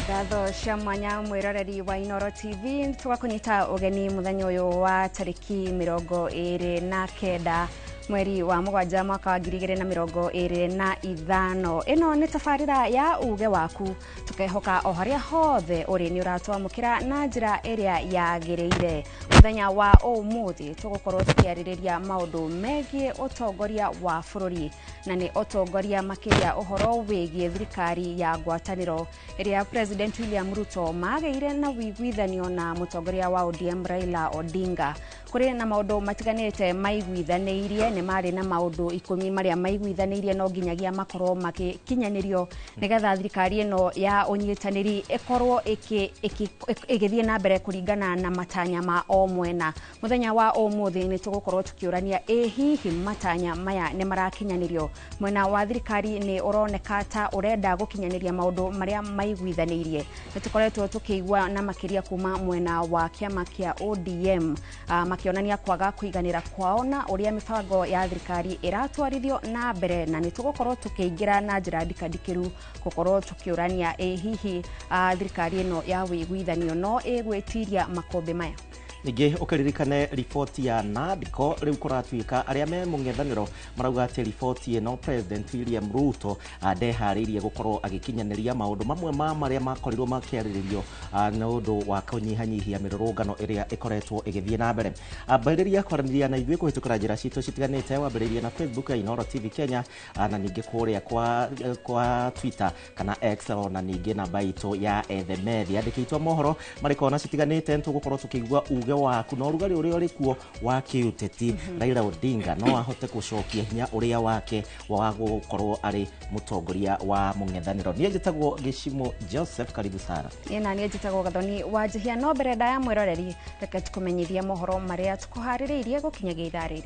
Ngatho cia mwanya mwiroreri wa Inooro TV, tugakunyita ugeni muthenya uyu wa tariki 29 mweri wa 7 mwaka wa 2025. Ĩno nĩ tabarĩra ya Uge Waku, tukehoka o harĩa hothe ũrĩ nĩ ũratwamũkĩra na njĩra ĩrĩa yagĩrĩire. Mũthenya wa ũmũthĩ tũgũkorwo tũkĩarĩrĩria maũndũ megiĩ ũtongoria wa bũrũri, na nĩ ũtongoria makĩria ũhoro wĩgiĩ thirikari ya ngwatanĩro ĩrĩa President William Ruto magĩire na wĩiguithanio na mũtongoria wa ODM Raila Odinga. Kũrĩ na maũndũ matiganĩte maiguithanĩirie, nĩ marĩ na maũndũ 10 marĩa maiguithanĩirie no nginyagia makorwo magĩkinyanĩrio nĩgetha thirikari ĩno ya ũnyitanĩri ĩkorwo ĩgĩthiĩ na mbere kũringana na matanya ma o mwena. Mũthenya wa ũmũthĩ nĩ tũgũkorwo tũkĩũrania ĩ hihi matanya maya nĩ marakinyanĩrio. Mwena wa thirikari nĩ ũroneka ta ũrenda gũkinyanĩria maũndũ marĩa maiguithanĩirie. Nĩ tũkoretwo tũkĩigua na makĩria kuma mwena wa kĩama kĩa ODM, makĩonania kwaga kũiganĩra kwao na ũrĩa mĩbango ya thirikari ĩratwarithio na mbere, na nĩ tũgũkorwo tũkĩingĩra na njĩra ndikandikĩru gũkorwo tũkĩũrania ĩ hihi thirikari ĩno ya wĩiguithanio no ĩgwĩtiria makũmbĩ maya. Ningĩ ũkĩririkane riboti ya NADCO, rĩu kũratuĩka arĩa me mũng'ethanĩro marauga atĩ riboti ĩno President William Ruto ndeharĩirie gũkorwo agĩkinyanĩria maũndũ mamwe ma marĩa makorirwo makĩarĩrĩrio nĩ ũndũ wa kũnyihanyihia mĩrũrũngano ĩrĩa ĩkoretwo ĩgĩthiĩ na mbere. Ambĩrĩria kwaranĩria na ithuĩ kũhĩtũkĩra njĩra citũ citiganĩte, wambĩrĩria na Facebook ya Inooro TV Kenya, na ningĩ kũrĩa kwa Twitter kana X, na ningĩ namba itũ ya Ethemethi. Andĩkĩtwo mohoro marĩ kona citiganĩte, nĩtũgũkorwo tũkĩigua uge waku na ũrugarĩ ũrĩa ũrĩ kuo wa kĩũteti. Raila Odinga no ahote gũcokia hinya ũrĩa wake wa gũkorwo arĩ mũtongoria wa mũng'ethanĩro. Niĩ njĩtagwo Gĩcimo Joseph, karibu sana. Niĩ na niĩ njĩtagwo Gathoni wa Njihia. No mbere ndaya mwĩroreri, reke tũkũmenyithie mohoro marĩa tũkũharĩrĩirie gũkinyagia ithaa rĩrĩ.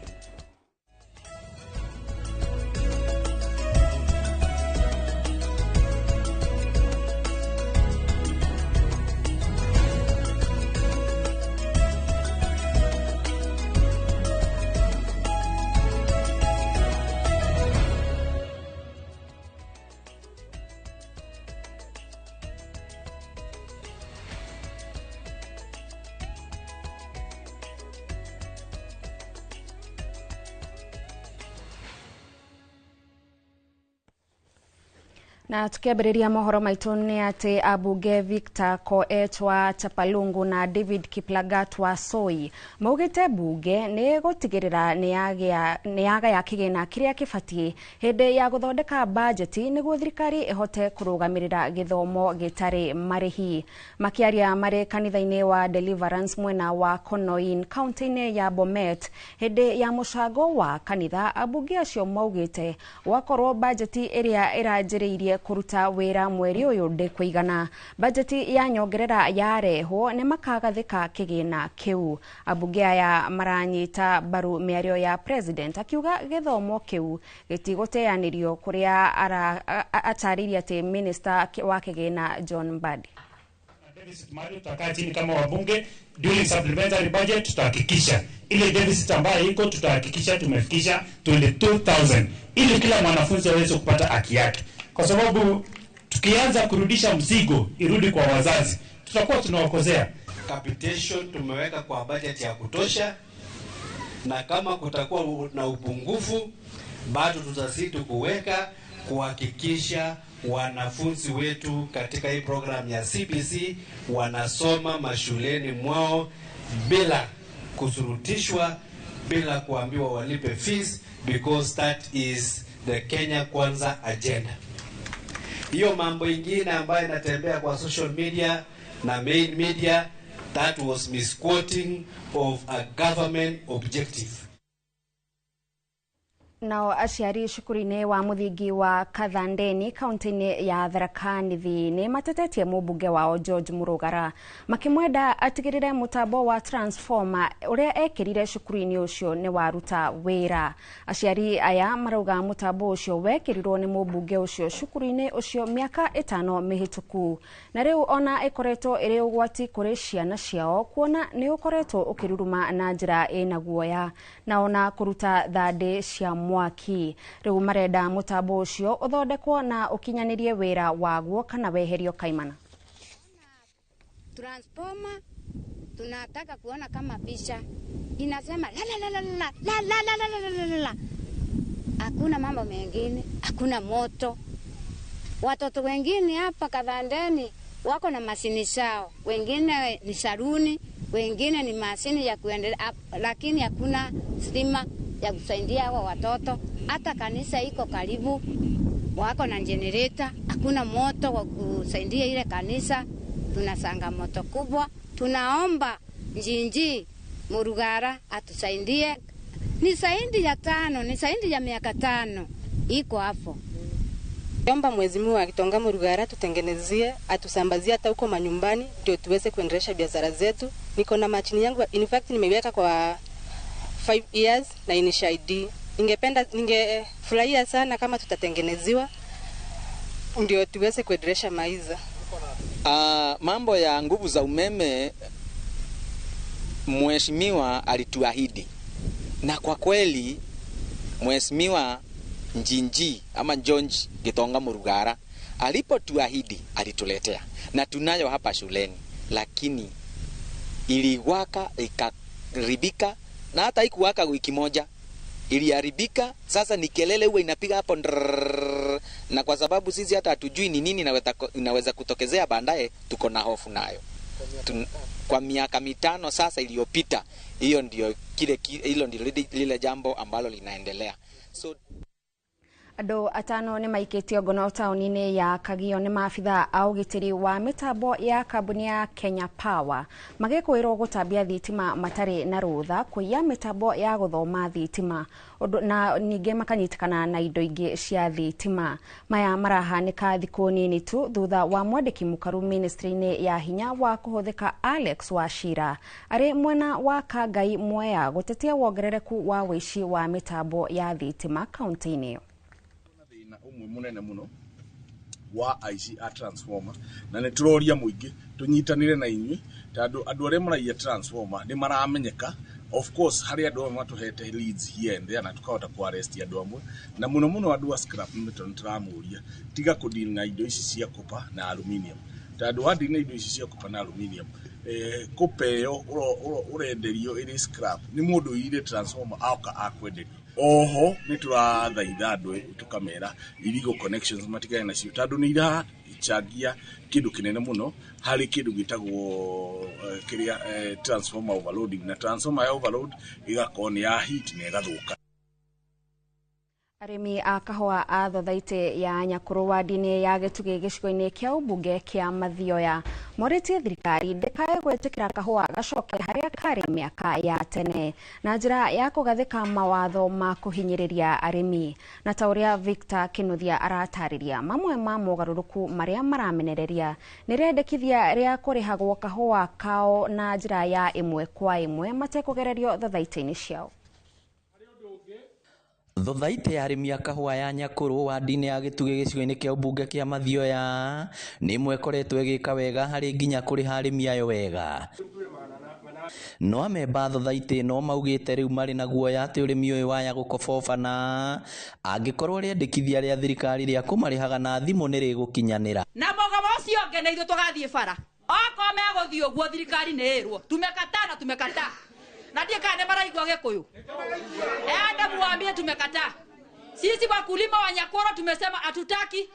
Na tukiambĩrĩria mohoro maitũ nĩ atĩ ambunge Victor Koech wa Chapalungu na David Kiplagat wa Soi maugĩte mbunge nĩ gũtigĩrĩra nĩ yagaya kĩgĩna kĩrĩa kĩbatiĩ hĩndĩ ya gũthondeka bajeti nĩguo thirikari ĩhote kũrũgamĩrĩra gĩthomo gĩtarĩ marĩhi. Makĩaria marĩ kanitha-inĩ wa Deliverance mwena wa Konoin kaunti-inĩ ya Bomet hĩndĩ ya mũcango wa kanitha, ambunge acio maugĩte gwakorwo bajeti ĩrĩa ĩranjĩrĩirie kũruta wĩra mweri ũyũ ndĩkũigana, bajeti ya nyongerera yarehwo nĩ makagathĩka kĩgĩna kĩu. Ambunge aya maranyita mbaru mĩario ya president akiuga gĩthomo kĩu gĩtigũteanĩrio, kũrĩa atarĩirie atĩ minister wa kĩgĩna John Mbadi. Deficit mahali tutakaa chini kama wabunge during supplementary budget, tutahakikisha ile deficit ambayo iko tutahakikisha tumefikisha 22,000 ili kila mwanafunzi aweze kupata haki yake, kwa sababu tukianza kurudisha mzigo irudi kwa wazazi tutakuwa tunawakozea. Capitation tumeweka kwa budget ya kutosha, na kama kutakuwa na upungufu bado tutazidi kuweka kuhakikisha wanafunzi wetu katika hii program ya CBC wanasoma mashuleni mwao bila kusurutishwa, bila kuambiwa walipe fees, because that is the Kenya Kwanza agenda. Hiyo mambo ingine ambayo inatembea kwa social media na main media, that was misquoting of a government objective. Nao aciari cukuru-inĩ wa mũthingi wa Kathandeni kaunti-inĩ ya Tharaka Nithi nĩ matetetie mũmbunge wao George Murugara makĩmwenda atigĩrĩre mũtambo wa transformer ũrĩa ekĩrire cukuru-inĩ ũcio nĩ waruta wĩra. Aciari aya marauga mũtambo ũcio wekĩrirwo nĩ mũmbunge ũcio cukuru-inĩ ũcio mĩaka 5 mĩhĩtũku, na rĩu ona ĩkoretwo ĩrĩ ũgwati kũrĩ ciana ciao kuona nĩ ũkoretwo ũkĩruruma na njĩra ĩna guoya na ona kũruta thandĩ cia mwaki. Rĩu marenda mũtambo ũcio ũthondekwo na ũkinyanĩrie wĩra waguo kana weherio kaimana. Transformer tunataka kuona kama picha inasema la la la la la la la la la la la. Hakuna mambo mengine, hakuna moto. Watoto wengine hapa Kathandeni wako na mashini zao, wengine ni saruni, wengine ni mashini ya kuendelea, lakini hakuna stima ya kusaidia hawa watoto. Hata kanisa iko karibu, wako na generator, hakuna moto wa kusaidia ile kanisa. Tunasanga moto kubwa. Tunaomba Njinji Murugara atusaidie. Ni zaidi ya 5, ni zaidi ya miaka 5 iko hapo. Omba Mheshimiwa Gitonga Murugara tutengenezie, atusambazie hata huko manyumbani ndio tuweze kuendelesha biashara zetu. Niko na machini yangu, in fact nimeiweka kwa 5 years na inishaidi. Ningependa, ningefurahia sana kama tutatengeneziwa ndio tuweze kuendelesha maisha. Mambo ya nguvu za umeme Mheshimiwa alituahidi, na kwa kweli Mheshimiwa Njinji ama Njonji Gitonga Murugara alipotuahidi alituletea, na tunayo hapa shuleni, lakini iliwaka ikaharibika, na hata haikuwaka wiki moja, iliharibika. Sasa ni kelele huwa inapiga hapo ndrrr, na kwa sababu sisi hata hatujui ni nini inaweza kutokezea baadaye, tuko na hofu nayo. Kwa miaka 5 sasa iliyopita, hiyo ndio kile hilo ndilo lile jambo ambalo linaendelea. So Andũ 5 nĩ maikĩtio ngono taũni-inĩ ya Kagio nĩ maabithaa a ũgitĩri wa mĩtambo ya kambuni ya Kenya Power magĩkwĩrwo gũtambia thitima matarĩ na rũtha, kũiya mĩtambo ya gũthoma thitima na ningĩ makanyitĩkana na indo ingĩ cia thitima. Maya marahanĩka thikũ nini tu thutha wa mwandĩki mũkaru ministry-inĩ ya hinya wa kũhũthĩka Alex Wachira arĩ mwena wa Kangai Mwea gũtetia wongerereku wa wĩici wa mĩtambo ya thitima kaunti-inĩ. Umwe munene muno wa aici a transformer, na nĩ tũroria mũingĩ tũnyitanĩre na inyuĩ tondũ andũ arĩa maraiya transformer nĩ maramenyeka. Of course harĩ andũ amwe matũhete leads here and there na tũkahota ku arrest andũ amwe, na mũno mũno andũ a scrap metal nĩtũramũria tiga kũdeal na indo ici cia copper na aluminium, tondũ wadeal na indo ici cia copper na aluminium, copper ĩyo ũrenderio ĩrĩ scrap nĩ mũndũ ũiyire transformer aoka akwenderia. Oho nĩ tũrathaitha andũ tũkamera illegal connections matigane nacio tondũ nĩ irachangia kĩndũ kĩnene mũno harĩ kĩndũ gĩtagwo kĩrĩa transformer overloading, na transformer ya overload ĩgakorwo nĩ ya heat na ĩgathũka. Arĩmi a kahũa a thothaitĩ ya Nyakũrũ wadi-inĩ ya Gĩtugĩ gĩcigo-inĩ kĩa ũmbunge kĩa Mathioya morĩtie thirikari ndĩkae gwĩtĩkĩra kahũa gacoke harĩa karĩ mĩaka ya tene na njĩra ya kũgathĩka mawatho ma kũhinyĩrĩria arĩmi. Na ta ũrĩa Victor Kinuthia aratarĩria, mamwe ma mogarũrũku marĩa maramenereria nĩ rĩendekithia rĩa kũrĩhagwo kahũa kao na njĩra ya ĩmwe kwa ĩmwe matekũgererio thothaitĩ-inĩ ciao. Thothaitĩ ya arĩmi a kahũa ya Nyakũrũ wadi-inĩ ya Gĩtugĩ gĩcigo-inĩ kĩa ũmbunge kĩa Mathioya nĩ ĩmwe ĩkoretwo ĩgĩka wega harĩ nginya kũrĩha arĩmi ayo wega. No amemba thothaitĩ ĩno maugĩte rĩu marĩ na guoya atĩ ũrĩmi ũyũ waya gũkobobana angĩkorwo rĩendekithia rĩa thirikari rĩa kũmarĩhaga na thimũ nĩ rĩgũkinyanĩra. Na mũgomo ũcio ũngĩ na ithuĩ tũgathiĩ bara, okorwo megũthiĩ ũguo thirikari nĩ ĩrwo tumekataa na tumekataa. Na ndiye kana nĩ maraigua Gĩkũyũ. Enda muambie tumekataa. Sisi wakulima wa Nyakoro tumesema hatutaki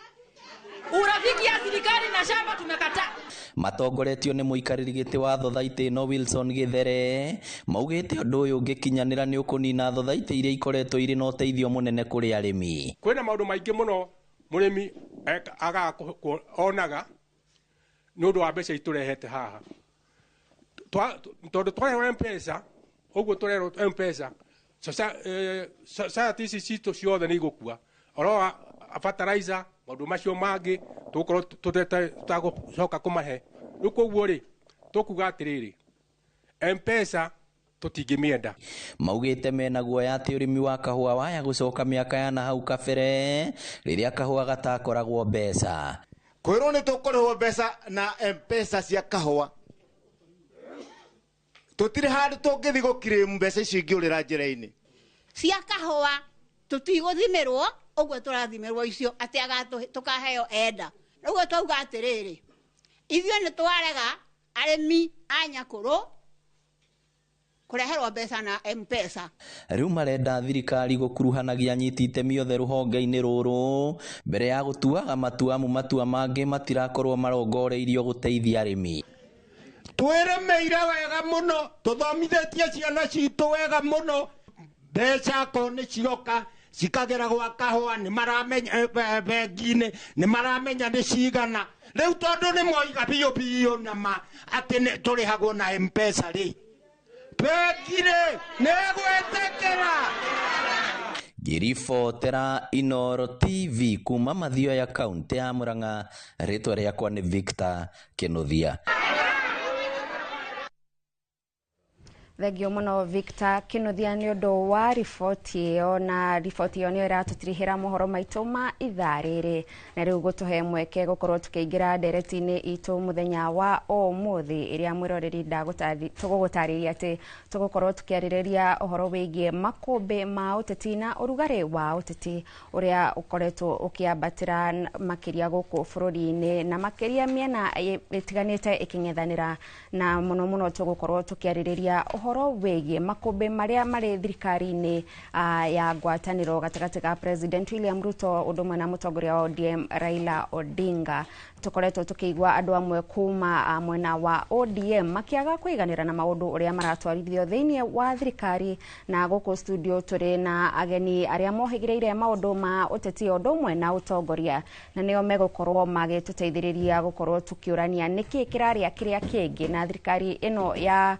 urafiki ya serikali na shamba, tumekataa. Matongoretio nĩ mũikarĩri gĩtĩ wa thothaitĩ ĩno Wilson Githere maugĩte ũndũ ũyũ ũngĩkinyanĩra nĩ ũkũnina thothaitĩ iria ikoretwo irĩ na ũteithio mũnene kũrĩ arĩmi. Kwĩna maũndũ maingĩ mũno mũrĩmi agaga onaga nĩ ũndũ wa mbeca itũrehete haha, tondũ twarehwo M-Pesa ũguo tũrerwo M-Pesa society ici citũ ciothe nĩ igũkua oro fertilizer maũndũ macio mangĩ tũgũkorwo tũtagũcoka kũmahe. Rĩu koguo rĩ tũkuga atĩrĩrĩ, M-Pesa tũtingĩmĩenda. Maugĩte mena guoya atĩ ũrĩmi wa kahũa waya gũcoka mĩaka ya na hau kabere rĩrĩa kahũa gatakoragwo mbeca. Kwĩrwo nĩ tũkũrĩhwo mbeca na M-Pesa cia kahũa, tũtirĩ handũ tũngĩthiĩ gũkirĩmu mbeca icio ingĩũrĩra njĩra-inĩ. Cia kahũa tũtigũthimĩrwo ũguo tũrathimĩrwo icio atĩ tũkaheo enda. Ũguo twauga atĩrĩrĩ, ithuĩ nĩ twarega Arĩmi a Nyakũrũ kũreherwo mbeca na M-Pesa. Rĩu marenda thirikari gũkuruhanagia anyiti itemi othe rũhonge-inĩ rũrũ mbere ya gũtuaga matua, amu matua mangĩ matirakorwo marongoreirio gũteithia arĩmi. Twĩrĩmĩire wega mũno, tũthomithĩtie ciana citũ wega mũno, mbeca akorwo nĩ cioka cikagera gwa kahũa nĩ maramenya, bengi-inĩ nĩ maramenya nĩ cigana. Rĩu tondũ nĩ moiga biũ biũ na ma atĩ tũrĩhagwo na M-Pesa rĩ, bengi rĩ nĩ ĩgwĩtĩkĩra. Ngĩribotera Inooro TV kuma Mathioya kaunti ya Murang'a, rĩtwa rĩakwa nĩ Victor Kinuthia. Thengio muno Victor Kinuthia nĩ ũndũ wa riboti ĩyo, na riboti ĩyo nĩyo ĩratũtirihĩra mohoro maitũ ma ithaa rĩrĩ, na rĩu gũtũhe mweke gũkorwo tũkĩingĩra ndereti-inĩ itũ mũthenya wa ũmũthĩ, ĩrĩa mwĩroreri tũgũgũtarĩria atĩ tũgũkorwo tũkĩarĩrĩria ũhoro wĩgiĩ makũmbĩ ma ũteti na ũrugarĩ wa ũteti ũrĩa ũkoretwo ũkĩambatĩra makĩria gũkũ bũrũri-inĩ, na makĩria mĩena ĩtiganĩte ĩkĩng'ethanĩra, na mũno mũno tũgũkorwo tũkĩarĩrĩria ũhoro wĩgiĩ makũmbĩ marĩa marĩ thirikari-inĩ ya ngwatanĩro gatagatĩ ga President William Ruto ũndũ ũmwe na mũtongoria wa ODM Raila Odinga. Tũkoretwo tũkĩigua andũ amwe kuma mwena wa ODM makĩaga kũiganĩra na maũndũ ũrĩa maratwarithio thĩinĩ wa thirikari, na gũkũ studio tũrĩ na ageni arĩa mohĩgĩrĩire maũndũ ma ũteti ũndũ ũmwe na ũtongoria, na nĩo megũkorwo magĩtũteithĩrĩria gũkorwo tũkĩũrania nĩkĩ kĩrarĩa kĩrĩa kĩngĩ, na thirikari ĩno ya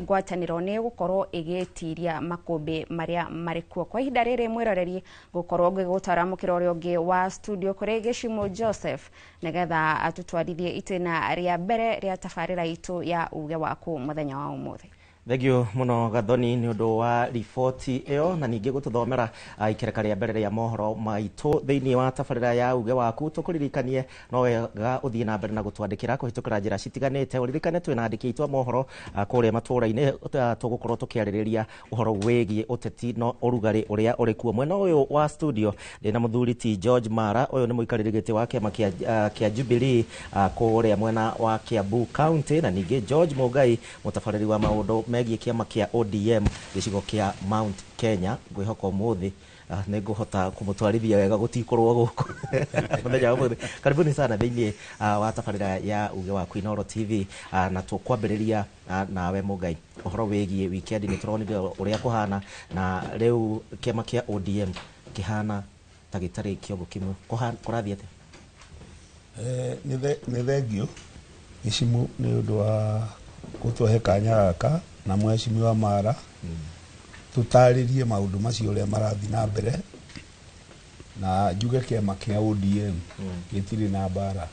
ngwatanĩro nĩ gũkorwo ĩgĩtiria makũmbĩ marĩa marĩ kuo. Kwa ihinda rĩrĩ mwĩroreri, gũkorwo ngĩgũtwara mũkĩra ũrĩa ũngĩ wa studio kũrĩ Gĩcimo Joseph nĩgetha atũtwarithie itĩna rĩa mbere rĩa tabarĩra itũ ya uge waku mũthenya wa ũmũthĩ. Thengio muno Gathoni nĩ ũndũ wa riboti ĩyo, na ningĩ gũtũthomera ikereka rĩa mbere rĩa mohoro maitũ thĩinĩ wa tabarĩra ya uge waku. Tũkũririkanie no wega ũthiĩ na mbere na gũtwandĩkĩra kũhĩtũkĩra njĩra citiganĩte. Ũririkane twĩna andĩki aitũ a mohoro kũrĩa matũũra-inĩ, tũgũkorwo tũkĩarĩrĩria ũhoro wĩgiĩ ũteti na ũrugarĩ ũrĩa ũrĩ kuo. Mwena ũyũ wa studio ndĩna mũthuri ti George Mara, ũyũ nĩ mũikarĩri gĩtĩ wa kĩama kĩa Jubilee kũrĩa mwena wa Kiambu County, na ningĩ George Mũngai, mũtabarĩri wa maũndũ megiĩ kĩama kĩa ODM gĩcigo kĩa Mount Kenya. Ngwĩhoka ũmũthĩ nĩ ngũhota kũmũtwarithia wega gũtikorwo gũkũ mũthenya wa ũmũthĩ. Karibuni sana thĩinĩ wa tabarĩra ya uge waku Inooro TV, na tũkwambĩrĩria nawe Mũngai ũhoro wĩgiĩ weekend. Nĩ tũronire ũrĩa kũhana, na rĩu kĩama kĩa ODM kĩhana ta gĩtarĩ kĩongo kĩmwe, kũrathiĩ atĩa? Nĩ thengio Gĩcimu nĩ ũndũ wa gũtũhe kanya gaka na mheshimiwa Mara tũtarĩrie maũndũ macio ũrĩa marathiĩ na mbere, na njuge kĩama kĩa ODM gĩtirĩ na mbara.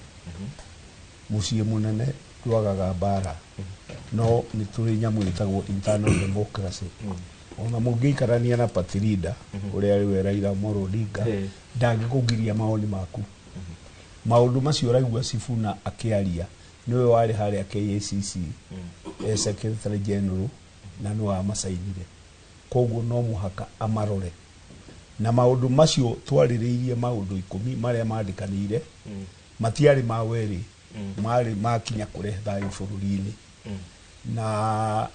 Mũciĩ mũnene ndwagaga mbara, no nĩ tũrĩ nyamũ ĩtagwo internal democracy. Ona mũngĩikarania na party leader ũrĩa rĩu Raila Amolo Odinga, ndangĩkũgiria mawoni maku. Maũndũ macio ũraigua Sifuna akĩaria nĩwe warĩ harĩa KACC Secretary General, na nĩwe wamacainire, koguo no mũhaka amarore. Na maũndũ macio twarĩrĩirie maũndũ 10 marĩa mandĩkanĩire, matiarĩ ma werĩ, marĩ makinya kũrehe thayũ bũrũri-inĩ. Na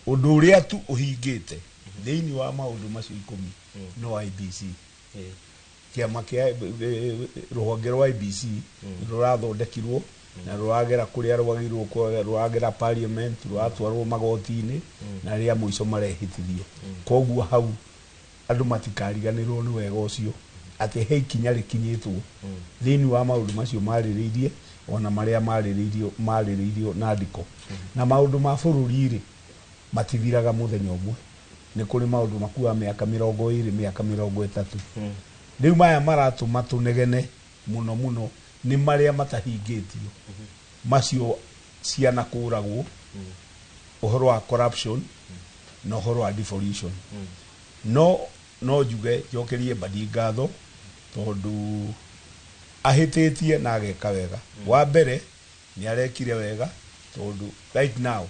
ũndũ ũrĩa tu ũhingĩte thĩinĩ wa maũndũ macio 10 no IBC. Kĩama kĩa rũhonge rwa IBC rũrathondekirwo na rũragera kũrĩa rwagĩrĩirwo, rũragera parliament, rũratwarwo magoti-inĩ, na rĩa mũico marehĩtithio. Koguo hau andũ matikariganĩrwo nĩ wega ũcio atĩ he ikinya rĩkinyĩtwo thĩinĩ wa maũndũ macio marĩrĩirie, ona marĩa marĩrĩirio na ndiko. Na maũndũ ma bũrũri rĩ matithiraga mũthenya ũmwe, nĩ kũrĩ maũndũ makuaga mĩaka 20, mĩaka 30. Rĩu maya maratũma tũnegene mũno mũno nĩ marĩa matahingĩtio, macio ciana kũragwo, ũhoro wa corruption na ũhoro wa devolution. No njuge njokerie Mbadi ngatho tondũ ahĩtĩtie na ageka wega. Wa mbere nĩ arekire wega tondũ right now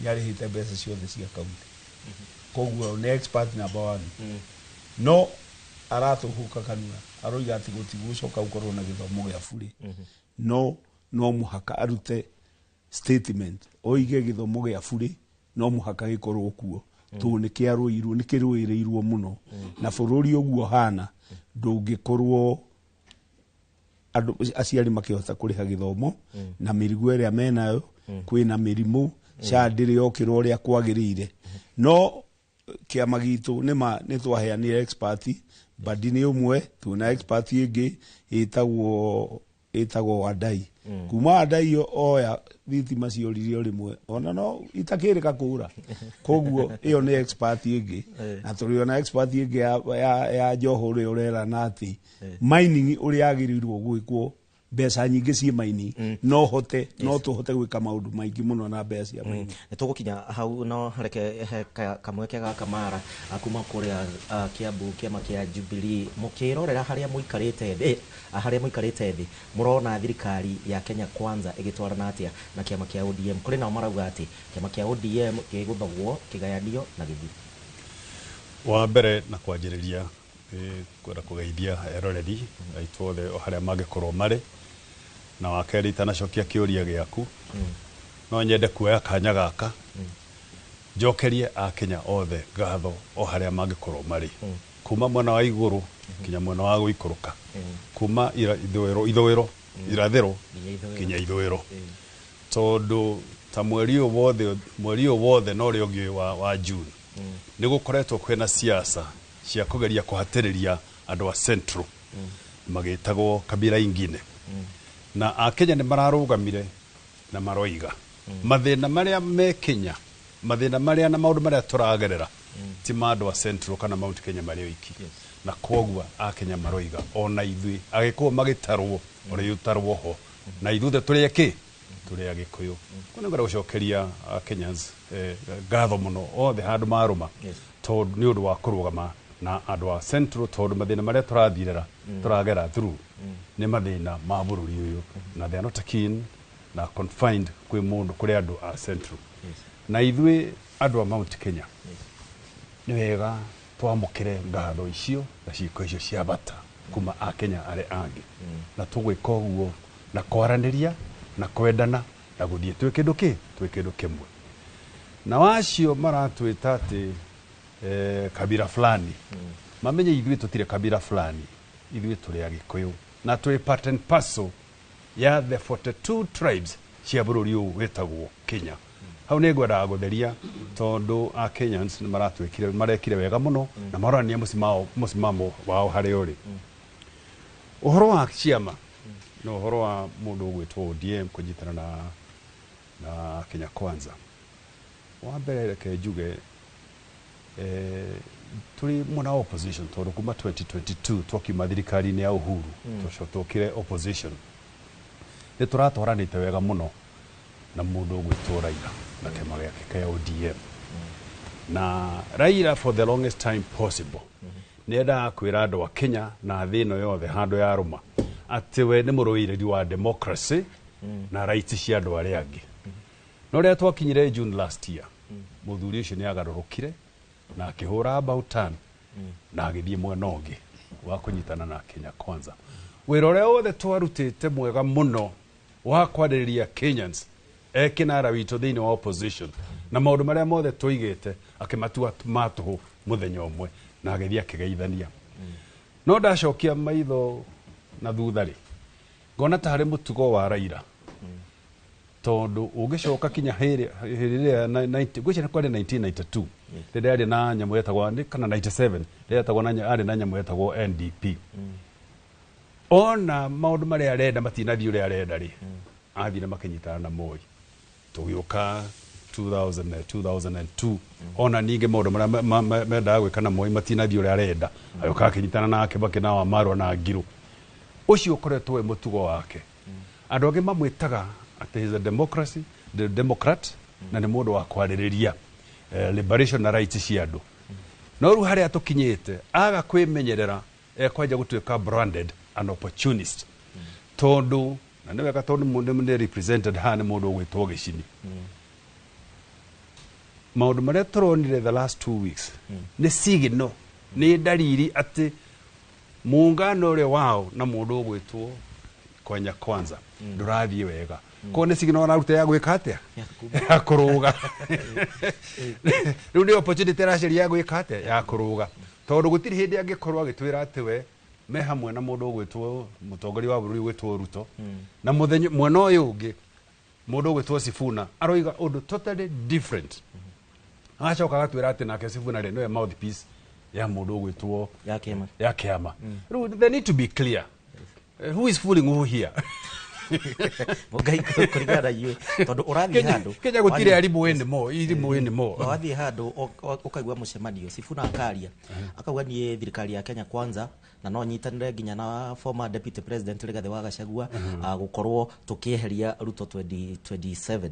nĩ arĩhĩte mbeca ciothe cia kaunti, koguo nĩ expert number 1. No aratũhũka kanua aroiga atĩ gũtigũcoka gũkorwo na gĩthomo gĩa bure, no mũhaka arute Statement oige gĩthomo gĩa burĩ no mũhaka gĩkorwo kuo, tondũ nĩ kĩarũirwo, nĩ kĩrũĩrĩirwo mũno, na bũrũri ũguo hana ndũngĩkorwo andũ aciari makĩhota kũrĩha gĩthomo na mĩrigo ĩrĩa menayo. Kwĩna mĩrimũ, SHA ndĩrĩ yokĩrwo ũrĩa kwagĩrĩire. No kĩama gitũ nĩma nĩ twaheanire expert. Badi nĩ ũmwe, twĩna expert ĩngĩ ĩtagwo Wandai. Kuma Wandai oya thitima ciorire o rĩmwe, ona no itakĩrĩka kũra. Koguo ĩyo nĩ expert ĩngĩ, na tũrĩ ona expert ĩngĩ ya Joho, ũrĩa ũrerana atĩ mining ũrĩa yagĩrĩirwo gwĩkwo, mbeca nyingĩ ciĩ mining, no hote no tũhote gwĩka maũndũ maingĩ mũno na mbeca cia mining. Nĩ tũgũkinya hau, no reke he kamweke gaka Mara kuma kũrĩa Kiambu, kĩama kĩa Jubilee. Mũkĩrorera harĩa mũikarĩte thĩ, mũrona thirikari ya Kenya Kwanza ĩgĩtwarana atĩa na kĩama kĩa ODM? Kũrĩ nao marauga atĩ kĩama kĩa ODM gĩgũthogwo, kĩgayanio na gĩthii. Wa mbere na kwanjĩrĩria, kwenda kũgeithia eroreri aitũ othe o harĩa mangĩkorwo marĩ. Na wa kerĩ, itanacokia kĩũria gĩaku, no nyende kuoya kanya gaka njokerie akenya othe ngatho o harĩa mangĩkorwo marĩ, kuma mwena wa igũrũ nginya mwena wa gũikũrũka, kuma ithũĩro, irathĩro nginya ithũĩro, tondũ ta mweri ũyũ wothe na ũrĩa ũngĩ wa June nĩ gũkoretwo kwĩna siasa cia kũgeria kũhatĩrĩria andũ a Central magĩtagwo kabila ingine, na akenya nĩ mararũgamire na maroiga mathĩna marĩa me Kenya, mathĩna marĩa na maũndũ marĩa tũragerera ti ma andũ a Central kana Mount Kenya marĩ oiki. Na kwoguo akenya maroiga ona ithuĩ agĩkũyũ magĩtarwo ũrĩa ũtarwo ho, na ithuothe tũrĩ kĩ tũrĩ agĩkũyũ. Kwa nĩ gũcokeria Kenyans ngatho mũno othe handũ marũma, tondũ nĩ ũndũ wa kũrũgama na andũ a Central, tondũ mathĩna marĩa tũrathirĩra tũragera through nĩ mathĩna ma bũrũri ũyũ, na they are not keen na confined kwĩ mũndũ kũrĩ andũ a Central. Na ithuĩ andũ a Mount Kenya nĩ wega twamũkĩre ngatho icio na ciĩko icio cia bata kuma akenya arĩa angĩ, na tũgwĩka ũguo na kwaranĩria na kwendana na gũthiĩ twĩ kĩndũ kĩmwe. Na wacio maratwĩta atĩ kabila fulani, mamenye ithuĩ tũtirĩ kabila fulani, ithuĩ tũrĩ agĩkũyũ na twĩ part and parcel ya the 42 tribes cia bũrũri ũyũ wĩtagwo Kenya. Hau nĩ ngwendaga gũtheria, tondũ a Kenyans nĩ maratwĩkire, marekire wega mũno na maronania mũsimamo wao harĩa ũrĩ. Ũhoro wa ciama na ũhoro wa mũndũ ũgwĩtwo ODM kũnyitana na Kenya Kwanza, wa mbere reke njuge tũrĩ mwena wa opposition, tondũ kuma 2022 twakiuma thirikari-inĩ ya Uhuru, tũcokire opposition, nĩ tũratwaranĩte wega mũno na mũndũ ũgwĩtwo Raila na kĩama gĩake kĩa ODM. Na Raila for the longest time possible nĩ endaga kwĩra andũ a Kenya na thĩ ĩno yothe handũ ya rũma atĩ we nĩ mũrũĩrĩri wa democracy na rights cia andũ arĩa angĩ. No rĩrĩa twakinyire June last year, mũthuri ũcio nĩ agarũrũkire na akĩhũra about turn na agĩthiĩ mwena ũngĩ wa kũnyitana na Kenya Kwanza. Wĩra ũrĩa wothe twarutĩte mwega mũno wa kwarĩrĩria Kenyans e kĩnara witũ thĩinĩ wa opposition na maũndũ marĩa mothe tũigĩte, akĩmatua ma tũhũ mũthenya ũmwe na agĩthiĩ akĩgeithania. No ndacokia maitho na thutha rĩ, ngona ta harĩ mũtugo wa Raila, tondũ ũngĩcoka kinya hĩndĩ ĩrĩa ngwĩciria nĩ kwarĩ 1992 rĩrĩa arĩ na nyamũ yetagwo kana 97 rĩrĩa yetagwo na arĩ na nyamũ yetagwo NDP, ona maũndũ marĩa arenda matinathiĩ ũrĩa arenda rĩ, athire makĩnyitana na Moi. Tũgĩũka 2000, 2002, ona ningĩ maũndũ marĩa mendaga gwĩka na Moi matinathiĩ ũrĩa arenda, agĩũka akĩnyitana na Kibaki na Wamarwa na Ngirũ. Ũcio ũkoretwo wĩ mũtugo wake. Andũ angĩ mamwĩtaga atĩ he is a democracy the democrat na nĩ mũndũ wa kwarĩrĩria liberation na rights cia andũ. No rĩu harĩa tũkinyĩte, aga kwĩmenyerera ekwanja gũtuĩka branded an opportunist, tondũ na nĩ wega tondũ nĩ represented haha nĩ mũndũ ũgwĩtwo Gĩcini. Maũndũ marĩa tũronire the last 2 weeks nĩ signal, nĩ ndariri atĩ muungano ũrĩa wao na mũndũ ũgwĩtwo Kenya Kwanza ndũrathiĩ wega. Koguo nĩ signal araruta ya gwĩka atĩa, ya kũrũga. Rĩu nĩ opportunity aracaria ya gwĩka atĩa, ya kũrũga, tondũ gũtirĩ hĩndĩ angĩkorwo agĩtwĩra atĩ we me hamwe na mũndũ ũgwĩtwo mũtongoria wa bũrũri ũgwĩtwo Ruto, na mũthenya mwena ũyũ ũngĩ mũndũ ũgwĩtwo Sifuna aroiga ũndũ totally different, agacoka agatwĩra atĩ nake Sifuna rĩ nĩwe mouthpiece ya mũndũ ũgwĩtwo ya kĩama. Ya kĩama. Rĩu they need to be clear. Who is fooling who here? Ngai, kũringana na inyuĩ, tondũ ũrathiĩ handũ Kenya gũtirĩ arimũ anymore, irimũ anymore. Wathiĩ handũ ũkaigua mũcemanio Sifuna akaria akauga niĩ thirikari ya Kenya Kwanza na no nyitanĩre nginya na former deputy president Rigathĩ wa Gachagua, gũkorwo tũkĩeheria Ruto 2027,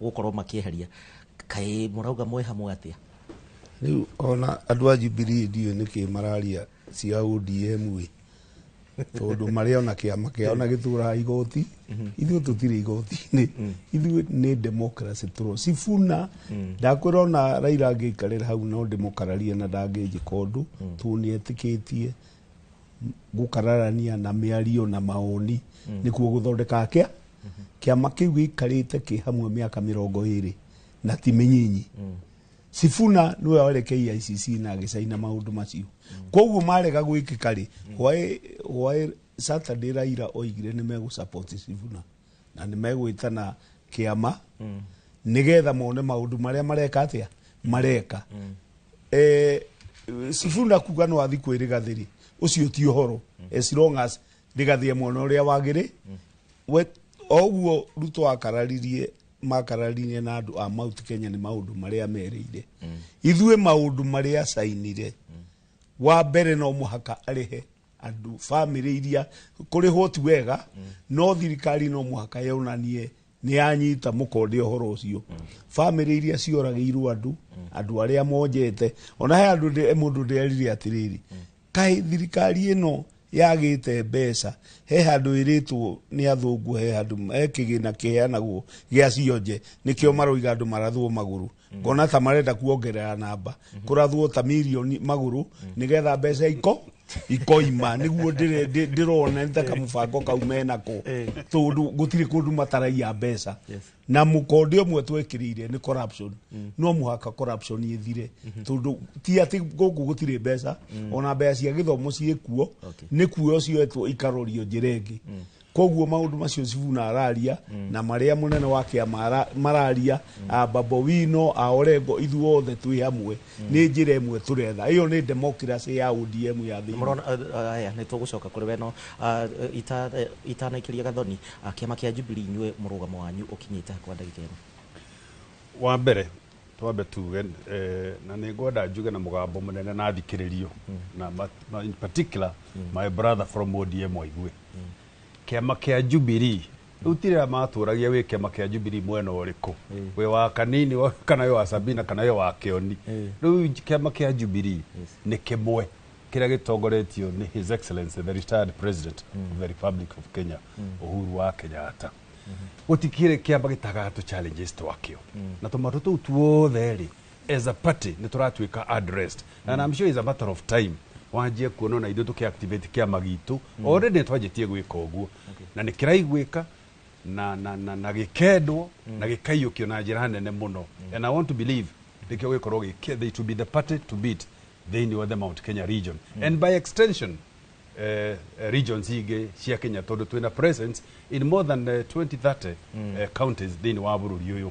gũkorwo makĩeheria. Kaĩ mũrauga mwĩ hamwe atĩa? Rĩu ona andũ a Jubilee ndiũĩ nĩkĩ mararia cia ODM ĩ, tondũ marĩ ona kĩama kĩao na gĩtũraga igoti, ithuĩ tũtirĩ igoti-inĩ, ithuĩ nĩ democracy tũro. Sifuna ndakwĩra ona Raila angĩikarĩra hau no ndĩmũkararie na ndangĩnjĩka ũndũ, tondũ nĩ etĩkĩtie gũkararania na mĩario na maoni nĩkuo gũthondeka kĩa kĩama kĩu gĩikarĩte kĩ hamwe mĩaka 20 na ti mĩnyinyi. Sifuna nĩwe warĩ KICC na agĩcaina maũndũ macio, koguo marega gwĩkĩka rĩ, why Saturday Raila oigire nĩ megũ support Sifuna na nĩ megwĩtana kĩama nĩgetha mone maũndũ marĩa mareka atĩa mareka. Sifuna kuga no athi kwĩ Rigathĩ rĩ, ũcio ti ũhoro, as long as Rigathĩ e mwena ũrĩa wagĩrĩ we. O ũguo Ruto akararirie makararirie na andũ a Mount Kenya nĩ maũndũ marĩa merĩire ithuĩ, maũndũ marĩa cainire. Wa mbere, no mũhaka arĩhe andũ bamĩrĩ iria kũrĩhwo ti wega, no thirikari no mũhaka yonanie nĩ yanyita mũkonde ũhoro ũcio, bamĩrĩ iria cioragĩirwo andũ, andũ arĩa monjete. Ona he andũ mũndũ ndĩerire atĩrĩrĩ, kaĩ thirikari ĩno yagĩte mbeca? He handũ ĩrĩtwo nĩ athũngũ, he handũ he kĩgĩna kĩheanagwo gĩa cionje, nĩkĩo maroiga andũ marathwo magũrũ. Ngona ta marenda kuongerera namba kũrathwo ta mirioni magũrũ nĩgetha mbeca ikoima, nĩguo ndĩrona nĩ ta kamũbango kau menako, tondũ gũtirĩ kũndũ mataraiya mbeca. Na mũkonde ũmwe twekĩrĩire nĩ corruption. No mũhaka corruption ĩthire, tondũ ti atĩ gũkũ gũtirĩ mbeca, ona mbeca cia gĩthomo ciĩkuo, nĩ kuo cioetwo ikarorio njĩra ĩngĩ. Koguo maũndũ macio Sifuna araria na marĩa mũnene wa kĩama mararia, a Babu Owino, a Orengo, ithuothe twĩ hamwe, nĩ njĩra ĩmwe tũretha. Ĩyo nĩ democracy ya ODM ya thĩinĩ. Mũrona aya nĩ tũgũcoka kũrĩ we, no itanaikĩria Gathoni, kĩama kĩa Jubilee, inyuĩ mũrũgamo wanyu ũkinyĩte kwa ndagĩka ĩno? Wa mbere twambe tuge na nĩ ngwenda njuge na mũgambo mũnene na thikĩrĩrio na in particular my brother from ODM aigue, kĩama kĩa Jubilee rĩu ti rĩrĩa matũragia wĩ kĩama kĩa Jubilee mwena ũrĩkũ, wĩ wa Kanini kana wĩ wa Sabina kana wĩ wa Kĩoni. Rĩu kĩama kĩa Jubilee nĩ kĩmwe kĩrĩa gĩtongoretio nĩ His Excellency the retired President of the Republic of Kenya, Uhuru wa Kenyatta. Gũtikĩrĩ kĩama gĩtagaga tũ challenges twakĩo, na tũmatũ tũu tuothe rĩ, as a party nĩ tũratuĩka addressed, and I'm sure it's a matter of time wanjie kuona ona ithuĩ tũkĩ-activate kĩama gitũ. Already nĩ twanjĩtie gwĩka ũguo na nĩ kĩraiguĩka na gĩkendwo na gĩkaiyũkio na njĩra nene mũno, and I want to believe nĩkĩo gĩkorwo gĩkĩ it will be the party to beat thĩinĩ wa the Mount Kenya region and by extension regions ingĩ cia Kenya, tondũ twĩna presence in more than 20 30 counties thĩinĩ wa bũrũri ũyũ.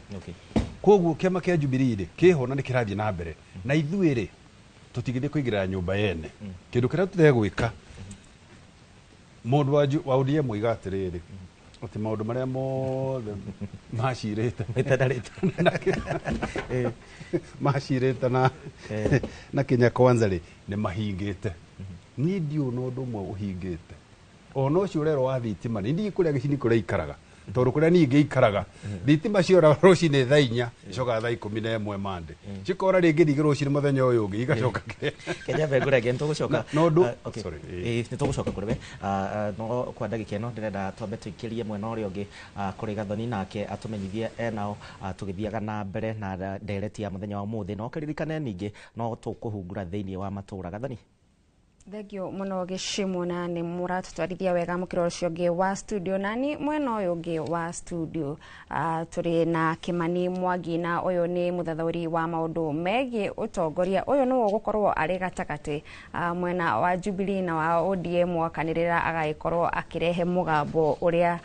Koguo kĩama kĩa Jubilee rĩ kĩho na nĩ kĩrathiĩ na mbere, na ithuĩ rĩ tũtigĩthiĩ kũingĩrĩra nyũmba yene. Kĩndũ kĩrĩa tũtegwĩka, mũndũ wa ODM oiga atĩrĩrĩ atĩ maũndũ marĩa mothe macirĩte macirĩte na Kenya Kwanza rĩ nĩ mahingĩte. Niĩ ndiũĩ na ũndũ ũmwe ũhingĩte, ona ũcio ũrerwo wa thitima. Nĩ ndiĩ kũrĩa gĩcini kũrĩa ikaraga, tondũ kũrĩa niĩ ngĩikaraga thitima ciora rũcinĩ thaa 4, icokaga thaa 11 mande, cikora rĩngĩ ningĩ rũcinĩ mũthenya ũyũ ũngĩ igacoka. Kenya mbengũrenge nĩ tũgũcoka. Na ũndũ Okay. Sorry. Nĩ tũgũcoka kũrĩ we. No kwa ndagĩka ĩno ndĩrenda twambe tũikĩrie mwena ũrĩa ũngĩ, kũrĩ Gathoni, nake atũmenyithie enao, tũgĩthiaga na mbere na ndereti ya mũthenya wa ũmũthĩ. No kĩririkane ningĩ no tũkũhungura thĩinĩ wa matũũra. Gathoni. Thengio muno Gĩcimũ, na nĩ mũratũtwarithia wega mũkĩro ũcio ũngĩ wa studio. Nani mwena ũyũ ũngĩ wa studio tũrĩ na Kĩmani Mwangi, na ũyũ nĩ mũthathaũri wa maũndũ megiĩ ũtongoria. Ũyũ nĩwe ũgũkorwo arĩ gatagatĩ mwena wa Jubilee na wa ODM, wakanĩrĩra agagĩkorwo akĩrehe mũgambo ũrĩa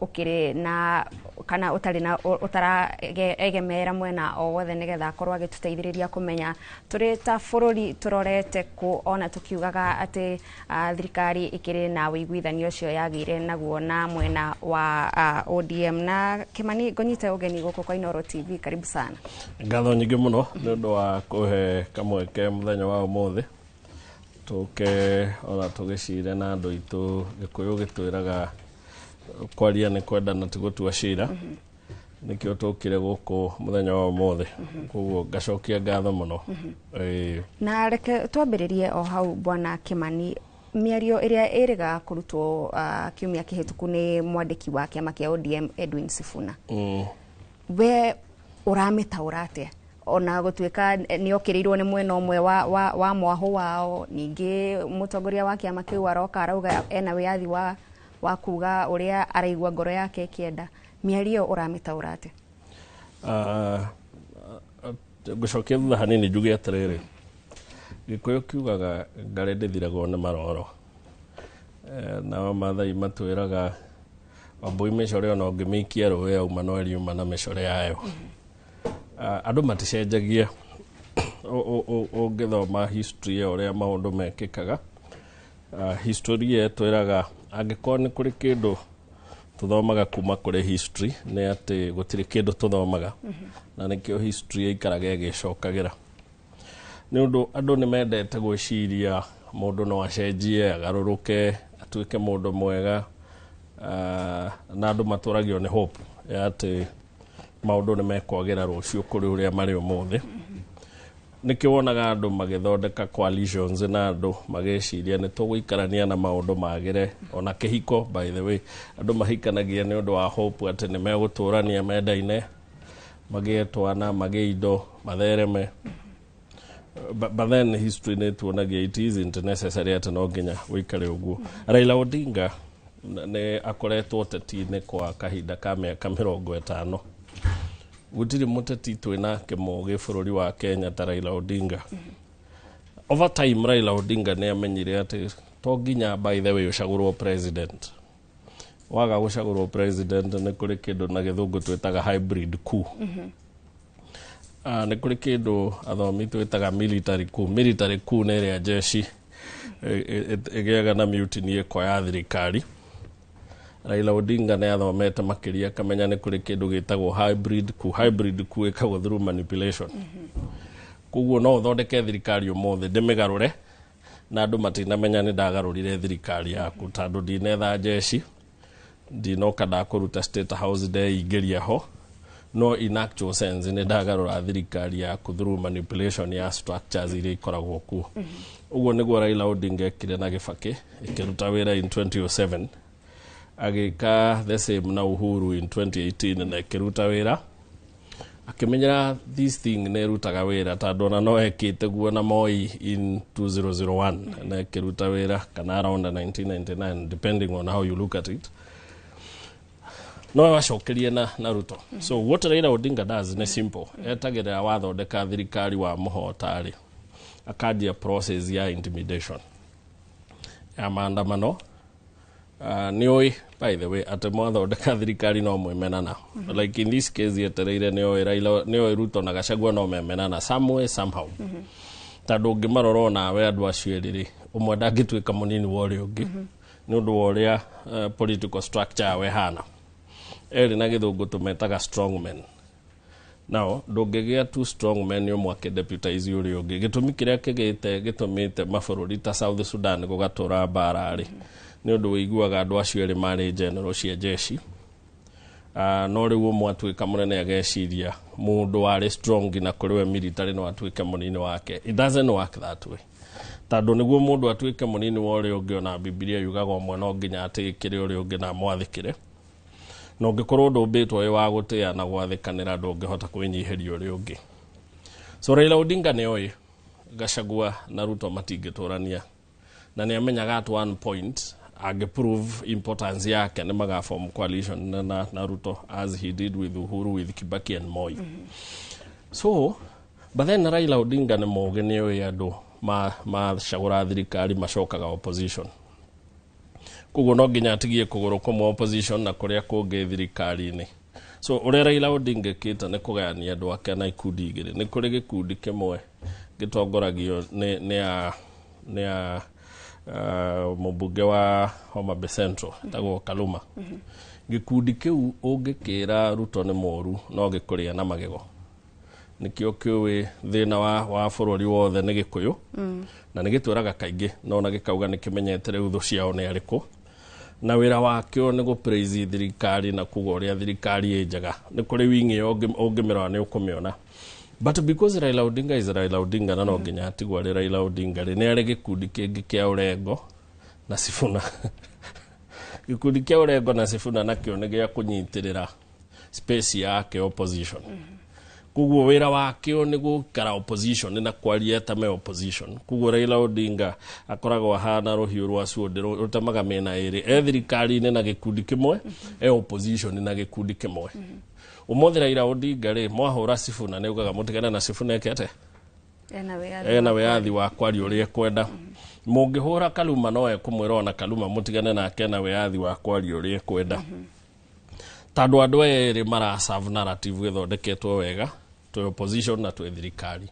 ũkĩrĩ na kana ũtarĩ na ũtaraegemera mwena o wothe, nĩgetha akorwo agĩtũteithĩrĩria kũmenya tũrĩ ta bũrũri tũrorete kũ, ona tũkiugaga atĩ thirikari ĩkĩrĩ na ũiguithanio ũcio yagĩire naguo na mwena wa ODM. Na Kĩmani, ngũnyite ũgeni gũkũ kwa Inooro TV, karibu sana. Ngatho nyingĩ mũno nĩ ũndũ wa kũhe kamweke mũthenya wa ũmũthĩ tũke ona tũgĩcire na andũ aitũ. Gĩkũyũ gĩtwĩraga kwaria nĩ kwenda na ti gũtua cira. Nĩkĩo tũkire gũkũ mũthenya wa ũmũthĩ, koguo ngacokia ngatho mũno. Ĩĩ. Na reke twambĩrĩrie o hau, bwana Kĩmani, mĩario ĩrĩa ĩrĩga kũrutwo kiumia kĩhĩtũku nĩ mwandĩki wa kĩama kĩa ODM Edwin Sifuna, we ũramĩtaũra atĩa, ona gũtuĩka nĩ okĩrĩirwo nĩ mwena ũmwe wa mwahũ wao? Ningĩ mũtongoria wa kĩama kĩu aroka arauga ena wĩyathi wa kuga ũrĩa araigua ngoro yake ĩkĩenda. Mĩario ũramĩtaũra atĩa? Ngũcokia thutha hanini njuge atĩrĩrĩ, Gĩkũyũ kiugaga ngarĩ ndĩthiragwo nĩ maroro. Nao Mathai matwĩraga wambui mĩcore ona ũngĩmĩikia rũĩ yauma no ĩriuma na mĩcore yayo. Andũ maticenjagia. Ũngĩthoma history ya ũrĩa maũndũ mekĩkaga, history ĩtwĩraga angĩkorwo nĩ kũrĩ kĩndũ tũthomaga kuma kũrĩ history, nĩ atĩ gũtirĩ kĩndũ tũthomaga, na nĩkĩo history ĩikaraga ĩgĩcokagĩra, nĩ ũndũ andũ nĩ mendete gwĩciria mũndũ no acenjie, agarũrũke, atuĩke mũndũ mwega, na andũ matũragio nĩ hope ya atĩ maũndũ nĩ mekwagĩra rũciũ kũrĩ ũrĩa marĩ ũmũthĩ. Nĩkĩo wonaga andũ magĩthondeka coalitions na andũ magĩciria nĩ tũgũikarania na maũndũ magĩre. Ona kĩhiko, by the way, andũ mahikanagia nĩ ũndũ wa hope atĩ nĩ megũtũrania mendaine, magĩe twana, magĩe indo, mathereme. But then history nĩ tuonagia it isn't necessary atĩ no nginya ũikare ũguo. Raila Odinga nĩ akoretwo ũteti-inĩ kwa kahinda ka mĩaka 50. Gũtirĩ mũteti twĩnake mũgĩ bũrũri wa Kenya ta Raila Odinga. Over time Raila Odinga nĩ amenyire atĩ to nginya, by the way, ũcagũrwo president. Waga gũcagũrwo president, nĩ kũrĩ kĩndũ na Gĩthũngũ twĩtaga hybrid coup. Nĩ kũrĩ kĩndũ athomi twĩtaga military coup. Military coup nĩ ĩrĩa jeshi ĩgĩaga na mutiny, ĩkoya thirikari. Raila Odinga nĩ athomete makĩria, akamenya nĩ kũrĩ kĩndũ gĩtagwo hybrid coup. Hybrid coup ĩkagwo through manipulation. Koguo no ũthondeke thirikari ũmũthĩ, ndĩmĩgarũre na andũ matinamenya nĩ ndagarũrire thirikari yaku, tondũ ndinetha jeshi, ndinoka ndakũruta State House ndeingĩria ho, no in actual sense nĩ ndagarũra thirikari yaku through manipulation ya structures iria ikoragwo kuo. Ũguo nĩguo Raila Odinga ekire na Gĩbakĩ, ĩkĩruta wĩra in 2007. Agĩka the same na Uhuru in 2018 na ĩkĩruta wĩra. Akĩmenyera this thing nĩ ĩrutaga wĩra, tondũ ona no ekĩte guo na Moi in 2001 na ĩkĩruta wĩra, kana around 1999, depending on how you look at it. No wacokerie na Ruto. So what Raila Odinga does nĩ simple: etagĩrĩra wathondeka thirikari, wa mũhota rĩ, akanjia process ya intimidation, ya maandamano. Nĩ ũĩ, by the way, atĩ mwathondeka thirikari no mwĩmenana. Like in this case yetereire, nĩ oĩ Raila, nĩ oĩ Ruto na Gachagua no memenana some way, somehow, tondũ ũngĩmarora onawe andũ acio erĩ rĩ, ũmwe ndangĩtuĩka mũnini wa ũrĩa ũngĩ nĩ ũndũ wa ũrĩa political structure yao ĩhana. Erĩ na Gĩthũngũ tũmetaga strong men. Now ndũngĩgĩa two strong men ũmwe akĩdeputize ũrĩa ũngĩ. Gĩtũmi kĩrĩa kĩgĩte gĩtũmĩte mabũrũri ta South Sudan gũgatũra mbara rĩ, nĩ ũndũ ũiguaga andũ acio erĩ marĩ general cia jeshi. No rĩu ũmwe atuĩka mũnene, ageciria mũndũ warĩ strong na kũrĩ we military no atuĩke mũnini wake. It doesn't work that way, tondũ nĩguo mũndũ atuĩke mũnini wa ũrĩa ũngĩ, ona Bibilia yugaga ũmwe no nginya atĩĩkĩre ũrĩa ũngĩ na amwathĩkĩre. Na ũngĩkorwo ndũmbĩtwo wĩ wa gũtĩa na gwathĩkanĩra, ndũngĩhota kwĩnyihĩria ũrĩa ũngĩ. So Raila Odinga nĩ oĩ Gachagua na Ruto matingĩtũrania. Na nĩ amenyaga at one point angĩprove importance yake nĩ magaform coalition na Ruto, as he did with Uhuru, with Kibaki and Moi. So but then Raila Odinga nĩ mũgĩ, nĩ oĩ andũ macagũra thirikari macokaga opposition, koguo no nginya atigie kũgũrũ kũmwe opposition na kũrĩa kũngĩ thirikari-inĩ. So ũrĩa Raila Odinga ĩkĩte nĩ kũgayania andũ ake na ikundi igĩrĩ. Nĩ kũrĩ gĩkundi kĩmwe gĩtongoragio nĩ a mũmbunge wa Homa Bay Central etagwo Kaluma. Gĩkundi kĩu ũngĩkĩra Ruto nĩ mũru no gĩkũrĩa na magego. Nĩkĩo kĩũĩ thĩna wa bũrũri wothe nĩ Gĩkũyũ, na nĩ gĩtwĩraga kaingĩ, no na gĩkauga nĩ kĩmenyete rĩu thũ ciao nĩ arĩkũ, na wĩra wakĩo nĩ gũpraise thirikari na kuga ũrĩa thirikari ĩ njega. Nĩ kũrĩ wing ĩyo ũngĩmĩrora nĩ ũkũmĩona. But because Raila Odinga is Raila Odinga na no nginya atigwo arĩ Raila Odinga rĩ, nĩ arĩ gĩkundi kĩngĩ kĩa Orengo na Sifuna. Gĩkundi kĩa Orengo na Sifuna nakĩo nĩ gĩa kũnyitĩrĩra space yake opposition. Koguo wĩra wakĩo nĩ gũikara opposition na kwaria ta me opposition. Koguo Raila Odinga akoragwo ahana rũhiũ rwa cuondĩ rũtemaga mĩena ĩrĩ, e thirikari-inĩ na gĩkundi kĩmwe, e opposition na gĩkundi kĩmwe. Ũmũthĩ Raila Odinga rĩ, mwahũra Sifuna nĩ ugaga mũtigane na Sifuna eke atĩa? Ena wĩyathi. Ena wĩyathi wa kwaria ũrĩa ekwenda. Mũngĩhũra Kaluma no ekũmwĩra ona Kaluma mũtigane nake, na wĩyathi wa kwaria ũrĩa ekwenda, tondũ andũ aya erĩ maraserve narrative ĩthondeketwo wega, twĩ opposition na twĩ thirikari.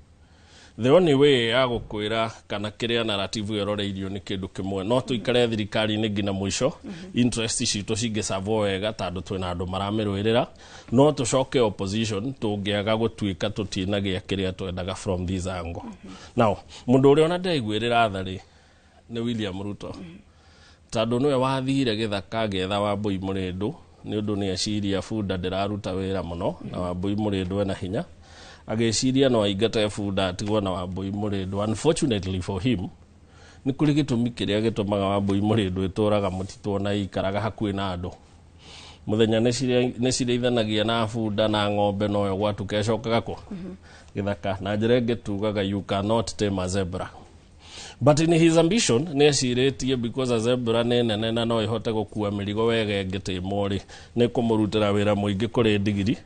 The only way ya gũkwĩra kana kĩrĩa narrative ĩyo ĩroreirio nĩ kĩndũ kĩmwe, no tũikare thirikari-inĩ nginya mũico, interest citũ cingĩcavwo wega tondũ twĩna andũ maramĩrũĩrĩra, no tũcoke opposition tũngĩaga gũtuĩka tũtinagĩa kĩrĩa twendaga from this angle. Now mũndũ ũrĩa ona ndĩraiguĩrĩra tha rĩ nĩ William Ruto, tondũ nĩwe wathire gĩthaka agĩetha Wambui Mũrĩndũ, nĩ ũndũ nĩ eciria bunda ndĩraruta wĩra mũno na Wambui Mũrĩndũ ena hinya. Agĩciria no aingate bunda atigwo na Wambui Mũrĩndũ. Unfortunately for him, nĩ kũrĩ gĩtũmi kĩrĩa gĩtũmaga Wambui Mũrĩndũ ĩtũraga mũtitũ ona ĩikaraga hakuhĩ na andũ. Mũthenya nĩ cirĩithanagia na bunda na ng'ombe, noyo gwatuka ĩcokaga kũ gĩthaka. Na njĩra ĩngĩ tugaga, you cannot tame a zebra. But in his ambition nĩ ecirĩtie because a zebra nĩ nene na no ĩhote gũkua mĩrigo wega ĩngĩtĩmwo rĩ, nĩ kũmũrutĩra wĩra mũingĩ kũrĩ ndigiri.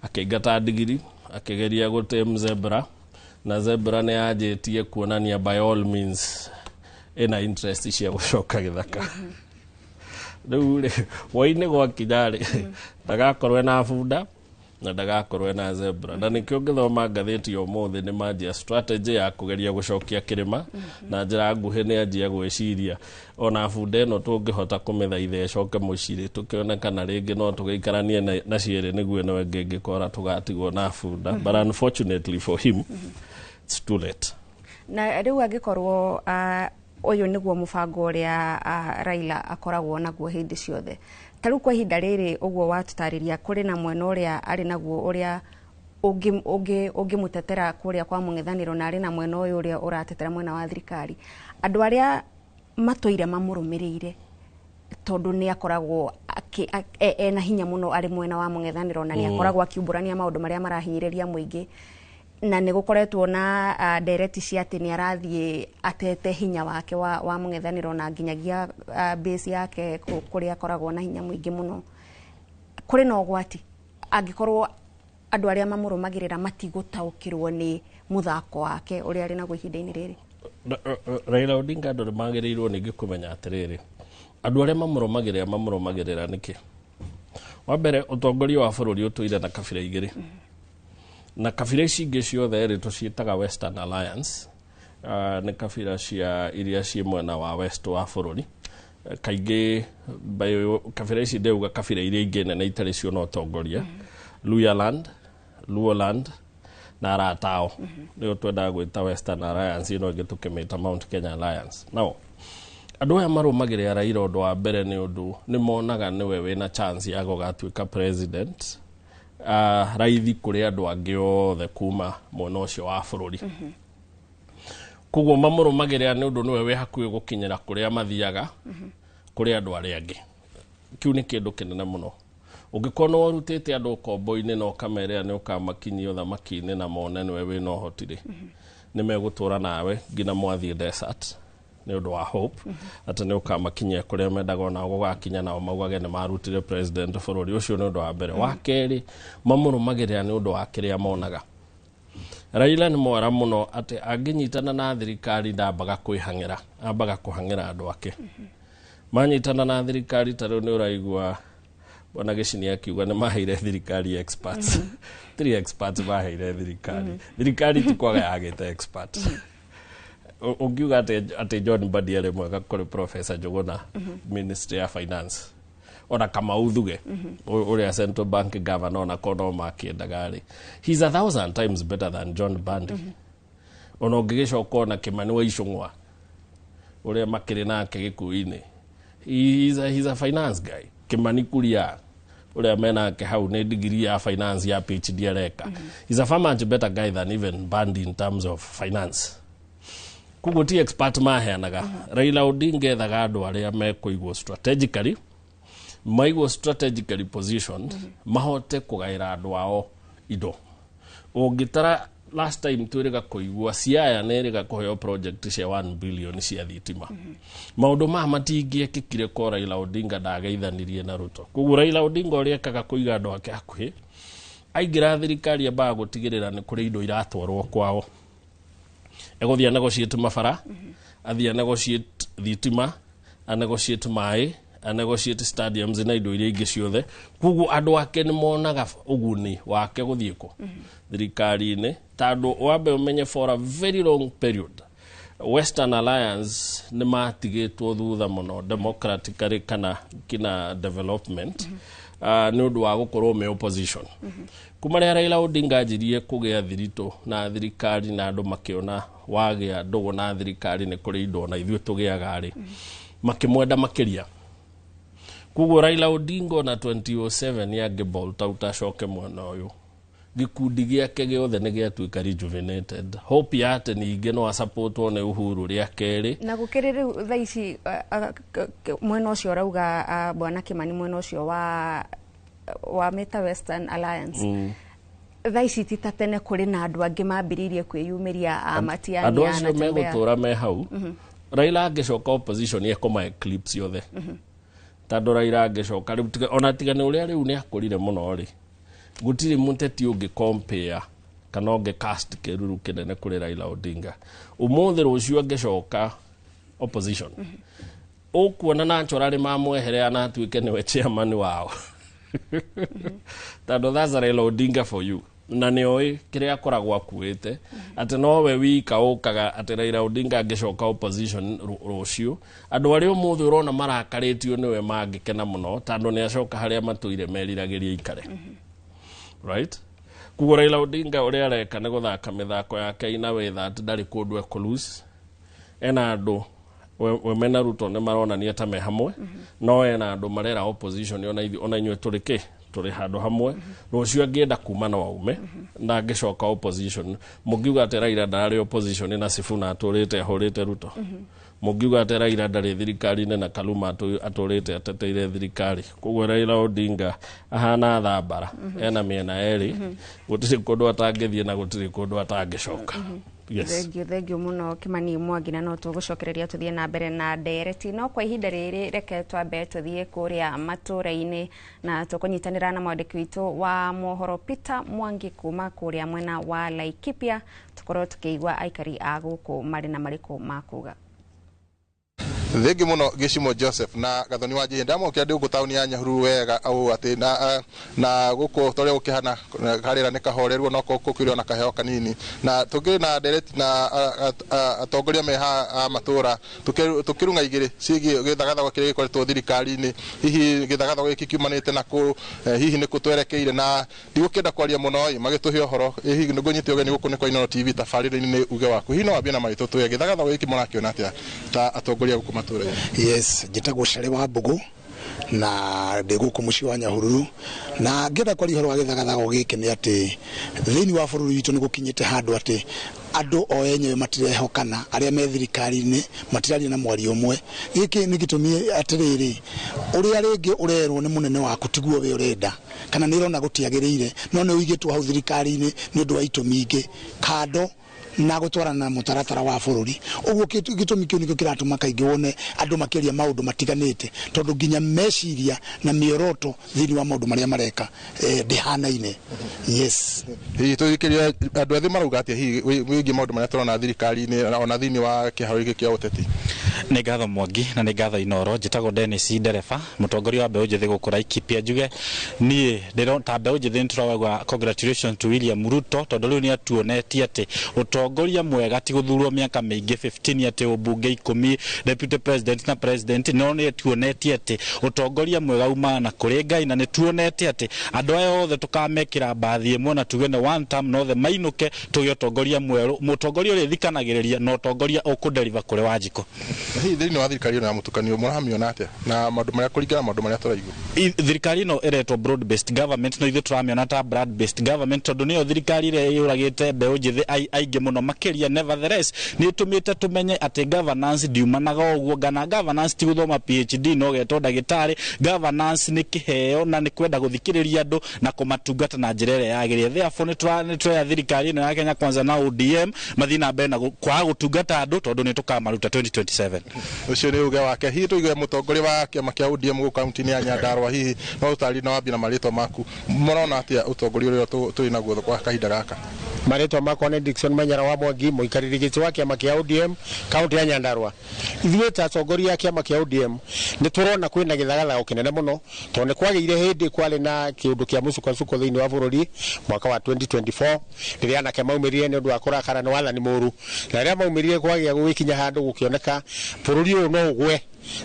Akĩingata ndigiri, akĩgeria gũtame zebra, na zebra nĩ yanjĩtie kuonania by all means ĩna interest cia gũcoka gĩthaka. Rĩu rĩ, woi-inĩ gwakinya rĩ, ndagakorwo ena bunda na ndagakorwo ena zebra. Na nĩkĩo ngĩthoma ngathĩti ya ũmũthĩ nĩ manjia strategy ya kũgeria gũcokia kĩrĩma na njĩra nguhĩ. Nĩ anjia gwĩciria ona bunda ĩno tũngĩhota kũmĩthaitha ĩcoke mũciĩ, tũkĩone kana rĩngĩ no tũgĩikaranie na cierĩ nĩguo ĩno ĩngĩ ĩngĩkora tũgatigwo na bunda. But unfortunately for him, it's too late. Na rĩu angĩkorwo ũyũ nĩguo mũbango ũrĩa Raila akoragwo naguo hĩndĩ ciothe, ta rĩu kwa ihinda rĩrĩ ũguo watũtarĩria, kũrĩ na mwena ũrĩa arĩ naguo ũrĩa ũngĩmũtetera kũrĩa kwa mũng'ethanĩro, na arĩ na mwena ũyũ ũrĩa ũratetera mwena wa thirikari. Andũ arĩa matũire mamũrũmĩrĩire, tondũ nĩ akoragwo ena hinya mũno arĩ mwena wa mũng'ethanĩro na nĩ akoragwo akiumbũrania maũndũ marĩa marahinyĩrĩria mũingĩ, na nĩ gũkoretwo na ndereti cia atĩ nĩ arathiĩ atete hinya wake wa mũng'ethanĩro na nginyagia base yake kũrĩa akoragwo na hinya mũingĩ mũno, kũrĩ na ũgwati angĩkorwo andũ arĩa mamũrũmagĩrĩra matigũtaũkĩrwo nĩ mũthako wake ũrĩa arĩ naguo ihinda-inĩ rĩrĩ? Raila Odinga, andũ nĩ magĩrĩirwo ningĩ kũmenya atĩrĩrĩ, andũ arĩa mamũrũmagĩrĩra mamũrũmagĩrĩra nĩkĩ? Wa mbere, ũtongoria wa bũrũri ũtũire na kabira igĩrĩ, na kabira ici ingĩ ciothe rĩ tũciĩtaga Western Alliance. Nĩ kabira cia iria ciĩ mwena wa west wa bũrũri. Kaingĩ kabira ici ndĩuga kabira iria ingĩ nene itarĩ ciona ũtongoria, Luhyaland, Luoland na aratao, nĩo twendaga gwĩta Western Alliance, ĩno ĩngĩ tũkĩmĩta Mount Kenya Alliance. Now andũ aya marũmagĩrĩra Raila, ũndũ wa mbere nĩ ũndũ nĩ monaga nĩwe wĩna chance ya gũgatuĩka president raithi kũrĩ andũ angĩ othe kuma mwena ũcio wa bũrũri. Koguo mamũrũmagĩrĩra nĩ ũndũ nĩwe wĩ hakuhĩ gũkinyĩra kũrĩa mathiaga kũrĩ andũ arĩa angĩ. Kĩu nĩ kĩndũ kĩnene mũno. Ũngĩkorwo nĩ warutĩte andũ ũkombo-inĩ na ũkamerĩra nĩ ũkamakinyia ũthamaki-inĩ na mone nĩwe wĩna ũhoti rĩ, nĩ megũtũra nawe nginya mwathiĩ desert. Nĩ ũndũ wa hope atĩ nĩ ũkamakinyia kũrĩa mendaga, onao gũgakinya nao maugage nĩ marutire president bũrũri ũcio. Nĩ ũndũ wa mbere. Wa kerĩ, mamũrũmagĩrĩra nĩ ũndũ wa kĩrĩa monaga. Raila nĩ mwara mũno atĩ angĩnyitana na thirikari ndambaga kwĩhang'ĩra, ambaga kũhang'ĩra andũ ake. Manyitana na thirikari, ta rĩu nĩ ũraigua bwana Gĩcini akiuga nĩ maheire thirikari experts, three experts maheire thirikari. Thirikari ti kwaga yagĩte expert. Ũngiuga atĩ John Mbadi arĩ mwega kũrĩ Professor Njuguna, Ministry ya Finance, ona Kamau Thuge, ũrĩa Central Bank governor, ona korwo no makĩendaga rĩ, he's a thousand times better than John Mbadi. Ona ũngĩgĩcoka ona Kimani wa Ichung'wa ũrĩa makĩrĩ nake gĩkuũ-inĩ, he's a finance guy. Kimani Kuria ũrĩa menake hau nĩ degree ya finance ya PhD areka. He's a far much better guy than even Mbadi in terms of finance. Koguo ti expert maheanaga. Raila Odinga ethaga andũ arĩa mekũigwo strategically, maigwo strategically positioned, mahote kũgaĩra andũ ao indo. Ũngĩtara last time twĩrĩga kũigua Siaya nĩ ĩrĩga kũheo project cia 1 billion cia thitima. Maũndũ maya matingĩekĩkire ko Raila Odinga ndageithanirie na Ruto. Koguo Raila Odinga ũrĩa ekaga kũiga andũ ake hakuhĩ, aingĩra thirikari ambaga gũtigĩrĩra nĩ kũrĩ indo iratwarwo kwao. Egũthiĩ a negotiate mabara, athiĩ a negotiate thitima, a negotiate maĩ, a negotiate stadiums na indo iria ingĩ ciothe. Koguo andũ ake nĩ monaga ũguni wake gũthiĩ kũ thirikari-inĩ, tondũ wambe ũmenye for a very long period Western Alliance nĩ matigĩtwo thutha mũno democratically kana kina development, nĩ ũndũ wa gũkorwo me opposition. Kuma rĩrĩa Raila Odinga anjirie kũgĩa thiritũ na thirikari na andũ makĩona wagĩa ndũgũ na thirikari nĩ kũrĩ indo ona ithuĩ tũgĩaga rĩ, makĩmwenda makĩria. Koguo Raila Odinga ona 2007 angĩbolt out acoke mwena ũyũ, gĩkundi gĩake gĩothe nĩ gĩatuĩka rejuvenated. Hope ya atĩ ningĩ no asupportwo nĩ Uhuru rĩa kerĩ. Na gũkĩrĩ rĩu thaa ici mwena ũcio ũrauga, bwana Kimani, mwena ũcio wa mĩta Western Alliance, thaa ici ti ta tene kũrĩ na andũ angĩ mambĩrĩirie kwĩyumĩria a Matiang'i Andũ acio anatembea. Megũtũra me hau. Raila angĩcoka opposition ekũma eclipse yothe, tondũ Raila angĩcoka rĩu ona tiga nĩ ũrĩa rĩu nĩ akũrire mũno rĩ, gũtirĩ mũteti ũngĩ compare kana ũngĩ cast kĩruru kĩnene kũrĩ Raila Odinga ũmũthĩ. Rũciũ angĩcoka opposition, ũkuona naturally mamwehere na atuĩke nĩwe chairman wao, tondũ that's Raila Odinga for you. Na nĩ oĩ kĩrĩa akoragwo akuĩte atĩ nowe wika ũkaga atĩ Raila Odinga angĩcoka opposition rũciũ, andũ arĩa ũmũthĩ ũrona marakarĩtio nĩwe mangĩkena mũno, tondũ nĩ acoka harĩa matũire meriragĩria ikare, right? Koguo Raila Odinga ũrĩa areka nĩ gũthaka mĩthako yake ina way that ndarĩ kũndũ ekũ ena andũ we mena Ruto nĩ maronania ta me hamwe, no ena andũ marera opposition ona ithuĩ ona inyuĩ tũrĩ kĩ tũrĩ handũ hamwe. Rũciũ angĩenda kuma no aume na angĩcoka opposition, mũngiuga atĩ Raila ndararĩ opposition na Sifuna atũrĩte ahũrĩte Ruto? Mũngiuga atĩ Raila ndarĩ thirikari-inĩ na Kaluma atũrĩte ateteire thirikari? Koguo Raila Odinga ahana thambara ena mĩena ĩrĩ, gũtirĩ kũndũ atangĩthiĩ na gũtirĩ kũndũ atangĩcoka. Yes. Thengio, thengio mũno Kimani Mwangi, na no tũgũcokereria tũthiĩ na mbere na ndereti, no kwa ihinda rĩrĩ reke twambe tũthiĩ kũrĩa matũra-inĩ na tũkũnyitanĩra na mwandĩki witũ wa mohoro Peter Mwangi kuma kũrĩa mwena wa Laikipia, tũkorwo tũkĩigua aikari a gũkũ marĩ na marĩkũ makuga. Thengi muno Gĩcimo Joseph na Gathoni wa Njihĩ. Ndamokĩra ndĩ gũkũ taũni ya Nyahururu wega au atĩ na gũkũ torĩa gũkĩhana karĩra nĩ kahoreruo no gũkĩrĩ ona kaheo kanini, na tũkĩrĩ na ndereti na atongoria me haha a matũra, tũkĩrung'a igĩrĩ ciĩgiĩ gĩthagathago kĩrĩa gĩkoretwo thirikari-inĩ. Hihi gĩthagathago gĩkĩ kiumanĩte na kũ? Hihi nĩ kũ twerekeire? Na ndigũkĩenda kwaria mũno ĩ magĩtũhe ũhoro. Hihi nĩngũnyite ũgeni gũkũ nĩ kwa Inooro TV, tabarĩra-inĩ nĩ uge waku. Hihi no wambie na marĩtũ twĩre gĩthagathago gĩkĩ mũrakĩona atĩa ta atongoria gũkũ matũra-inĩ? Yes, njĩtagwo Care wa Mbũgũ na ndĩ gũkũ mũciĩ wa Nyahururu, na ngĩenda kwaria ũhoro wa gĩthagathago gĩkĩ nĩ atĩ thĩinĩ wa bũrũri witũ nĩ gũkinyĩte handũ atĩ andũ o enyewe matirehokana, arĩa me thirikari-inĩ matiraria na mwario ũmwe. Gĩkĩ nĩ gĩtũmi atĩrĩrĩ, ũrĩa rĩngĩ ũrerwo nĩ mũnene waku tiguo we ũrenda kana nĩ ũrona gũtiagĩrĩire, no nĩ ũigĩtwo hau thirikari-inĩ nĩ ũndũ wa itũmi ingĩ kando. Na gũtwarana na mũtaratara wa bũrũri. Ũguo gĩtũmi kĩu nĩkĩo kĩratũma kaingĩ wone andũ makĩaria maũndũ matiganĩte, tondũ nginya meciria na mĩoroto thĩinĩ wa maũndũ marĩa mareka ndĩhanaine. Yes. Hihi tũthikĩrĩrie andũ ethĩ marauga atĩa hihi wĩgiĩ maũndũ marĩa tũrona thirikari-inĩ ona thĩinĩ wa kĩharo gĩkĩ kĩa ũteti? Nĩ ngatho Mwangi na nĩ ngatho Inoro. Njĩtagwo Dennis Ndereba, mũtongoria wa mbeũ njĩthĩ gũkũ Laikipia. Njuge niĩ ndĩro ta mbeũ njĩthĩ nĩtũrauga congratulations to William Ruto, tondũ rĩu nĩ atuonetie atĩ ũtongoria mwega ti gũthurwo mĩaka mĩingĩ 15, atĩ ũmbunge 10, deputy president na president, no nĩ atuonetie atĩ ũtongoria mwega umaga na kũrĩ Ngai, na nĩ tuonete atĩ andũ aya othe tũkamekĩra mbathi ĩmwe na tuge nĩ one term na othe mainũke, tũgĩe ũtongoria mwerũ, mũtongoria ũrĩa thikanagĩrĩria na ũtongoria ũkũdeliver kũrĩ Wanjikũ. Hihi thĩinĩ wa thirikari ĩno ya mũtukanio mũramĩona atĩa na maũndũ marĩa kũringana na maũndũ marĩa tũraigua? Thirikari ĩno ĩretwo broad based government, no ithuĩ tũramĩona ta broad based government, tondũ nĩyo thirikari ĩrĩa ĩyũragĩte mbeũ njĩthĩ aingĩ mũno makĩria. Nevertheless, nĩ ĩtũmĩte tũmenye atĩ governance ndiumanaga ũguo, ngana governance ti gũthoma PhD na ũgetwo ndagĩtarĩ. Governance nĩ kĩheo na nĩ kwenda gũthikĩrĩria andũ na kũmatungata na njĩra ĩrĩa yagĩrĩire. Therefore, nĩ tũroya thirikari ĩno ya Kenya Kwanza na ODM mathiĩ na mbere na kwaga gũtungata andũ, tondũ nĩ tũkamaruta 2027. Ũcio nĩ uge wake. Hihi tũigue mũtongoria wa kĩama kĩa ODM gũkũ kaunti-inĩ ya Nyandarua, hihi no ũtarĩrie na wambie na marĩtwa maku, mũrona atĩa ũtongoria ũrĩa tũrĩ naguo kwa kahinda gaka? Marĩtwa makwa nĩ Dickson Manyara wa Mwangi, mũikarĩri gĩtĩ wa kĩama kĩa ODM kaunti ya Nyandarua. Ithuĩ ta atongoria a kĩama kĩa ODM nĩ tũrona kwĩna gĩthagathago kĩnene mũno, tondũ nĩ kwagĩire hĩndĩ kwarĩ na kĩũndũ kĩa mũcukacuko thĩinĩ wa bũrũri mwaka wa 2024, rĩrĩa anake maumĩrire nĩ ũndũ wa kũrakara nĩ wathani mũru, na rĩrĩa maumĩrire kwagĩa gũgĩkinya handũ gũkĩoneka bũrũri ũyũ no ũgwe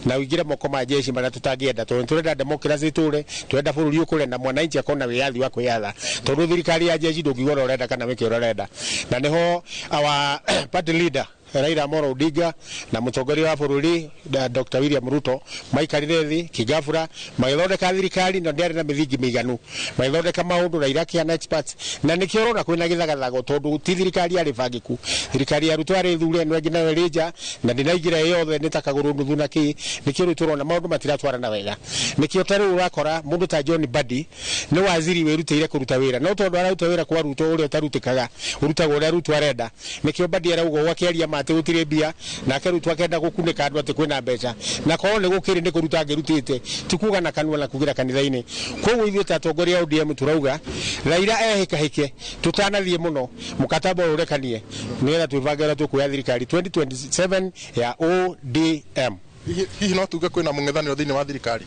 na ũingĩre moko ma jeshi marĩa tũtangĩenda, tondũ tũrenda democracy tũre, tũrenda bũrũri ũkũre na mwananchi akorwo na wĩyathi wa kwĩyatha, tondũ thirikari ya jeshi ndũngiuga ũrĩa ũrenda kana wĩke ũrĩa ũrenda. Na nĩho our party leader Raila Amolo Odinga na mũtongoria wa bũrũri Dr. William Ruto maikarire thĩ kĩgabura magĩthondeka thirikari, na ndĩarĩ na mĩthingi mĩiganu, magĩthondeka maũndũ Raila akĩhana experts, na nĩkĩo ũrona kwĩna gĩthagathago, tondũ ti thirikari yarĩ bangĩku. Thirikari ya Ruto yarĩ thure, ĩno ĩngĩ nayo ĩrĩ nja na ndĩnaingĩra ĩ yothe, nĩ ta kagũrũ nuthu na kĩ. Nĩkĩo rĩu tũrona maũndũ matiratwarana wega. Nĩkĩo ta rĩu ũrakora mũndũ ta John Mbadi nĩ waziri wĩrutĩire kũruta wĩra, no tondũ araruta wĩra kwa Ruto ũrĩa ũtarutĩkaga, ũrutagwo ũrĩa Ruto arenda. Nĩkĩo Mbadi arauga ũguo akĩaria ma atĩ gũtirĩ mbia, nake Ruto akenda gũkunĩka andũ atĩ kwĩna mbeca, na korwo nĩ gũkĩrĩ nĩ kũruta angĩrutĩte, ti kuga na kanua na kugĩra kanitha-inĩ. Koguo ithuĩ ta atongoria a ODM tũrauga Raila ehĩkahĩke tũtanathiĩ mũno, mũkataba ũyũ ũrekanie nĩgetha twĩbange ũrĩa tũkuoya thirikari 2027 ya ODM. Hihi no tuge kwĩna mũng'ethanĩro thĩinĩ wa thirikari?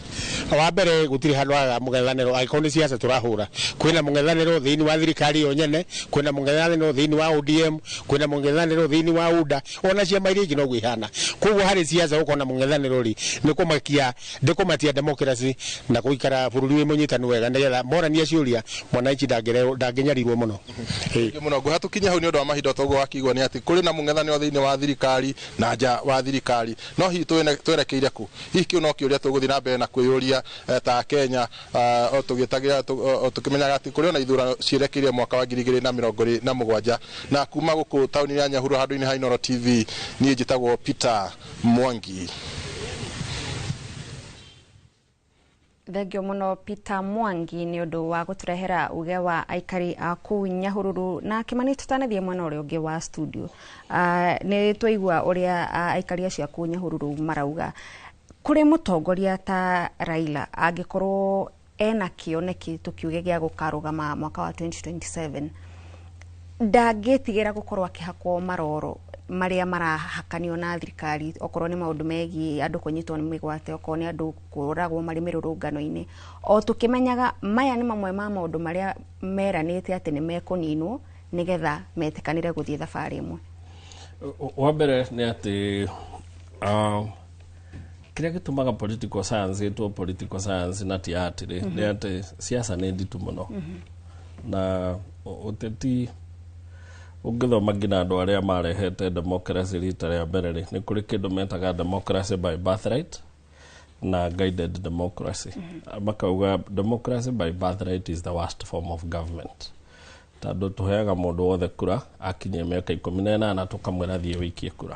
Wa mbere, gũtirĩ handũ hagaga mũng'ethanĩro angĩkorwo nĩ siasa tũrahũra. Kwĩna mũng'ethanĩro thĩinĩ wa thirikari yo nyene, kwĩna mũng'ethanĩro thĩinĩ wa ODM, kwĩna mũng'ethanĩro thĩinĩ wa UDA, ona ciama iria ingĩ noguo ihana. Koguo harĩ siasa gũkorwo na mũng'ethanĩro rĩ, nĩ kũmakia, nĩ kũmatia democracy na gũikara bũrũri wĩ mũnyitanu wega, nĩgetha morania ciũria mwananchi ndangĩnyarirwo mũno. Thengiũ mũno. Ngũha tũkinye hau nĩ ũndũ wa mahinda, toguo wakĩigua nĩ atĩ kũrĩ na mũng'ethanĩro thĩinĩ wa thirikari na nja wa thirikari, no hihi twerekeire kũ? Hihi kĩu no kĩũria tũgũthiĩ na mbere na kwĩyũria ta Kenya, o tũgĩtagĩra o tũkĩmenyaga atĩ kũrĩ ona ithurano cierekeire mwaka wa 2027. Na kuma gũkũ taũni ya Nyahururu handũ-inĩ ha Inooro TV, niĩ njĩtagwo Peter Mwangi. Thengio mũno Peter Mwangi nĩ ũndũ wa gũtũrehera uge wa aikari a kũu Nyahururu. Na Kĩmani, tũtanathiĩ mwena ũrĩa ũngĩ wa studio, nĩ twaigua ũrĩa aikari acio a kũu Nyahururu marauga kũrĩ mũtongoria ta Raila angĩkorwo ena kĩoneki tũkiuge gĩa gũkarũgama mwaka wa 2027, ndangĩtigĩra gũkorwo akĩhakwo maroro marĩa marahakanio na thirikari, okorwo nĩ maũndũ megiĩ andũ kũnyitwo nĩ mĩgwate, okorwo nĩ andũ kũragwo marĩ mĩrũrũngano-inĩ, o tũkĩmenyaga maya nĩ mamwe ma maũndũ marĩa meranĩte atĩ nĩ mekũninwo nĩgetha metĩkanĩre gũthiĩ thabarĩ ĩmwe. Wa mbere nĩ atĩ kĩrĩa gĩtũmaga political science ĩtwo political science na ti art rĩ, nĩ atĩ siasa nĩ nditũ mũno, na ũteti ũngĩthoma nginya andũ arĩa marehete democracy rita rĩa mbere rĩ, nĩ kũrĩ kĩndũ metaga democracy by birthright na guided democracy. Makauga democracy by birthright is the worst form of government, tondũ tũheaga mũndũ wothe kura akinyia mĩaka 18 tũkamwĩra thiĩ wĩikie kura.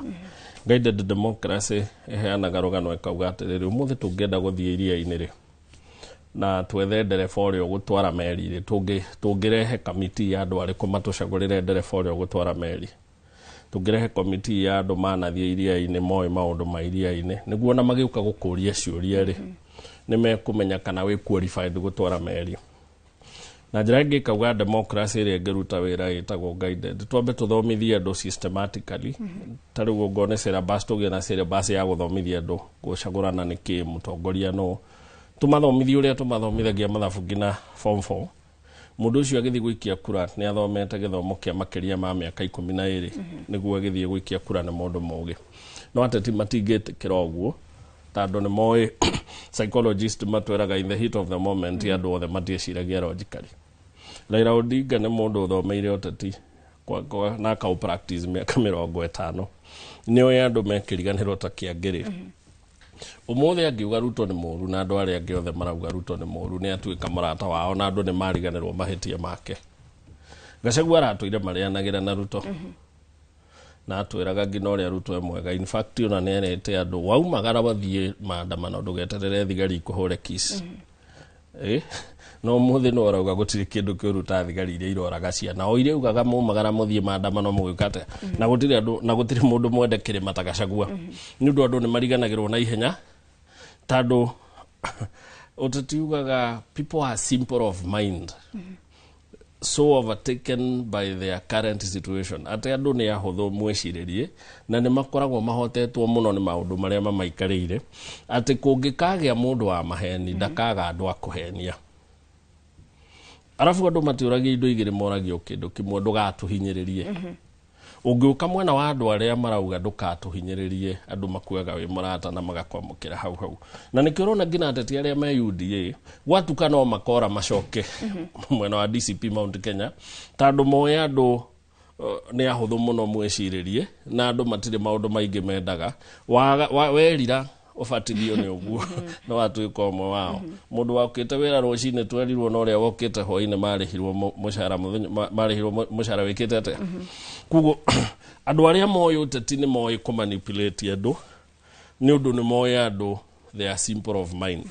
Guided democracy ĩheanaga rũgano ĩkauga atĩrĩrĩ, ũmũthĩ tũngĩenda gũthiĩ iria-inĩ rĩ, na twethe ndereba ũrĩa ũgũtwara meri rĩ, tũngĩrehe kamiti ya andũ arĩkũ matũcagũrĩre ndereba ũrĩa ũgũtwara meri? Tũngĩrehe committee ya andũ manathiĩ iria-inĩ, moĩ maũndũ ma iria-inĩ, nĩguo ona magĩũka gũkũria ciũria rĩ, nĩ mekũmenya kana wĩ qualified gũtwara meri. Na njĩra ĩngĩ ĩkauga democracy ĩrĩa ĩngĩruta wĩra ĩtagwo guided. Twambe tũthomithie andũ systematically. Ta rĩu ũngorwo nĩ syllabus, tũgĩe na syllabus ya gũthomithia andũ gũcagũrana nĩ kĩ, mũtongoria nũ, tũmathomithie ũrĩa tũmathomithagia mathabu nginya form 4. Mũndũ ũcio agĩthiĩ gũikia kura nĩ athomete gĩthomo kĩa makĩria ma mĩaka 12 nĩguo agĩthiĩ gũikia kura nĩ mũndũ mũgĩ. No ateti matingĩtĩkĩra ũguo, tondũ nĩ moĩ psychologist matwĩraga in the heat of the moment andũ othe matiĩciragia logically. Raila Odinga nĩ mũndũ ũthomeire ũteti na akau practice mĩaka 50. Nĩ oĩ andũ mekĩriganĩrwo ta kĩangĩrĩ. Ũmũthĩ angiuga Ruto nĩ mũru na andũ arĩa angĩ othe marauga Ruto nĩ mũru, nĩ atuĩka mũrata wao na andũ nĩ mariganĩrwo mahĩtia make. Gachagua aratũire marĩanagĩra na Ruto na atwĩraga nginya ũrĩa Ruto e mwega. In fact, ona nĩ erĩte andũ waumagara wathiĩ maandamano ndũgeterere thigari ikũhũre kiss. No mũthĩ no arauga gũtirĩ kĩndũ kĩũru ta thigari iria iroraga ciana o iria ugaga mumagara mũthiĩ maandamano mũgĩka atĩa, na gũtirĩ andũ na gũtirĩ mũndũ mwende kĩrĩma ta Gachagua, nĩ ũndũ andũ nĩ mariganagĩrwo na ihenya, tondũ ũteti ugaga people are simple of mind, so overtaken by their current situation atĩ andũ nĩ ahũthũ mwĩcirĩrie na nĩ makoragwo mahotetwo mũno nĩ maũndũ marĩa mamaikarĩire, atĩ kũngĩkagĩa mũndũ wa maheni ndakaga andũ a kũhenia. Arabu andũ matiũragia indo igĩrĩ, moragio kĩndũ kĩmwe, ndũgatũhinyĩrĩrie. Ũngĩũka mwena wa andũ arĩa marauga ndũkatũhinyĩrĩrie, andũ makuaga wĩ mũrata na magakwamũkĩra hau hau. Na nĩkĩo ũrona nginya ateti arĩa me UDA gwatuka no makora macoke mwena wa DCP Mount Kenya, tondũ moĩ andũ nĩ ahũthũ mũno mwĩcirĩrie na andũ matirĩ maũndũ maingĩ mendaga. Werira ũbatithio nĩ ũguo no watuĩka ũmwe wao. Mũndũ wakĩte wĩra rũcinĩ twerirwo na ũrĩa wokĩte hwainĩ marĩhirwo mũcara mũthenya, marĩhirwo mũcara wĩkĩte atĩa. Koguo andũ arĩa moĩ ũteti nĩ moĩ kũmanipulate andũ, nĩ ũndũ nĩ moĩ andũ they are simple of mind.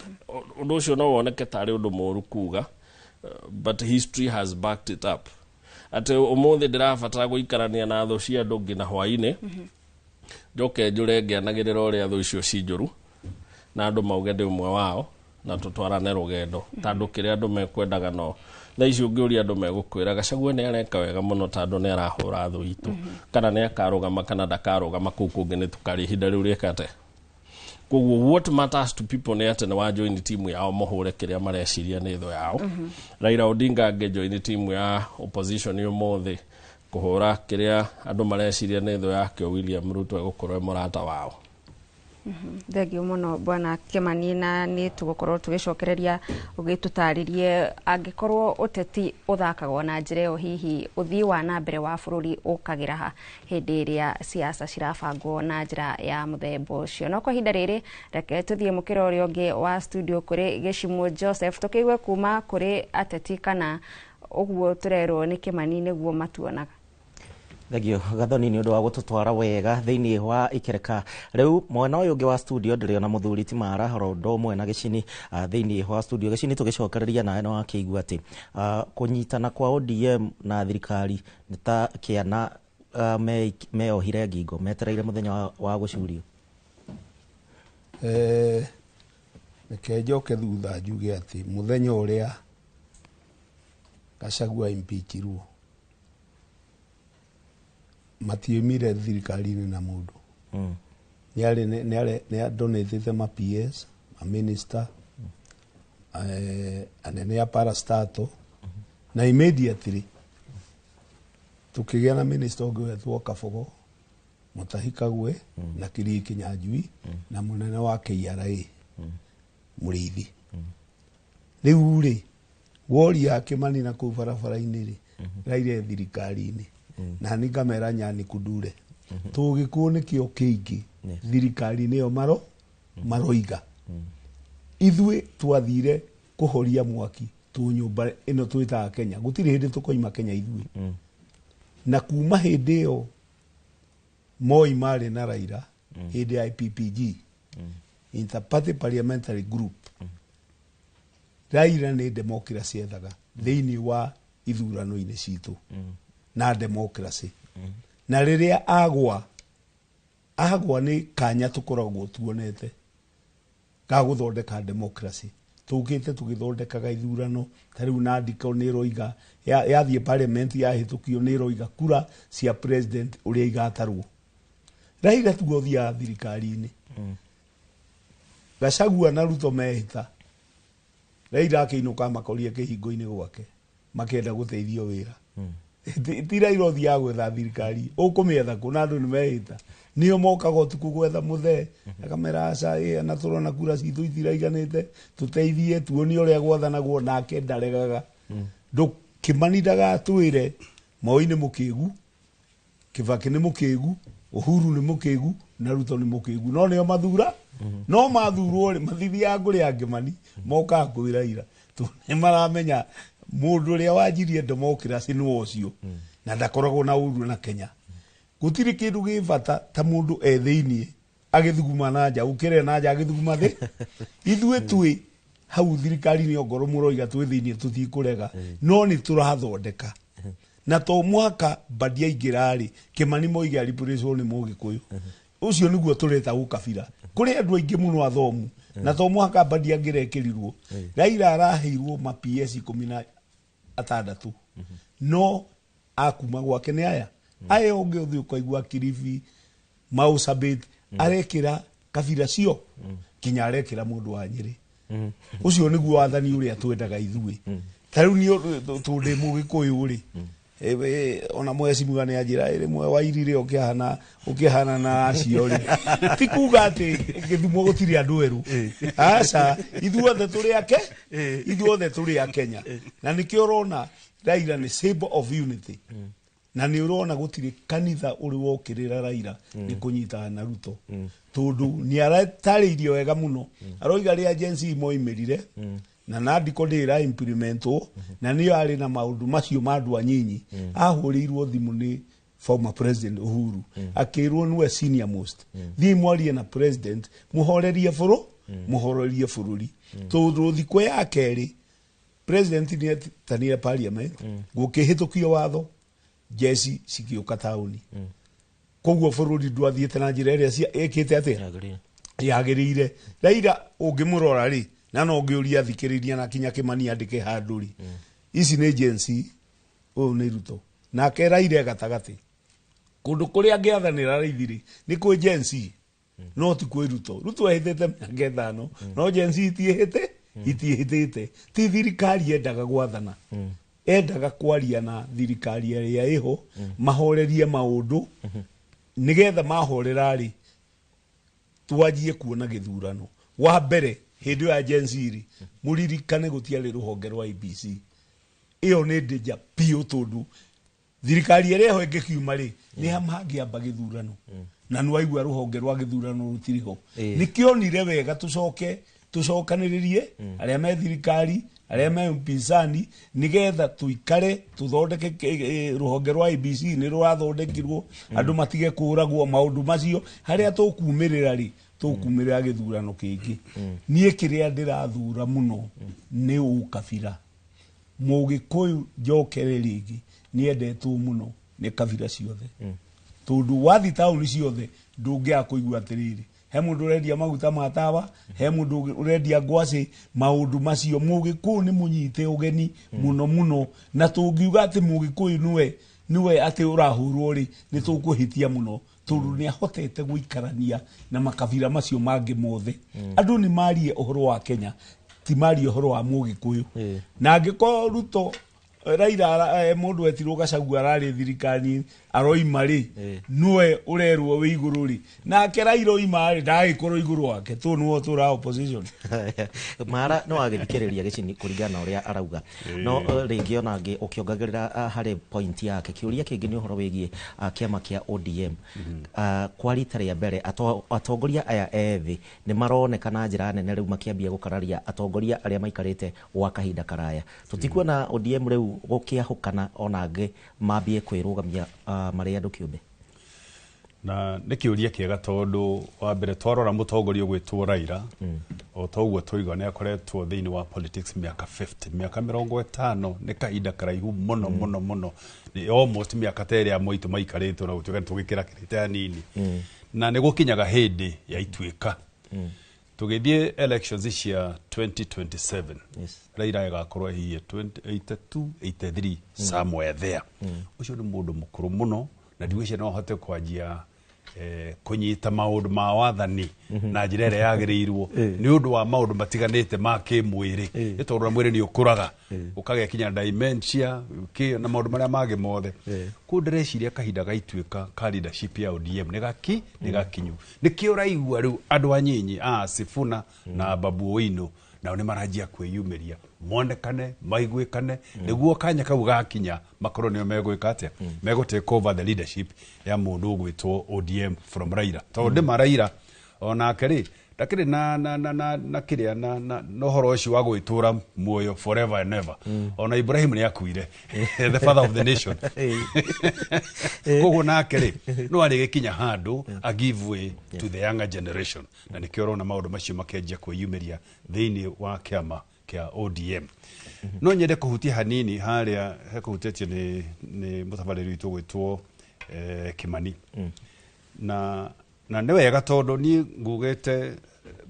Ũndũ ũcio no woneke tarĩ ũndũ mũũru kuga, but history has backed it up. Atĩ ũmũthĩ ndĩrabatara gũikarania na thũ cia andũ nginya hwainĩ, njoke njũre ngĩanagĩrĩra ũrĩa thũ icio ci njũru, na andũ mauge ndĩ ũmwe wao na tũtwarane rũgendo, tondũ kĩrĩa andũ mekwendaga no thaa ici ũngĩũria andũ megũkwĩra Gachagua nĩ areka wega mũno tondũ nĩ arahũra thũ itũ, kana nĩ akarũgama kana ndakarũgama kũu kũngĩ nĩ tũkarĩ ihinda rĩu rĩka atĩa. Koguo what matters to people nĩ atĩ nĩ wa join team yao mũhũre kĩrĩa mareciria nĩ thũ yao. Raila Odinga angĩ join team ya opposition ũmũthĩ kũhũra kĩrĩa andũ mareciria nĩ thũ yake, William Ruto egũkorwo e mũrata wao. Thengio mũno Bwana Kĩmani, na nĩ tũgũkorwo tũgĩcokereria ũgĩtũtarĩrie angĩkorwo ũteti ũthakagwo na njĩra ĩyo, hihi ũthii wa na mbere wa bũrũri ũkagĩra ha hĩndĩ ĩrĩa siasa cirabangwo na njĩra ya mũthemba ũcio. No kwa ihinda rĩrĩ reke tũthiĩ mũkĩra ũrĩa ũngĩ wa studio kũrĩ Gĩcimũ Joseph, tũkĩigue kuma kũrĩ ateti kana ũguo tũrerwo nĩ Kĩmani nĩguo matuonaga. Thengio Gathoni nĩ ũndũ wa gũtũtwara wega thĩinĩ wa ikereka. Rĩu mwena ũyũ ũngĩ wa studio ndĩrĩona mũthuri ti Mara oro ũndũ ũmwe na Gĩcini thĩinĩ wa studio. Gĩcini, tũgĩcokereria nawe nĩ wakĩigua atĩ kũnyitana kwa ODM na thirikari nĩ ta kĩana meohire ngingo metereire mũthenya wa gũcurio. Reke njoke thutha njuge atĩ mũthenya ũrĩa Gachagua impeachirwo matiumire thirikari-inĩ na mũndũ. Nĩ adonatĩte ma PS, ma minister, anene a parastatal, na immediately tukĩgĩa na minister ũngĩ wetwo Kabogo, Mutahi Kagwe, na Kĩrĩĩ Kĩnyanjui, na mũnene wa KRA Mũrĩithi. Rĩu rĩ woria Kĩmani na kũu barabara-inĩ rĩ raire thirikari-inĩ na nĩ ngamera nyani kundure tũgĩkũũ nĩkĩo kĩingĩ thirikari nĩyo maroiga. Ithuĩ twathire kũhoria mwaki tũ nyũmba ĩno twĩtaga Kenya, gũtirĩ hĩndĩ tũkoima Kenya ithuĩ. Na kuma hĩndĩ ĩyo Moi marĩ na Raila hĩndĩ ya IPPG, Inter-Party Parliamentary Group, Raila nĩ democracy ethaga thĩinĩ wa ithurano-inĩ citũ na democracy. Na rĩrĩa agwa agwa nĩ kanya tũkoragwo tuonete ga gũthondeka democracy. Tũkĩte tũgĩthondekaga ithurano ta rĩu NADCO nĩ ĩroiga yathiĩ parliament yahĩtũkio nĩ ĩroiga kura cia president ũrĩa igatarwo. Raila tugo ũthiaga thirikari-inĩ. Gachagua na Ruto mehĩta, Raila akĩinũka makoria kĩhingo-inĩ gwake makĩenda gũteithio wĩra. Ti Raila ũthiaga gwetha thirikari, ũkũmĩetha kũ na andũ nĩ mehĩta. Nĩo mokaga ũtukũ gwetha mũthee, akamera aca ĩ na tũrona kura citũ itiraiganĩte, tũteithie tuonie ũrĩa gwathanagwo, nake ndaregaga. Kĩmani ndagatwĩre Moi nĩ mũkĩgu, Kibaki nĩ mũkĩgu, Uhuru nĩ mũkĩgu na Ruto nĩ mũkĩgu, no nĩo mathura. No mathurwo rĩ, matithiaga kũrĩ a Kĩmani, mokaga kwĩ Raila. Tondũ nĩ maramenya mũndũ ũrĩa wanjirie democracy nĩ ũcio, na ndakoragwo na ũru na Kenya. Gũtirĩ kĩndũ gĩ bata ta mũndũ e thĩiniĩ agĩthuguma na nja, ũkĩre na nja agĩthuguma thĩ. Ithuĩ twĩ hau thirikari-inĩ ongorwo mũroiga twĩ thĩiniĩ tũtikũrega, no nĩ tũrathondeka. Na to mũhaka Mbadi aingĩra rĩ, Kĩmani moige a-replace-wo nĩ Mũgĩkũyũ. Ũcio nĩguo tũreta ũkabira. Kũrĩ andũ aingĩ mũno athomu, na to mũhaka Mbadi angĩrekĩrirwo. Raila araheirwo ma PS 16, no akuma gwake nĩ aya. Aya ũngĩ ũthiĩ ũkaigua Kilifi, Marsabit, arekĩra kabira cio, kinya arekĩra mũndũ wa Nyĩrĩ. Ũcio nĩguo wathani ũrĩa twendaga ithuĩ. Ta rĩu niĩ tondũ ndĩ Mũgĩkũyũ rĩ, ona mheshimiwa nĩ anjĩra rĩmwe wairire ũkĩhana na acio rĩ, ti kuga atĩ Gĩthumo gũtirĩ andũ erũ. Aca, ithuothe tũrĩ ake, ithuothe tũrĩ a Kenya. Na nĩkĩo ũrona Raila nĩ symbol of unity. Na nĩ ũrona gũtirĩ kanitha ũrĩ wokĩrĩra Raila nĩ kũnyitana na Ruto. Tondũ nĩ aratarĩirie wega mũno. Aroiga rĩa Gen Z moimĩrire, na NADCO ndĩra implementwo, na nĩyo arĩ na maũndũ macio ma andũ anyinyi. Ahũrĩirwo thimũ nĩ former president Uhuru, akĩrwo nĩwe senior most, thiĩ mwarie na president mũhorerie mũhorerie bũrũri. Tondũ thikũ ya kerĩ president nĩ etanire parliament, gũkĩhĩtũkio watho, jeshi cigĩũka taũni. Koguo bũrũri ndwathiĩte na njĩra ĩrĩa ĩkĩte atĩa yagĩrĩire. Raila ũngĩmũrora rĩ, na no ngĩũria thikĩrĩria na kinya Kĩmani andĩke handũ rĩ, ici nĩ Gen Z, ũyũ nĩ Ruto, nake Raila e gatagatĩ. Kũndũ kũrĩa angĩathanĩra raithi rĩ, nĩ kwĩ Gen Z, no ti kwĩ Ruto. Ruto ehĩtĩte mĩaka 5, no Gen Z itiĩhĩtĩte. Ti thirikari yendaga gwathana, endaga kwaria na thirikari ĩrĩa ĩho, mahorerie maũndũ, nĩgetha mahorera rĩ, twanjie kuona gĩthurano. Wa mbere hĩndĩ ĩyo ya Gen Z rĩ, mũririkane gũtiarĩ rũhonge rwa IEBC. Ĩyo nĩ danger biũ, tondũ thirikari ĩrĩa ĩho ĩngĩkiuma rĩ, nĩ ha mangĩamba gĩthurano. Na nĩ waigua rũhonge rwa gĩthurano rũtirĩ ho. Nĩkĩonire wega tũcoke tũcokanĩrĩrie arĩa me thirikari, arĩa me upinzani, nĩgetha tũikare tũthondeke rũhonge rwa IEBC nĩ rũrathondekirwo, andũ matige kũragwo maũndũ macio. Harĩa tũkumĩrĩra rĩ, tũkumĩrĩra gĩthurano kĩngĩ. Niĩ kĩrĩa ndĩrathura mũno nĩ ũkabira. Mũgĩkũyũ njokere rĩngĩ nĩendetwo mũno nĩ kabira ciothe. Tondũ wathi taũni ciothe ndũngĩaga kũigua atĩrĩrĩ, he mũndũ ũrendia maguta ma tawa, he mũndũ ũrendia ngwacĩ, maũndũ macio Mũgĩkũyũ nĩ mũnyite ũgeni mũno mũno. Na tũngiuga atĩ Mũgĩkũyũ nĩwe atĩ ũrahũrwo rĩ, nĩ tũkũhĩtia mũno, tondũ nĩ ahotete gũikarania na makabira macio mangĩ mothe. Andũ nĩ marie ũhoro wa Kenya, ti marie ũhoro wa Mũgĩkũyũ. Na angĩkorwo Ruto Raila mũndũ etirwo Gachagua ararĩ thirikari aroima rĩ, nĩwe ũrerwo wĩ igũrũ rĩ, nake Raila oima rĩ, ndagĩkorwo igũrũ wake, tũ nĩwe ũtũraga opposition. Mara no agĩthikĩrĩria gĩcini kũringana na ũrĩa arauga. No rĩngĩ ona angĩ ũkĩongagĩrĩra harĩ point yake, kĩũria kĩngĩ nĩ ũhoro wĩgiĩ kĩama kĩa ODM. Kwa rita rĩa mbere atongoria aya ethĩ nĩ maroneka na njĩra nene rĩu makĩambia gũkararia atongoria arĩa maikarĩte gwa kahinda karaya. Tũtikuona ODM rĩu gũkĩahũkana ona angĩ mambie kwĩrũgamia marĩ andũ kĩũmbe. Na nĩ kĩũria kĩega tondũ wa mbere twarora mũtongoria ũgwĩtwo Raila, o ta ũguo tũigua nĩ akoretwo thĩinĩ wa politics mĩaka 50, mĩaka 50 nĩ kahinda karaihu mũno mũno mũno, nĩ almost mĩaka ta ĩrĩa moitũ maikarĩtwo na gũtuĩka nĩ tũgĩkĩrakĩrĩte hanini, na nĩ gũkinyaga hĩndĩ ya ituĩka. Tũgĩthiĩ elections cia 2027, Raila ĩgakorwo hihi 82 83, somewhere there. Ũcio nĩ mũndũ mũkũrũ mũno na ndigwĩciria no ahote kwanjia kũnyita maũndũ ma wathani na njĩra ĩrĩa yagĩrĩirwo nĩ ũndũ wa maũndũ matiganĩte ma kĩmwĩrĩ, nĩ tondũ na mwĩrĩ nĩ ũkũraga ũkagĩa kinya dementia kĩ na maũndũ marĩa mangĩ mothe. Kũu ndĩreciria kahinda ga ituĩka ka leadership ya ODM nĩ gaki nĩ gakinyu. Nĩkĩo ũraigua rĩu andũ anyinyi a Sifuna na Babu Owino nao nĩ maranjia kwĩyumĩria monekane maiguĩkane, nĩguo kanya kau gakinya makorwo nĩo megwĩka atĩa, megũ take over the leadership ya mũndũ ũgwĩtwo ODM from Raila, tondũ ndĩma Raila onake rĩ ndakĩrĩ na na na na na kĩrĩa na na na ũhoro ũcio wa gwĩtũra muoyo forever and ever. Ona Ibrahim nĩ akuire, the father of the nation. Koguo nake rĩ no arĩgĩkinya handũ a give way to the younger generation, na nĩkĩo ũrona maũndũ macio makĩanjia kwĩyumĩria thĩinĩ wa kĩama kĩa ODM. No nyende kũhutia hanini harĩa hekũhutĩtio nĩ mũtabarĩri witũ gwĩtwo Kimani, na nĩ wega tondũ niĩ ngugĩte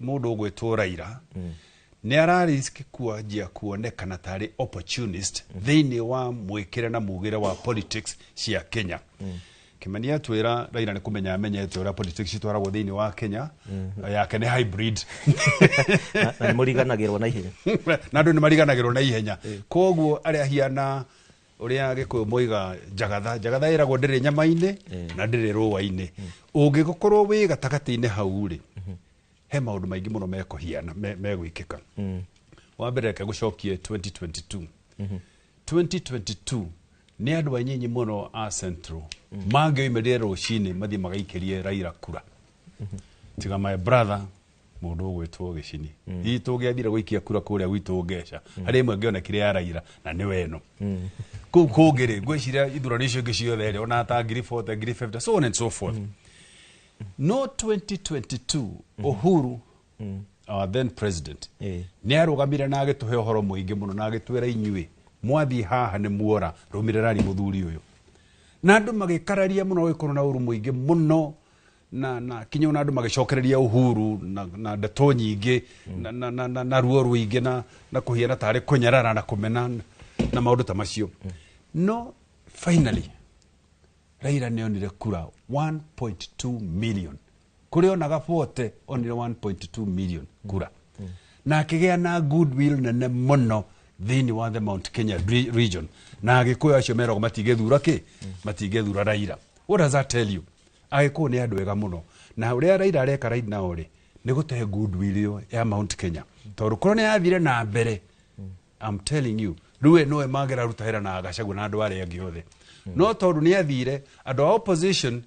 mũndũ ũgwĩtwo Raila nĩ ararisk kwanjia kuonekana tarĩ opportunist thĩinĩ wa mwĩkĩre na mugĩre wa politics cia Kenya. Kimani atwĩra Raila nĩ kũmenya amenyete ũrĩa politics citwaragwo thĩinĩ wa Kenya, yake nĩ hybrid. Na nĩ mũriganagĩrwo na ihenya. Na andũ nĩ mariganagĩrwo na ihenya, koguo arĩa hiana ũrĩa Gĩkũyũ moiga njagatha njagatha ĩragwo ndĩrĩ nyama-inĩ na ndĩrĩ rũa-inĩ. Ũngĩgũkorwo wĩ gatagatĩ-inĩ hau rĩ, he maũndũ maingĩ mũno mekũhiana megwĩkĩka. Wa mbere reke gũcokie 2022. 2022 nĩ andũ anyinyi mũno a Central mangĩoimĩrire rũcinĩ mathiĩ magaikĩrie Raila kura, tiga my brother mũndũ ũgwĩtwo Gĩcini. Hihi tũngĩathire gũikia kura kũrĩa gwitũ Ngeca, harĩ ĩmwe ngĩonekire ya Raila na nĩwe ĩno kũu kũngĩ rĩ, ngwĩciria ithurano icio ingĩ ciothe rĩ, ona ta 40,000, 50,000, so on and so forth. No 2022 Uhuru, our then president, nĩ arũgamire na agĩtũhe ũhoro mũingĩ mũno na agĩtwĩra inyuĩ mwathiĩ haha nĩ muora rũmĩrĩrani mũthuri ũyũ, na andũ magĩkararia mũno gũgĩkorwo na ũru mũingĩ mũno na kinya ona andũ magĩcokereria Uhuru na ndeto nyingĩ na ruo rũingĩ na kũhiana tarĩ kũnyarara na kũmena na maũndũ ta macio. No finally Raila nĩ onire kura 1.2 million, kũrĩa onaga bote onire 1.2 million kura, na akĩgĩa na goodwill nene mũno thĩinĩ wa the Mount Kenya region, na Agĩkũyũ acio meragwo matingĩthura kĩ, matingĩthura Raila. What does that tell you? Agĩkũyũ nĩ andũ ega mũno, na ũrĩa Raila areka right now rĩ nĩ gũte goodwill ĩyo ya Mount Kenya, tondũ korwo nĩ yathire na mbere, I'm telling you, rĩu we nowe mangĩraruta wĩra na Gachagua na andũ arĩa angĩ othe. No tondũ nĩ athire, andũ a opposition,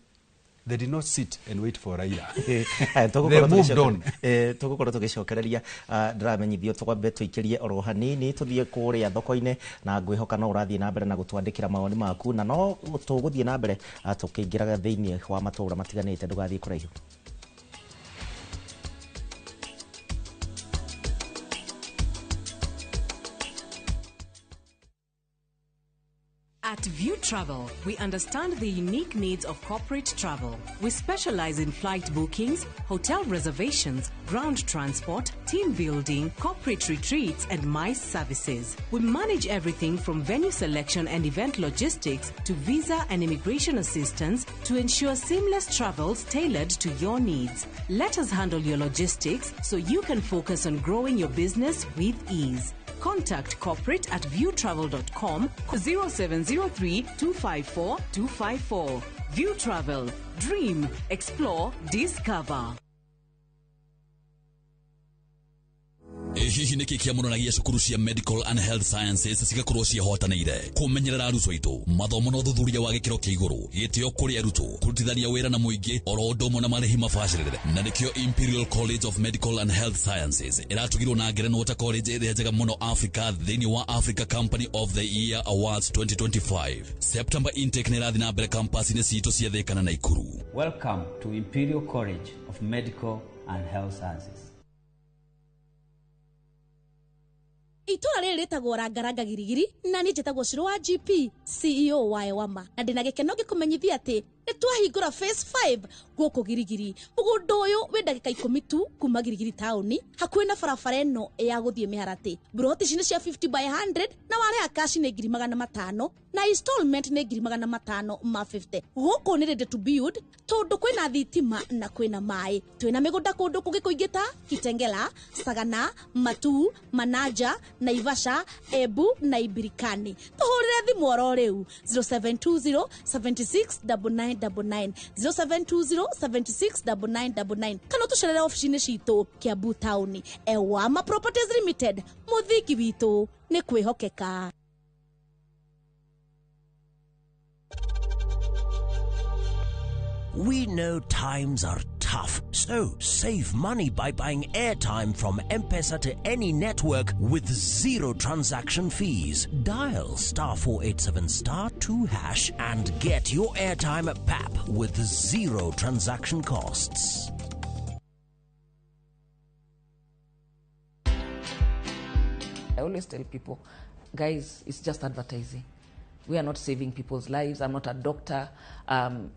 they did not sit and wait for Raila. They moved on. Tũgũkorwo tũgĩcokereria, ndĩramenyithio twambe tũikĩrie oro hanini tũthiĩ kũrĩa thoko-inĩ, na ngwĩhoka no ũrathiĩ na mbere na gũtwandĩkĩra mawoni maku, na no tũgũthiĩ na mbere tũkĩingĩraga thĩinĩ wa matũũra matiganĩte. Ndũgathiĩ kũraihu. At View Travel, we understand the unique needs of corporate travel. We specialize in flight bookings, hotel reservations, ground transport, team building, corporate retreats, and MICE services. We manage everything from venue selection and event logistics to visa and immigration assistance to ensure seamless travels tailored to your needs. Let us handle your logistics so you can focus on growing your business with ease. Contact corporate at viewtravel.com 0703 254 254. View Travel. Dream, explore, discover. Ĩ hihi nĩkĩ kĩamũranagia cukuru cia Medical and Health Sciences cigakorwo ciĩhotanĩire kũmenyerera arutwo aitũ, mathomo na ũthuthuria wa gĩkĩro kĩa igũrũ, gĩtĩo kũrĩ arutwo, kũrutithania wĩra na mũingĩ, oro ũndũ ũmwe na marĩhi mabacĩrĩre. Na nĩkĩo Imperial College of Medical and Health Sciences ĩratugirwo na ngerenwa ta college ĩrĩa njega mũno Africa thĩinĩ wa Africa Company of the Year Awards 2025. September intake nĩ ĩrathiĩ na mbere campus-inĩ citũ cia Thĩka na Naikuru. Welcome to Imperial College of Medical and Health Sciences. Itũra rĩrĩ rĩtagwo Rangaranga Girigiri, na niĩ njĩtagwo Ciro wa GP, CEO wa Ewama, na ndĩna gĩkeno ngĩkũmenyithia atĩ nĩ twahingũra phase 5 gũkũ Girigiri. Mũgũnda ũyũ wĩ ndagĩka 10 tu kuma Girigiri taũni, hakuhĩ na barabara ĩno ya gũthiĩ Mĩharatĩ. Mburoti ici nĩ cia 50 by 100 na warĩha cash nĩ 500,000 na installment nĩ 550,000. Gũkũ nĩ ready to build tondũ kwĩna thitima na kwĩna maĩ. Twĩna mĩgũnda kũndũ kũngĩ kũingĩ ta Kitengela, Sagana, Matuu, Manaja, Naivasha, Embu na Ibirikani. Tũhũrĩre thimũ oro rĩu 0720 76 9999, 0720 76 9999, kana ũtũcerere obici-inĩ citũ Kiambu taũni. Ewama Properties Limited, mũthingi witũ nĩ kwĩhokeka. We know times are tough, so save money by buying airtime from M-Pesa to any network with zero transaction fees. Dial *487*2# and get your airtime at PAP with zero transaction costs. I always tell people, guys, it's just advertising. We are not saving people's lives. I'm not a doctor.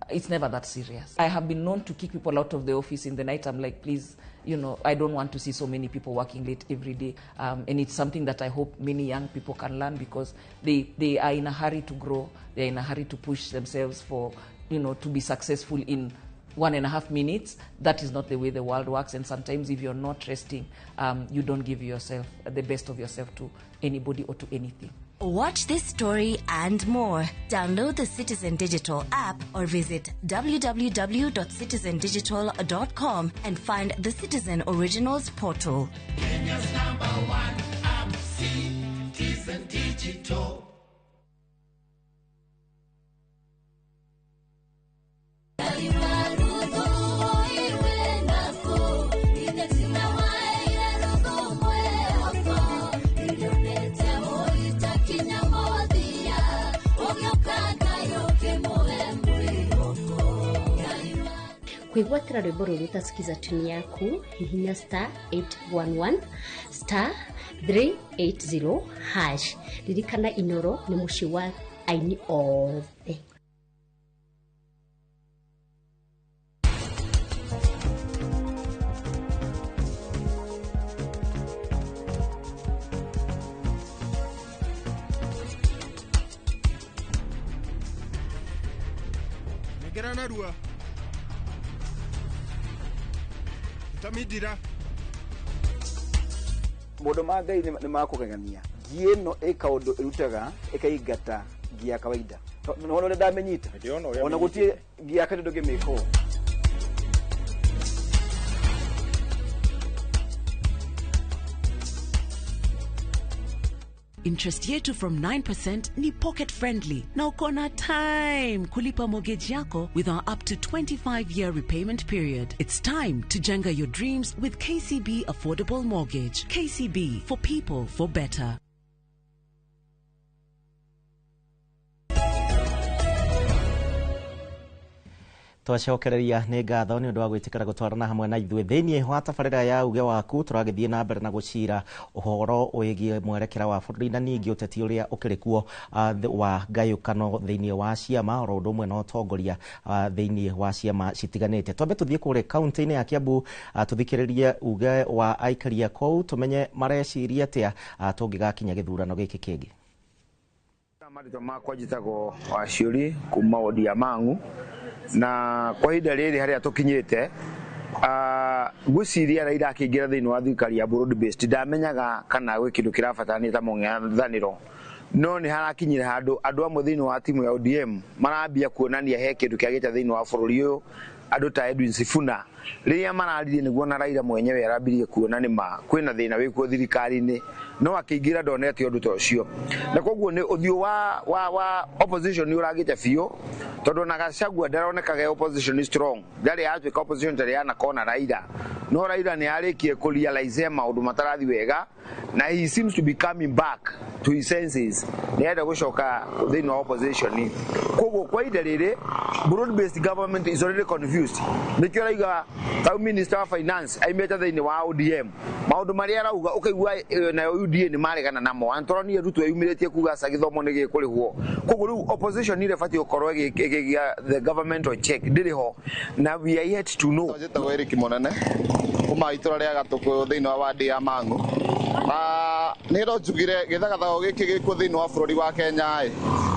It's never that serious. I have been known to kick people out of the office in the night. I'm like, please, you know, I don't want to see so many people working late every day. And it's something that I hope many young people can learn, because they are in a hurry to grow. They're in a hurry to push themselves for, you know, to be successful in 1.5 minutes. That is not the way the world works. And sometimes if you're not resting, you don't give yourself the best of yourself to anybody or to anything. Watch this story and more. Download the Citizen Digital app or visit www.citizendigital.com and find the Citizen Originals portal. Kenya's number one app, Citizen Digital. Kwĩgwatĩra rwĩmbo rũrũ ũtasikiza tuni yaku, hihinya *811 *380#. Ririkana Inoro nĩ mũciĩ wa aini othe. Nengera narua. Tamindira. Maũndũ ma Ngai nĩ makũgegania. Ngi ĩno ĩ kaũndũ ĩrutaga ĩkaingata ngi ya kawaida. Nĩwona ũrĩa ndamĩnyita? Ona gũtirĩ ngi ya kawaida ndũngĩmĩka ũũ. Interest yetu from 9% ni pocket friendly na uko na time kulipa mortgage yako with our up to 25-year repayment period. It's time to jenga your dreams with KCB Affordable Mortgage. KCB, for people, for better. Twacokereria nĩ ngatho nĩ ũndũ wa gwĩtĩkĩra gũtwarana hamwe na ithuĩ thĩinĩ wa tabarĩra ya uge waku. Tũragĩthiĩ na mbere na gũcira ũhoro wĩgiĩ mwerekera wa bũrũri na ningĩ ũteti ũrĩa ũkĩrĩ kuo wa ngayũkano thĩinĩ wa ciama oro ũndũ ũmwe na ũtongoria thĩinĩ wa ciama citiganĩte. Twambe tũthiĩ kũrĩa kaunti-inĩ ya Kiambu, tũthikĩrĩrie uge wa aikari a kũu, tũmenye mareciria atĩa tũngĩgakinya gĩthurano gĩkĩ kĩngĩ. Marĩtwa makwa njĩtagwo Waciũri kuma wodi ya Mang'u, na kwa ihinda rĩrĩ harĩa tũkinyĩte ngwĩciria Raila akĩingĩra thĩinĩ wa thirikari ya broad based ndamenyaga kana gwĩ kĩndũ kĩrabatarania ta mũng'ethanĩro, no nĩ harakinyire handũ andũ amwe thĩinĩ wa timu ya ODM marambia kuonania he kĩndũ kĩagĩte thĩinĩ wa bũrũri ũyũ, andũ ta Edwin Sifuna Rĩrĩa mararirie nĩguo na Raila mwenyewe arambirie kuona nĩ ma kwĩna thĩna wĩkuo thirikari-inĩ, no akĩingĩra ndonete ũndũ ta ũcio. Na koguo nĩ ũthiũ wa opposition nĩ ũragĩte biũ, tondũ ona Gachagua ndaronekaga e opposition strong, ndarĩ yatuĩka opposition tarĩ yanakona Raila. No Raila nĩ arĩkie kũ realize maũndũ matarathi wega, na he seems to be coming back to his senses, nĩ arenda gũcoka thĩinĩ wa opposition. Koguo kwa ihinda rĩrĩ broad based government is already confused. Nĩkĩo raiga ta minister wa finance aimĩte thĩinĩ wa ODM, maũndũ marĩa arauga ũkaigua nayo UDA nĩ maregana namo. Antonia Ruto eyumĩrĩtie kuga aca, gĩthomo nĩ gĩkũrĩhwo. Koguo rĩu opposition ĩrĩa ĩbatiĩ gũkorwo ĩgĩgĩa the government on check ndĩrĩ ho, na we are yet to know. Njĩtagwo Eric Mũnene kuma itũra rĩa Gatũkũ thĩinĩ wa wadi ya Mang'u, na nĩ no njugire gĩthagathago gĩkĩ gĩkuo thĩinĩ wa bũrũri wa Kenya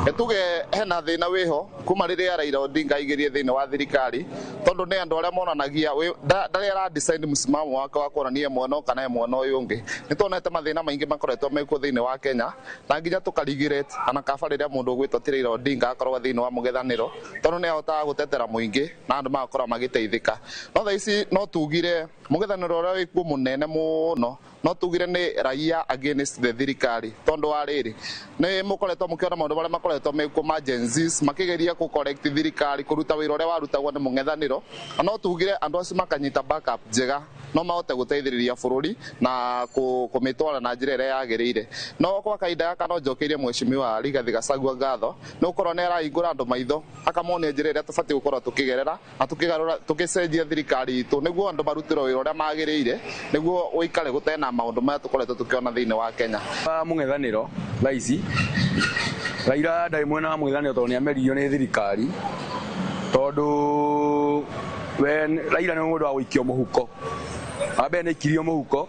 ĩ tuge hena thĩna wĩho kuma rĩrĩa Raila Odinga aingĩrire thĩinĩ wa thirikari, tondũ nĩ andũ arĩa monanagia ndarĩ ara decide msimamo wake wa kuonania mwena kana mwena ũyũ ũngĩ. Nĩ tuonete mathĩna maingĩ makoretwo mekuo thĩinĩ wa Kenya, na nginya tũkarigirate ana kaba rĩrĩa mũndũ ũgwĩtwo ti Raila Odinga akorwo thĩinĩ wa mũng'ethanĩro, tondũ nĩ ahotaga gũtetera mũingĩ na andũ magakorwo magĩteithĩka. No thaa ici no tugire mũng'ethanĩro ũrĩa wĩkuo mũnene mũno no tugire nĩ raia against the thirikari, tondũ wa rĩrĩ nĩ mũkoretwo mũkĩona maũndũ marĩa makoretwo mekuo ma Gen Zs makĩgeria kũ correct thirikari kũruta wĩra ũrĩa warutagwo nĩ mũng'ethanĩro. Na no tugire andũ acio makanyita backup njega no mahote gũteithĩrĩria bũrũri na kũmĩtwara na njĩra ĩrĩa yagĩrĩire. No kwa kahinda gaka no njokeirie mheshimiwa Rigathi Gachagua ngatho nĩ gũkorwo nĩ arahingũra andũ maitho, akamonia njĩra ĩrĩa tũbatiĩ gũkorwo tũkĩgerera na tũkĩgarũra tũgĩcenjia thirikari itũ nĩguo andũ marutĩrwo wĩra ũrĩa magĩrĩire, nĩguo ũikare gũtena maũndũ maya tũkoretwo tũkĩona thĩinĩ wa Kenya. Wa mũng'ethanĩro thaa ici Raila ndarĩ mwena wa mũng'ethanĩro tondũ nĩ ameririo nĩ thirikari, tondũ we Raila nĩ mũndũ wa gũikio mũhuko. Wa mbere nĩ aikirio mũhuko,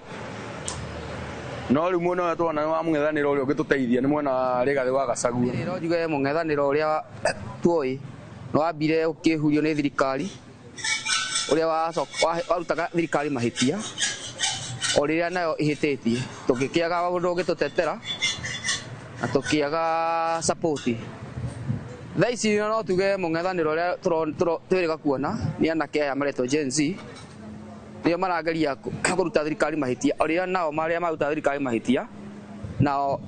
no rĩu mwena ũrĩa tũrona nĩ wa mũng'ethanĩro ũrĩa ũngĩtũteithia nĩ mwena wa Rigathĩ wa Gachagua. No njuge mũng'ethanĩro ũrĩa tuoĩ nĩ wambire ũkĩhurio nĩ thirikari, ũrĩa warutaga thirikari mahĩtia o rĩrĩa nayo ĩhĩtĩtie, tũgĩkĩaga ũndũ ũngĩtũtetera na tũkĩaga support. Thaa ici no tuge mũng'ethanĩro ũrĩa twĩrĩga kuona nĩ anake aya maretwo Gen Z, nĩo marageria kũruta thirikari mahĩtia o rĩrĩa nao marĩa maruta thirikari mahĩtia, nao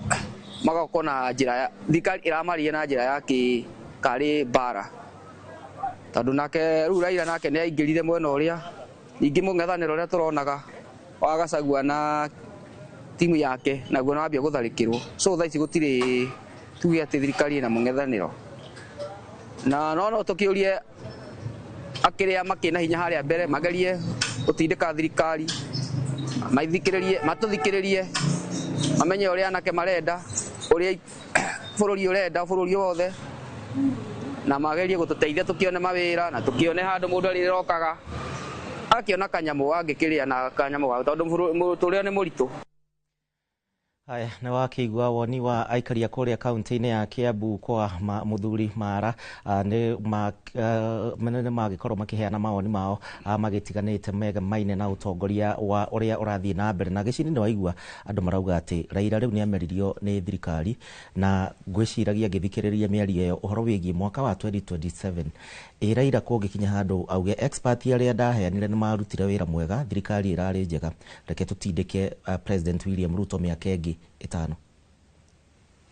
magakorwo na njĩra ya thirikari ĩramaria na njĩra ya kĩ karĩ mbara, tondũ nake rĩu Raila nake nĩ aingĩrire mwena ũrĩa ningĩ mũng'ethanĩro ũrĩa tũronaga wa Gachagua na timu yake naguo nĩwambia gũtharĩkĩrwo. So thaa ici gũtirĩ tuge atĩ thirikari ĩna mũng'ethanĩro, na no tũkĩũrie akĩrĩa makĩna hinya harĩa mbere magerie gũtindĩka thirikari maithikĩrĩrie, matũthikĩrĩrie, mamenye ũrĩa anake marenda, ũrĩa bũrũri ũrenda, bũrũri wothe, na magerie gũtũteithia tũkĩone mawĩra na tũkĩone handũ mũndũ arĩrokaga akĩona kanyamũ angĩkĩrĩa na kanyamũ gake, tondũ mũtũrĩre nĩ mũritũ. Haya, nĩ wakĩigua woni wa aikaria kũrĩa kaunti-inĩ ya Kiambu kwa mũthuri Mara, nĩ magĩkorwo makĩheana mawoni mao magĩtiganĩte megamaine na ũtongoria wa ũrĩa ũrathiĩ na mbere. Na gĩcini nĩ waigua andũ marauga atĩ Raila rĩu nĩ ameririo nĩ thirikari, na ngwĩciragia ngĩthikĩrĩria mĩario ĩyo ũhoro wĩgiĩ mwaka wa 2027 ĩ Raila kũngĩkinya handũ auge expert arĩa ndaheanire nĩ marutire wĩra mwega, thirikari ĩrarĩ njega, reke tũtindĩke President William Ruto mĩaka ĩngĩ 5.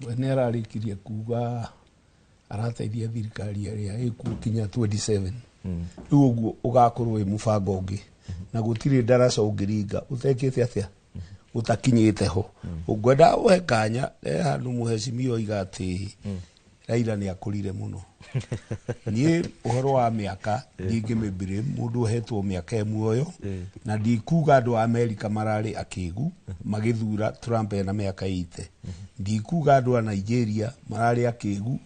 We nĩ ararĩkirie kuga arateithia thirikari ĩrĩa ĩkuo kinya 27. Rĩu ũguo ũgakorwo wĩ mũbango ũngĩ, na gũtirĩ ndaraca ũngĩringa ũtekĩte atĩa ũtakinyĩte ho. Ũngwenda ũhe kanya he handũ mũhecimiwa oiga atĩ Raila nĩ akũrire mũno. Niĩ ũhoro wa mĩaka ndingĩmĩmbire, mũndũ ũhetwo mĩaka e muoyo, na ndikuga andũ a Amerika mararĩ akĩgu magĩthura Trump ena mĩaka 80. Ndikuga andũ a Nigeria mararĩ akĩgu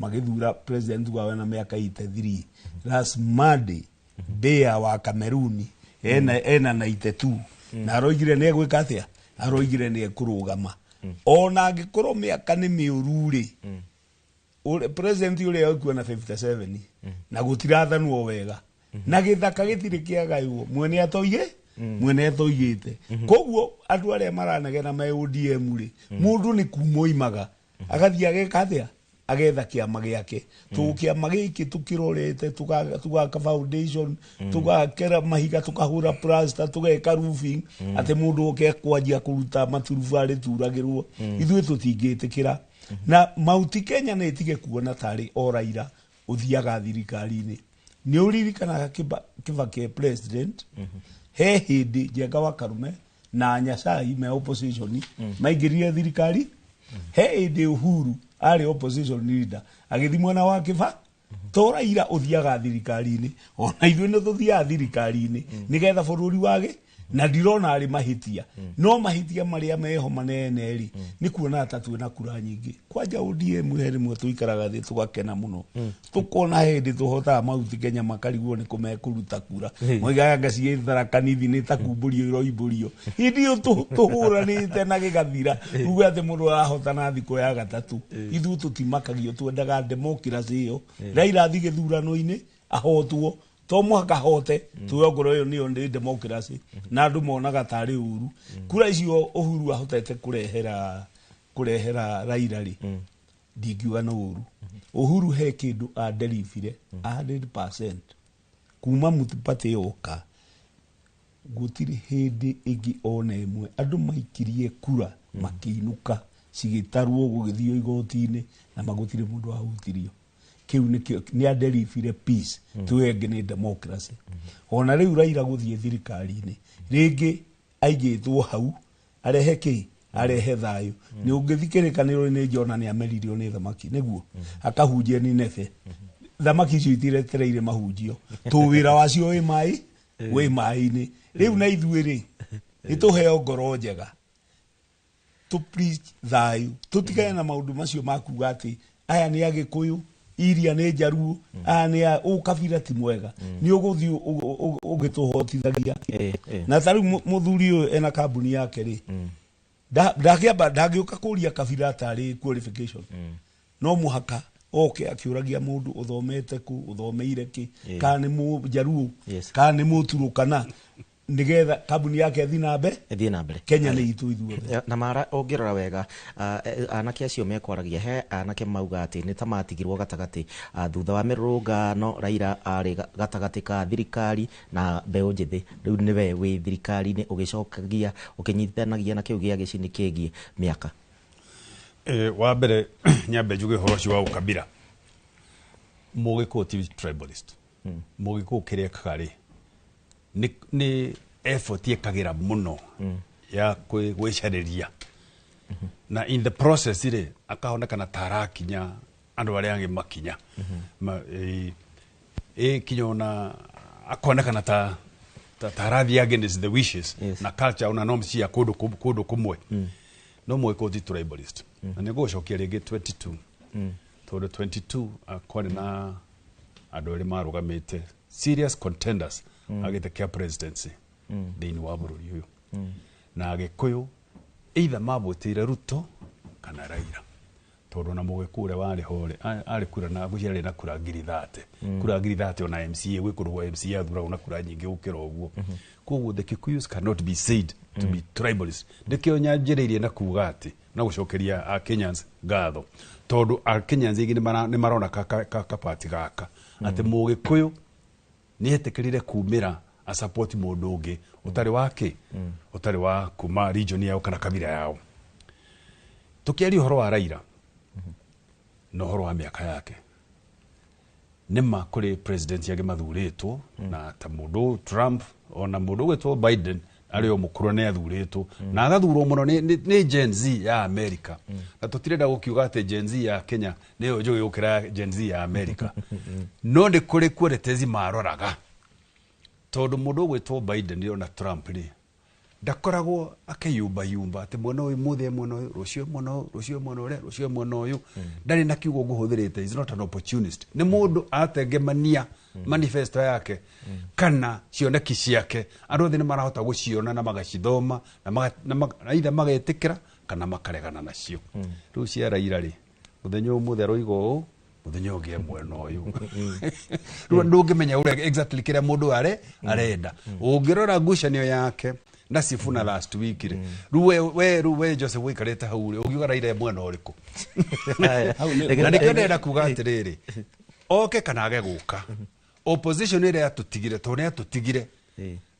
magĩthura president wao ena mĩaka 83. Last Monday Bea wa Kameruni ena 92, na aroigire nĩ egwĩka atĩa, aroigire nĩ ekũrũgama ona angĩkorwo mĩaka nĩ mĩũru rĩ. President ũrĩa ũkuo na 57 na gũtirathanwo wega, na gĩthaka gĩtirĩ kĩagaywo, mwene atoige mwene atoigĩte. Koguo andũ arĩa maranegena me ODM rĩ, mũndũ nĩ kuma oimaga agathiĩ ageka atĩa, Agetha kĩama gĩake. Tũkĩama gĩkĩ tũkĩrorete, tũgaka foundation, tũgakera mahiga, tũkahũra plaster, tũgeka roofing, atĩ mũndũ oke kwanjia kũruta maturubarĩ turagĩrwo. Ithuĩ tũtingĩtĩkĩra. Na Mount Kenya nĩ ĩtige kuona tarĩ o Raila ũthiaga thirikari-inĩ. Nĩ ũririkanaga Kibaki e president, he hĩndĩ Njenga wa Karume na Nyasai me opposition maingĩrire thirikari. He hĩndĩ Uhuru arĩ opposition leader agĩthiĩ mwena wa Kiba. To Raila ũthiaga thirikari-inĩ, ona ithuĩ nĩ tũthiaga thirikari-inĩ nĩgetha bũrũri wage. Na ndirona arĩ mahĩtia, no mahĩtia marĩa meho manene rĩ, nĩ kuona ta twĩna kura nyingĩ. Kwanja ODM he rĩmwe tũikaraga thĩ tũgakena mũno, tũkona hĩndĩ tũhotaga Mount Kenya makarigwo nĩ kũ mekũruta kura. Moigaga anga ciĩ Tharaka Nithi nĩ ta kumbũrio iroimbũrio. Hĩndĩ ĩyo tũhũranĩte na gĩgathira, uge atĩ mũndũ arahotana thikũ ya gatatũ. Ithuĩ tũtimakagio, twendaga democracy ĩyo. Raila athiĩ gĩthurano-inĩ ahotwo, to mũhaka ahote, tuwe ongorwo ĩyo nĩyo nĩ democracy. Na andũ monaga tarĩ ũru kura icio Uhuru ahotete kũrehera Raila rĩ, ndingiuga nĩ ũru. Uhuru he kĩndũ aderibire 100% kuma Multiparty yoka, gũtirĩ hĩndĩ ĩngĩ ona ĩmwe andũ maikirie kura makĩinũka cigĩtarwo gũgĩthio igoti-inĩ na magũtirĩ mũndũ wahutirio. Kĩu nĩkĩo nĩ aderibire peace. Tuwe ĩngĩ nĩ democracy. Ona rĩu Raila gũthiĩ thirikari-inĩ rĩngĩ aigĩtwo hau arehe kĩ, arehe thayũ. Nĩ ũngĩthikĩrĩkanĩrwo nĩ Jona nĩ ameririo nĩ thamaki nĩguo akahunjia Nineve. Thamaki icio itiretereire mahunjio, tũ wĩra wacio wĩ maĩ, wĩ maĩ-inĩ. Rĩu na ithuĩ rĩ, nĩ tũheo ngoro njega, tũ preach thayũ, tũtigane na maũndũ macio ma kuga atĩ aya nĩ Agĩkũyũ, iria nĩ Njaruo, aya nĩ a ũkabira ti mwega. Nĩ ũgũthiĩ ũgĩtũhotithagia. Na ta rĩu mũthuri ũyũ ena kambuni yake rĩ, ndangĩamba ndangĩũka kũria kabira tarĩ qualification. No mũhaka oke akĩũragia mũndũ ũthomete kũ, ũthomeire kĩ, kana nĩ Mũjaruo, kana nĩ Mũturũkana, nĩgetha kambuni yake ĩthiĩ na mbere. Ĩthiĩ na mbere. Kenya nĩ itũ ithuothe. Na mara ũngĩrora wega, anake acio mekwaragia, he anake mauga atĩ nĩ ta matigirwo gatagatĩ, thutha wa mĩrũrũngano Raila arĩ gatagatĩ ka thirikari na mbeũ njĩthĩ. Rĩu nĩwe wĩ thirikari-inĩ ũgĩcokagia ũkĩnyitithanagia na kĩu gĩa gĩcini kĩgiĩ mĩaka. Wa mbere nyambe njuge ũhoro ũcio wa ũkabira. Mũgĩkũyũ ti tribalist. Mũgĩkũyũ kĩrĩa ekaga rĩ, nĩ effort ĩkagĩra mũno ya gwĩcarĩria, na in the process rĩ, akahonekana ta arakinya andũ arĩa angĩ makinya. Kinya ona akonekana ta arathiĩ against the wishes na culture ona norms cia kũndũ kũmwe. No mũgĩkũyũ ti tribalist. Na nĩ ngũgũcokia rĩngĩ 22, tondũ 22 kwarĩ na andũ erĩ marũgamĩte serious contenders agĩte kĩa presidency thĩinĩ wa bũrũri ũyũ, na Agĩkũyũ either mavotĩire Ruto kana Raila, tondũ na mũgĩkũyũ ũrĩa warĩ ho rĩ, arĩ kura na ngwĩciria arĩ na kura 30,000. Kura 30,000 ona MCA gwĩ kũndũ kwa MCA athuragwo na kura nyingĩ gũkĩra ũguo. Koguo the Kikuyus cannot be said to be tribalist. Nĩkĩo nyanjĩrĩirie na kuga atĩ na gũcokeria a Kenyans ngatho, tondũ a Kenyans aingĩ nĩ marona kapati gaka atĩ mũgĩkũyũ nĩ etĩkĩrire kumĩra a support mũndũ ũngĩ ũtarĩ wa kĩ, ũtarĩ wa kuma region yao kana kabira yao. Tũkĩaria ũhoro wa Raila na ũhoro wa mĩaka yake, nĩma kũrĩ president angĩ mathurĩtwo, na ta mũndũ Trump ona mũndũ ũgwĩtwo Biden arĩ o mũkũrũ nĩ athurĩtwo, na agathurwo mũno nĩ Gen Z ya America. Na tũtirenda gũkiuga atĩ Gen Z ya Kenya nĩyo njũgĩ gũkĩra Gen Z ya America, no nĩ kũrĩ qualities maroraga, tondũ mũndũ ũgwĩtwo Biden ona Trump rĩ, ndakoragwo akĩyumbayumba atĩ mwena ũyũ mũthĩ, mwena ũyũ rũciũ, mwena ũyũ rũciũ, mwena ũrĩa rũciũ, mwena ũyũ. Ndarĩ na kiugo ngũhũthĩrĩte, is not an opportunist. Nĩ mũndũ atengemania manifesto yake kana cioneki ciake, andũ othe nĩ marahota gũciona na magacithoma na either magetĩkĩra kana makaregana nacio. Rĩu cia Raila rĩ, mũthenya ũmũthĩ aroiga ũũ, mũthenya ũngĩ e mwena ũyũ. Rĩu ndũngĩmenya ũrĩa exactly kĩrĩa mũndũ arenda. Ũngĩrora ngucanio yake Na Sifuna last week rĩ, rĩu we rĩu we Joseph wĩikarĩte hau rĩ, ũngiuga Raila e mwena ũrĩkũ? Na nĩkĩo ndĩrenda kuga atĩrĩrĩ, oke kana age gũka, opposition ĩrĩa yatũtigire, tondũ nĩ yatũtigire,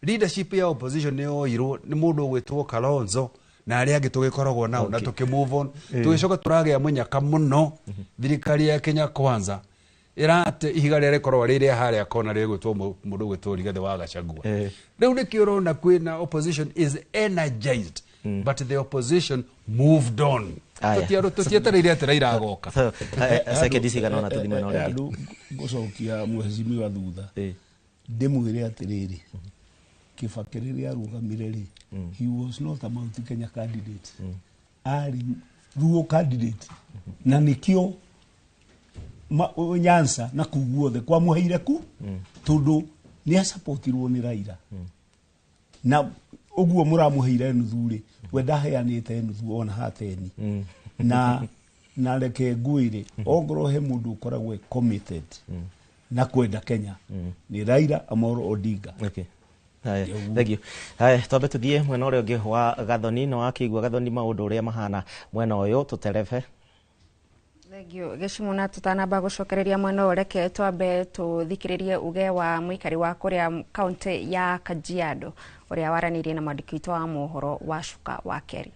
leadership ya opposition nĩ yoirwo nĩ mũndũ ũgwĩtwo Kalonzo na arĩa angĩ tũgĩkoragwo nao na tũkĩ move on. Tũgĩcoka tũragĩa mũnyaka mũno thirikari ya Kenya Kwanza ĩrate ihiga rĩrĩa rĩkoragwo rĩrĩa harĩa kona rĩgwĩtwo mũndũ ũgwĩtwo Rigathĩ wa Gachagua. Rĩu nĩkĩo ũrona kwĩna opposition is energized, but the opposition moved on. Tũtietereire atĩ Raila agoka. Sekendi cigana ũna tũthiĩ mwena ũrĩa ũngĩ. Andũ ngũcokia mheshimiwa thutha, ndĩmwĩre atĩrĩrĩ, Kibaki rĩrĩa arũgamire rĩ, he was not a Mount Kenya candidate, arĩ Luo candidate, na nĩkĩo Nyanza na kuu guothe kwamũheire ku tondũ nĩ acapotirwo nĩ Raila. Na ũguo mũramũheire nuthu rĩ, we ndaheanĩte nuthu ona hateni. Na reke ngwĩre, ongorwo he mũndũ ũkoragwo e committed na kwenda Kenya nĩ Raila Amolo Odinga. Okay. Haya, thank you. Haya, twambe tuthiĩ mwena ũrĩa ũngĩ wa Gathoni, na wakĩigua Gathoni maũndũ ũrĩa mahana mwena ũyũ tũterebe. Thank you. Gĩcimo, na tũtanamba gũcokereria mwena ũyũ, reke twambe tũthikĩrĩrie uge wa mũikari wa kũrĩa kaunti ya Kajiado ũrĩa waranĩirie na mwandĩki witũ wa mohoro wa Cuka wa Kerĩ.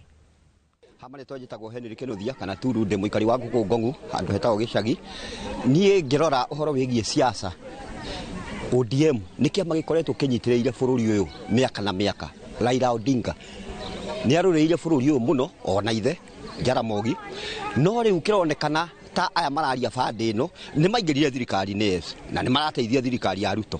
Hama rĩtwa njĩtagwo Henry Kĩnuthia kana Turu, ndĩ mũikari wa gũkũ Ngong'u handũ hetagwo gĩcagi. Niĩ ngĩrora ũhoro wĩgiĩ siasa, ODM nĩ kĩama gĩkoretwo kĩnyitĩrĩire bũrũri ũyũ mĩaka na mĩaka. Raila Odinga nĩ arũrĩire bũrũri ũyũ mũno, ona ithe Jaramogi, no rĩu kĩronekana ta aya mararia bandĩ ĩno nĩ maingĩrire thirikari-inĩ, yes, na nĩ marateithia thirikari ya Ruto,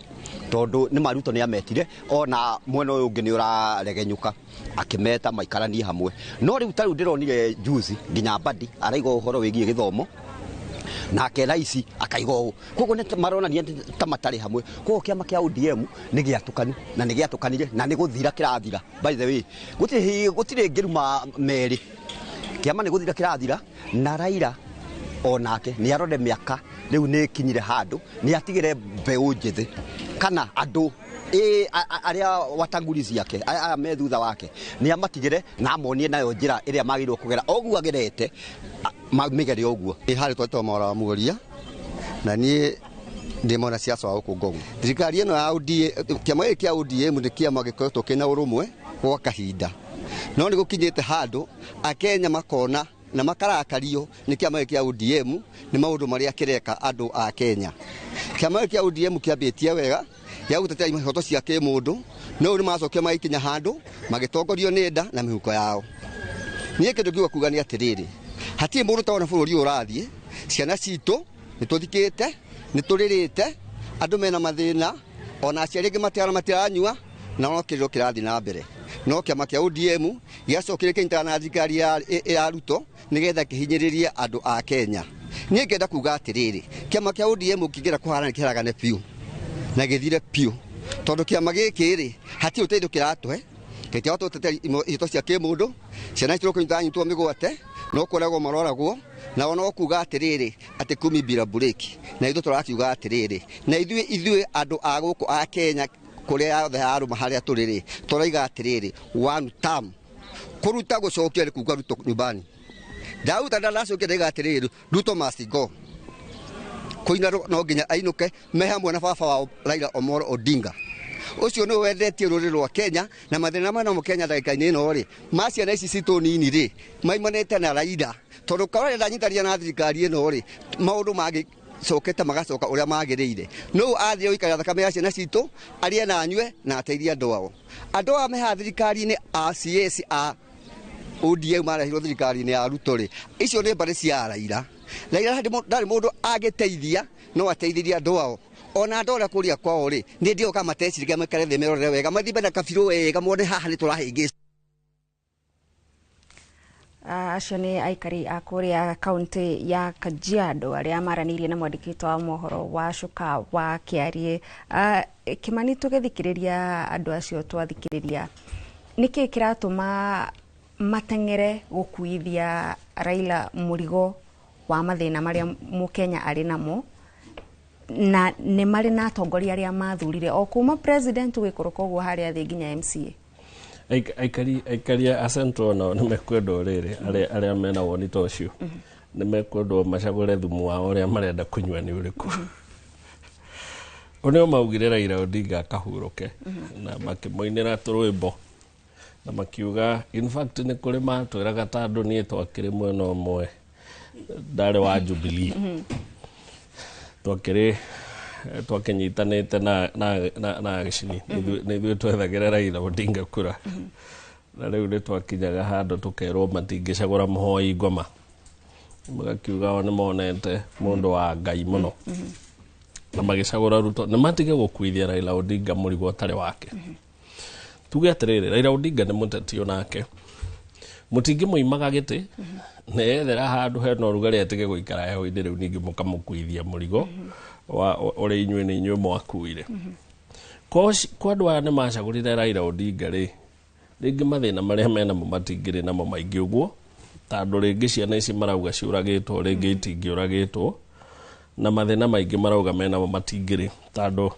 tondũ nĩ ma Ruto nĩ ametire, ona mwena ũyũ ũngĩ nĩ ũraregenyũka akĩmeta maikaranie hamwe. No rĩu ta rĩu ndĩronire juzi nginya Mbadi araiga ũhoro wĩgiĩ gĩthomo, nake raisi akaiga ũũ, koguo nĩ maronania ta matarĩ hamwe. Koguo kĩama kĩa ODM nĩ gĩatũkanu na nĩ gĩatũkanire na nĩ gũthira kĩrathira. By the way, gũtirĩ ngĩruma merĩ, kĩama nĩ gũthira kĩrathira. Na Raila onake nĩ arore mĩaka rĩu nĩ ĩkinyire handũ, nĩ atigĩre mbeũ njĩthĩ kana andũ arĩa watangulizi ake aya me thutha wake, nĩ amatigĩre na amonie nayo njĩra ĩrĩa magĩrĩirwo kũgera ũguo agerete mĩgere ũguo. Harĩ twetwo Mwaura wa Muoria, na niĩ ndĩ mwana siasa wa gũkũ Ngong'u. Thirikari ĩno ya ODM, kĩama gĩkĩ kĩa ODM nĩ kĩama gĩkoretwo kĩna ũrũmwe gwa kahinda, no nĩ gũkinyĩte handũ Akenya makona na makarakario nĩ kĩama gĩkĩ kĩa ODM nĩ maũndũ marĩa kĩreka andũ a Kenya. Kĩama gĩkĩ kĩa ODM kĩambĩtie wega gĩa gũtetea ihoto cia kĩmũndũ, no rĩu nĩmacokire magĩkinya handũ magĩtongorio nĩ nda na mĩhuko yao. Niĩ kĩndũ ngiuga kuga nĩ atĩrĩrĩ, hatirĩ mũndũ ũtawona bũrũri ũyũ ũrathiĩ. Ciana citũ nĩ tũthikĩte, nĩ tũrĩrĩte, andũ mena mathĩna, ona aciari angĩ matiranyua, na no kĩrĩro kĩrathiĩ na mbere. No kĩama kĩa ODM gĩacokire kĩnyitana na thirikari ya Ruto nĩgetha kĩhinyĩrĩrie andũ a Kenya. Niĩ ngenda kuga atĩrĩrĩ, kĩama kĩa ODM kĩngĩenda kũharana nĩ kĩharagane biũ na gĩthire biũ, tondũ kĩama gĩkĩ rĩ hatirĩ ũteithio kĩratũhe, gĩtiahota gũtetea ihooto cia kĩmũndũ. Ciana citũ kũnyita nyitwo mĩgwate, no kũragwo maroragwo, nao no kuga atĩrĩrĩ atĩ kumi bila breki, na ithuĩ tũrakiuga atĩrĩrĩ, na ithuĩ andũ a gũkũ a Kenya kũrĩa othe arũma harĩa tũrĩ rĩ, tũraiga atĩrĩrĩ, one term kũruta gũcokia nĩ kuga Ruto nyumbani. Ndauta ndaracokia ndaiga atĩrĩrĩ, Ruto must go. Kũina no nginya ainũke me hamwe na baba wao Raila Amolo Odinga. Ũcio nĩwe wendetie rũrĩrĩ rwa Kenya na mathĩna marĩa namo Kenya ndagĩka-inĩ ĩno rĩ, ma ciana ici citũ nini rĩ, maimanĩte na Raila, tondũ korwo ndanyitania na thirikari ĩno rĩ, maũndũ mangĩcokete magacoka ũrĩa magĩrĩire. Nũũ athiĩ gũikara thakame ya ciana citũ, arĩe na anyue na ateithie andũ ao. Andũ aya me haha thirikari-inĩ a CS a ODM marehirwo thirikari-inĩ ya Ruto rĩ, icio nĩ mbarĩ cia Raila. Raila ndarĩ mũndũ angĩteithia, no ateithirie andũ ao. Ona andũ arĩa kũrĩa kwao rĩ, nĩ ndioka mateciririe maikare thĩ merorere wega, mathiĩ na kabirũ wega, mone haha nĩ tũrahĩngĩcwo. Acio nĩ aikari a kũrĩa kaunti ya Kajiado arĩa maranĩirie na mwandĩki witũ wa mohoro wa Cuka wa Kĩariĩ. Kĩmani, tũgĩthikĩrĩria andũ acio twathikĩrĩria, nĩkĩĩ kĩratũma mateng'ere gũkuithia Raila mũrigo wa mathĩna marĩa mũkenya arĩ namo, na nĩ marĩ na atongoria arĩa mathurire o kuma president gũikũrũka ũguo harĩa thĩ nginya MCA? Aikari a Central nao nĩ mekwendwo rĩrĩ, arĩa mena woni ta ũcio nĩ mekwendwo macagũre thumu wao ũrĩa marenda kũnyua nĩ ũrĩkũ. O nĩo maugire Raila Odinga akahurũke na makĩmũinĩra tũrwĩmbo na makiuga, in fact nĩ kũrĩ matwĩraga, tondũ niĩ twakĩrĩ mwena ũmwe, ndarĩ wa Jubilee, twakĩrĩ twakĩnyitanĩte na Gĩcini, nĩ ithuĩ twethagĩra Raila Odinga kura, na rĩu nĩ twakinyaga handũ tũkerwo matingĩcagũra mũhoi ngoma, magakiuga o nĩ monete mũndũ wa Ngai mũno na magĩcagũra Ruto. Nĩ matige gũkuithia Raila Odinga mũrigo ũtarĩ wake. Tuge atĩrĩrĩ, Raila Odinga nĩ mũteti onake, mũtingĩmũimaga gĩtĩ nĩethera handũ hena ũrugarĩ atige gũikara heho-inĩ. Rĩu ningĩ mũkamũkuithia mũrigo wa ũrĩa inyuĩ nĩ inyuĩ mwakuire. Kwa andũ aya nĩ macagũrire Raila Odinga rĩ, rĩngĩ mathĩna marĩa menamo matingĩrĩ namo maingĩ ũguo, tondũ rĩngĩ ciana ici marauga ciũragĩtwo, rĩngĩ itingĩũragĩtwo, na mathĩna maingĩ marauga menamo matingĩrĩ, tondũ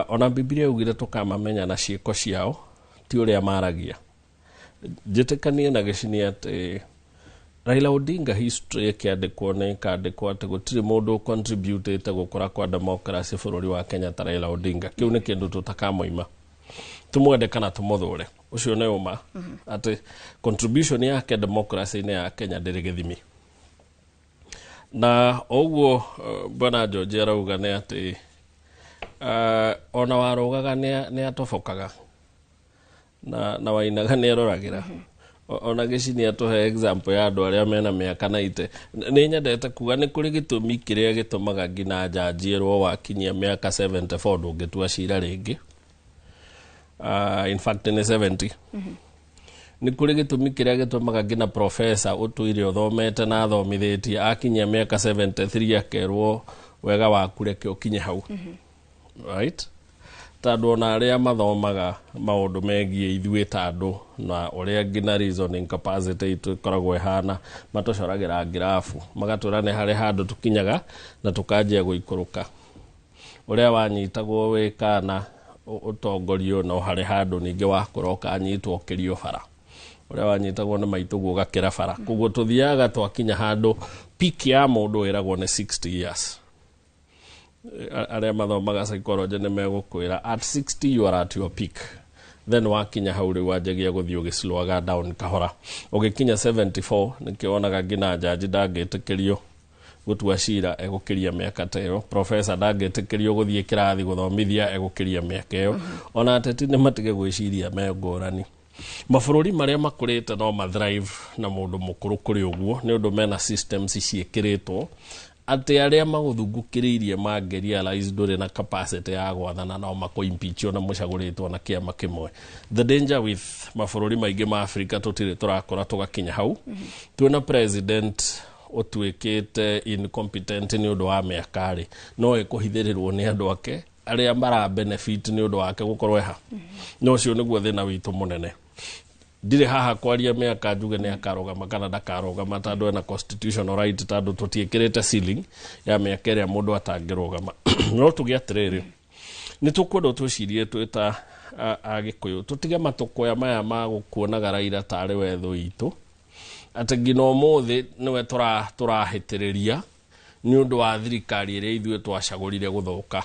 ona Bibilia yaugire tũkamamenya na ciĩko ciao, ti ũrĩa maragia. Njĩtĩkanie na Gĩcini atĩ Raila Odinga history ĩkĩandĩkwo nĩ ĩkandĩkwo atĩ gũtirĩ mũndũ contributĩte gũkũra kwa democracy bũrũri wa Kenya ta Raila Odinga. Kĩu nĩ kĩndũ tũtakamoima, tũmwende kana tũmũthũre, ũcio nĩ ũma atĩ contribution yake democracy-inĩ ya Kenya ndĩrĩ gĩthimi. Na ũguo bwana George arauga nĩ atĩ ona warũgaga nĩ atobokaga na wainaga nĩ eroragĩra. Ona Gĩcini atũhe example ya andũ arĩa mena mĩaka 90. Nĩ nyendete kuga nĩ kũrĩ gĩtũmi kĩrĩa gĩtũmaga nginya njanji ĩrwo wakinyia mĩaka 74 ndũngĩtua cira rĩngĩ. In fact nĩ 70. Nĩ kũrĩ gĩtũmi kĩrĩa gĩtũmaga nginya professor ũtũire ũthomete na athomithĩtie akinyia mĩaka 73 akerwo wega waku reke ũkinye hau, right? Tondũ ona arĩa mathomaga maũndũ megiĩ ithuĩ ta andũ na ũrĩa nginya reasoning capacity itũ ĩkoragwo ĩhana, matũcoragĩra ngirabu magatwĩra nĩ harĩ handũ tũkinyaga na tũkanjia gũikũrũka. Ũrĩa wanyitagwo wĩ kana ũtongorio, no harĩ handũ ningĩ wakũra ũkanyitwo ũkĩrio bara, ũrĩa wanyitagwo nĩ maitũguo ũgakĩra bara. Koguo tũthiaga twakinya handũ peak ya mũndũ ĩragwo nĩ 60 years. Arĩa mathomaga psychology nĩ megũkwĩra at 60 you are at your peak, then wakinya hau rĩu wanjagia gũthiĩ ũgĩslowaga down kahora ũgĩkinya 74. Nĩkĩo wonaga nginya njanji ndangĩtĩkĩrio gũtua cira egũkĩria mĩaka ta ĩyo, professor ndangĩtĩkĩrio gũthiĩ kĩrathi gũthomithia egũkĩria mĩaka ĩyo. Ona ateti nĩ matige gwĩciria me ngũrani. Mabũrũri marĩa makũrĩte no mathrive na mũndũ mũkũrũ kũrĩ ũguo, nĩ ũndũ mena systems ciĩkĩrĩtwo atĩ arĩa magũthungũkĩrĩirie mangĩ realize ndũrĩ na capacity ya gwathana, no makũ-impeach ona mũcagũrĩtwo na kĩama kĩmwe. The danger with mabũrũri maingĩ ma Afrika, tũtirĩ tũrakũra tũgakinya hau. Twĩna president ũtuĩkĩte incompetent nĩ ũndũ wa mĩaka rĩ, no ĩkũhithĩrĩrwo nĩ andũ ake arĩa mara benefit nĩ ũndũ wake gũkorwo eha. No ũcio nĩguo thĩna witũ mũnene. Ndirĩ haha kwaria mĩaka njuge nĩ akarũgama kana ndakarũgama, tondũ ena constitutional right, tondũ tũtiĩkĩrĩte ceiling ya mĩaka ĩrĩa mũndũ atangĩrũgama. No tuge atĩrĩrĩ, nĩ tũkwenda twĩcirie twĩ ta Agĩkũyũ, tũtige matũkũya maya ma gũkuonaga Raila tarĩ we thũ itũ, atĩ nginya ũmũthĩ nĩwe tũrahĩtĩrĩria nĩ ũndũ wa thirikari ĩrĩa ithuĩ twacagũrire gũthũka.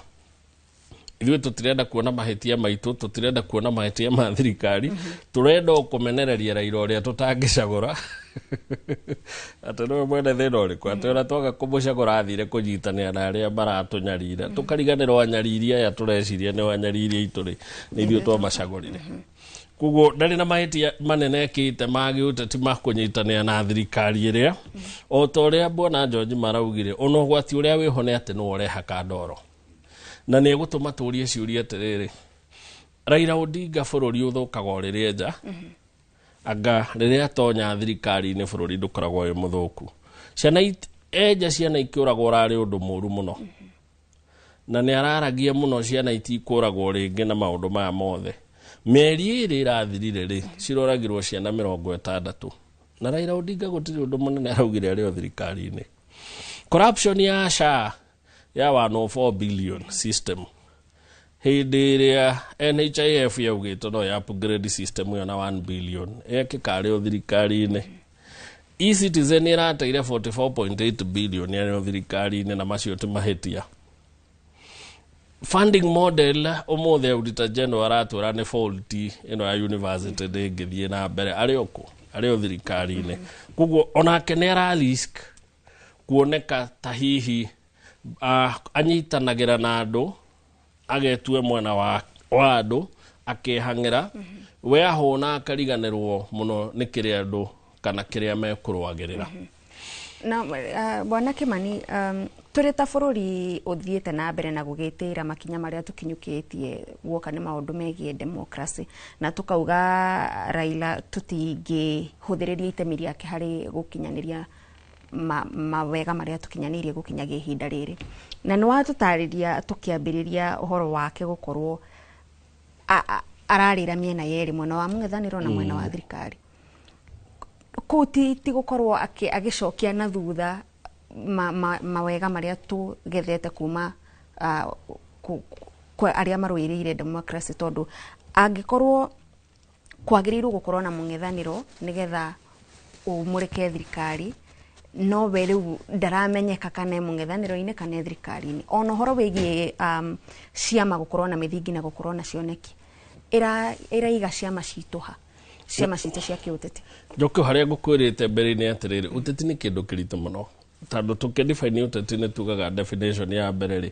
Ithuĩ tũtirenda kuona mahĩtia maitũ, tũtirenda kuona mahĩtia ma thirikari, tũrenda o kũmenereria Raila ũrĩa tũtangĩcagũra, atĩ nĩwe mwene thĩna ũrĩkũ, atĩ ona twaga kũmũcagũra athire kũnyitanĩra na arĩa maratũnyarira, tũkariganĩrwo anyariri aya tũreciria nĩ anyariri aitũ rĩ, nĩ ithuĩ twamacagũrire. Koguo ndarĩ na mahĩtia manene ekĩte ma gĩũteti ma kũnyitanĩra na thirikari ĩrĩa, o ta ũrĩa bwana George maraugire. Ona ũgwati ũrĩa wĩho nĩ atĩ nĩwe ũrehaka ndoro na nĩ egũtũma tũrie ciũria atĩrĩrĩ, Raila Odinga bũrũri ũthũkaga o rĩrĩa nja anga rĩrĩa atonya thirikari-inĩ bũrũri ndũkoragwo wĩ mũthũku. Ciana enja ciana ikĩũragwo ũrarĩ ũndũ mũru mũno, na nĩ araragia mũno ciana itikũragwo rĩngĩ na maũndũ maya mothe. Mĩeri 2 ĩrathirire rĩ, ciroragirwo ciana 60, na Raila Odinga gũtirĩ ũndũ mũnene araugire arĩ o thirikari-inĩ. Corruption ya SHA ya 104 billion system Hĩndĩ ĩrĩa NHIF yaugĩtwo no ya upgrade system ĩyo na 1 billion, yekĩka arĩ o thirikari-inĩ. eCitizen ĩrateire 44.8 billion yarĩ o thirikari-inĩ, na macio ti mahĩtia. Funding model, ũmũthĩ Auditor General aratwĩra nĩ faulty, ĩno ya university ndĩngĩthiĩ na mbere, arĩ o kũ? Arĩ o thirikari-inĩ. Koguo onake nĩ ara risk kuoneka ta hihi anyitanagĩra na andũ, agetue mwena wa andũ, akehang'ĩra we ahũna, akariganĩrwo mũno nĩ kĩrĩa andũ kana kĩrĩa mekũrũagĩrĩra. Na bwana Kimani, tũrĩ ta bũrũri ũthiĩte na mbere na gũgĩtĩĩra makinya marĩa tũkinyũkĩtie guoka nĩ maũndũ megiĩ democracy, na tũkauga Raila tũtingĩhũthĩrĩria itemi rĩake harĩ gũkinyanĩria mawega marĩa tũkinyanĩirie gũkinyagia ihinda rĩrĩ, na nĩ watũtarĩria tũkĩambĩrĩria ũhoro wake gũkorwo ararĩra mĩena yerĩ, mwena wa mũng'ethanĩro na mwena wa thirikari. Kũu ti gũkorwo agĩcokia na thutha mawega marĩa tũgethete kuma kwa arĩa marũĩrĩire democracy, tondũ angĩkorwo kwagĩrĩirwo gũkorwo na mũng'ethanĩro nĩgetha ũmũrĩke thirikari, no we rĩu ndaramenyeka kana e mũng'ethanĩro-inĩ kana e thirikari-inĩ. Ona ũhoro wĩgiĩ ciama gũkorwo na mĩthingi na gũkorwo na cioneki, ĩraiga ciama citũ ha, ciama citũ cia kĩũteti? Njoke harĩa ngũkwĩrĩte mbere-inĩ atĩrĩrĩ, ũteti nĩ kĩndũ kĩritũ mũno, tondũ tũkĩdefine ũteti nĩ tugaga definition ya mbere rĩ,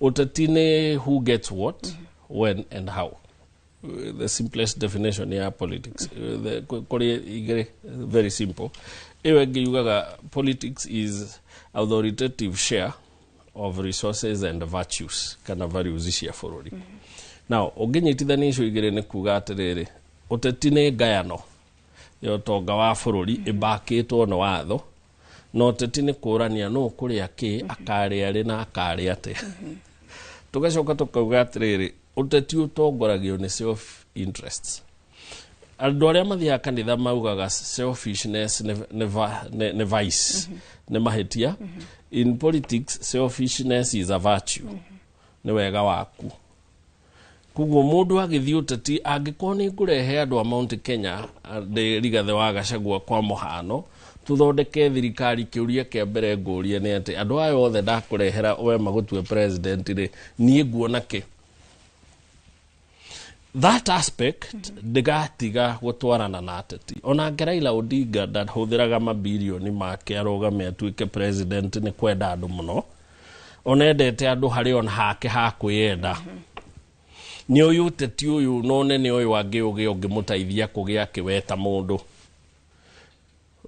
ũteti nĩ who gets what, when and how. The simplest definition ya politics. Kũrĩ igĩrĩ very simple. Ĩyo ĩngĩ yugaga politics is authoritative share of resources and virtues kana values cia bũrũri. Now ũngĩnyitithania icio igĩrĩ, nĩ kuga atĩrĩrĩ, ũteti nĩ ngayano ya ũtonga wa bũrũri ĩmbakĩtwo nĩ watho, na ũteti nĩ kũrania nũ kũrĩa kĩ, akarĩa rĩ na akarĩa atĩa. Tũgacoka tũkauga atĩrĩrĩ, ũteti ũtongoragio nĩ self interests. Andũ arĩa mathiaga kanitha maugaga selfishness nĩ vice, nĩ mahĩtia. In politics, selfishness is a virtue, nĩ wega waku. Koguo mũndũ agĩthiĩ ũteti, angĩkorwo nĩ ngũrehe andũ a Mount Kenya ndĩ Rigathĩ wa Gachagua kwa mũhano, tũthondeke thirikari, kĩũria kĩa mbere ngũria nĩ atĩ andũ aya othe ndakũrehera we magũtue president rĩ, niĩ nguona kĩ? That aspect ndĩgatiga gũtwarana na ateti. Onake Raila Odinga ndahũthĩraga mabirioni make arũgame atuĩke president nĩ kwenda andũ mũno, onendete andũ harĩ ona hake ha kwĩyenda. Nĩ ũyũ ũteti ũyũ na ũnene ũyũ angĩũgĩa ũngĩmũteithia kũgĩa kĩweta mũndũ,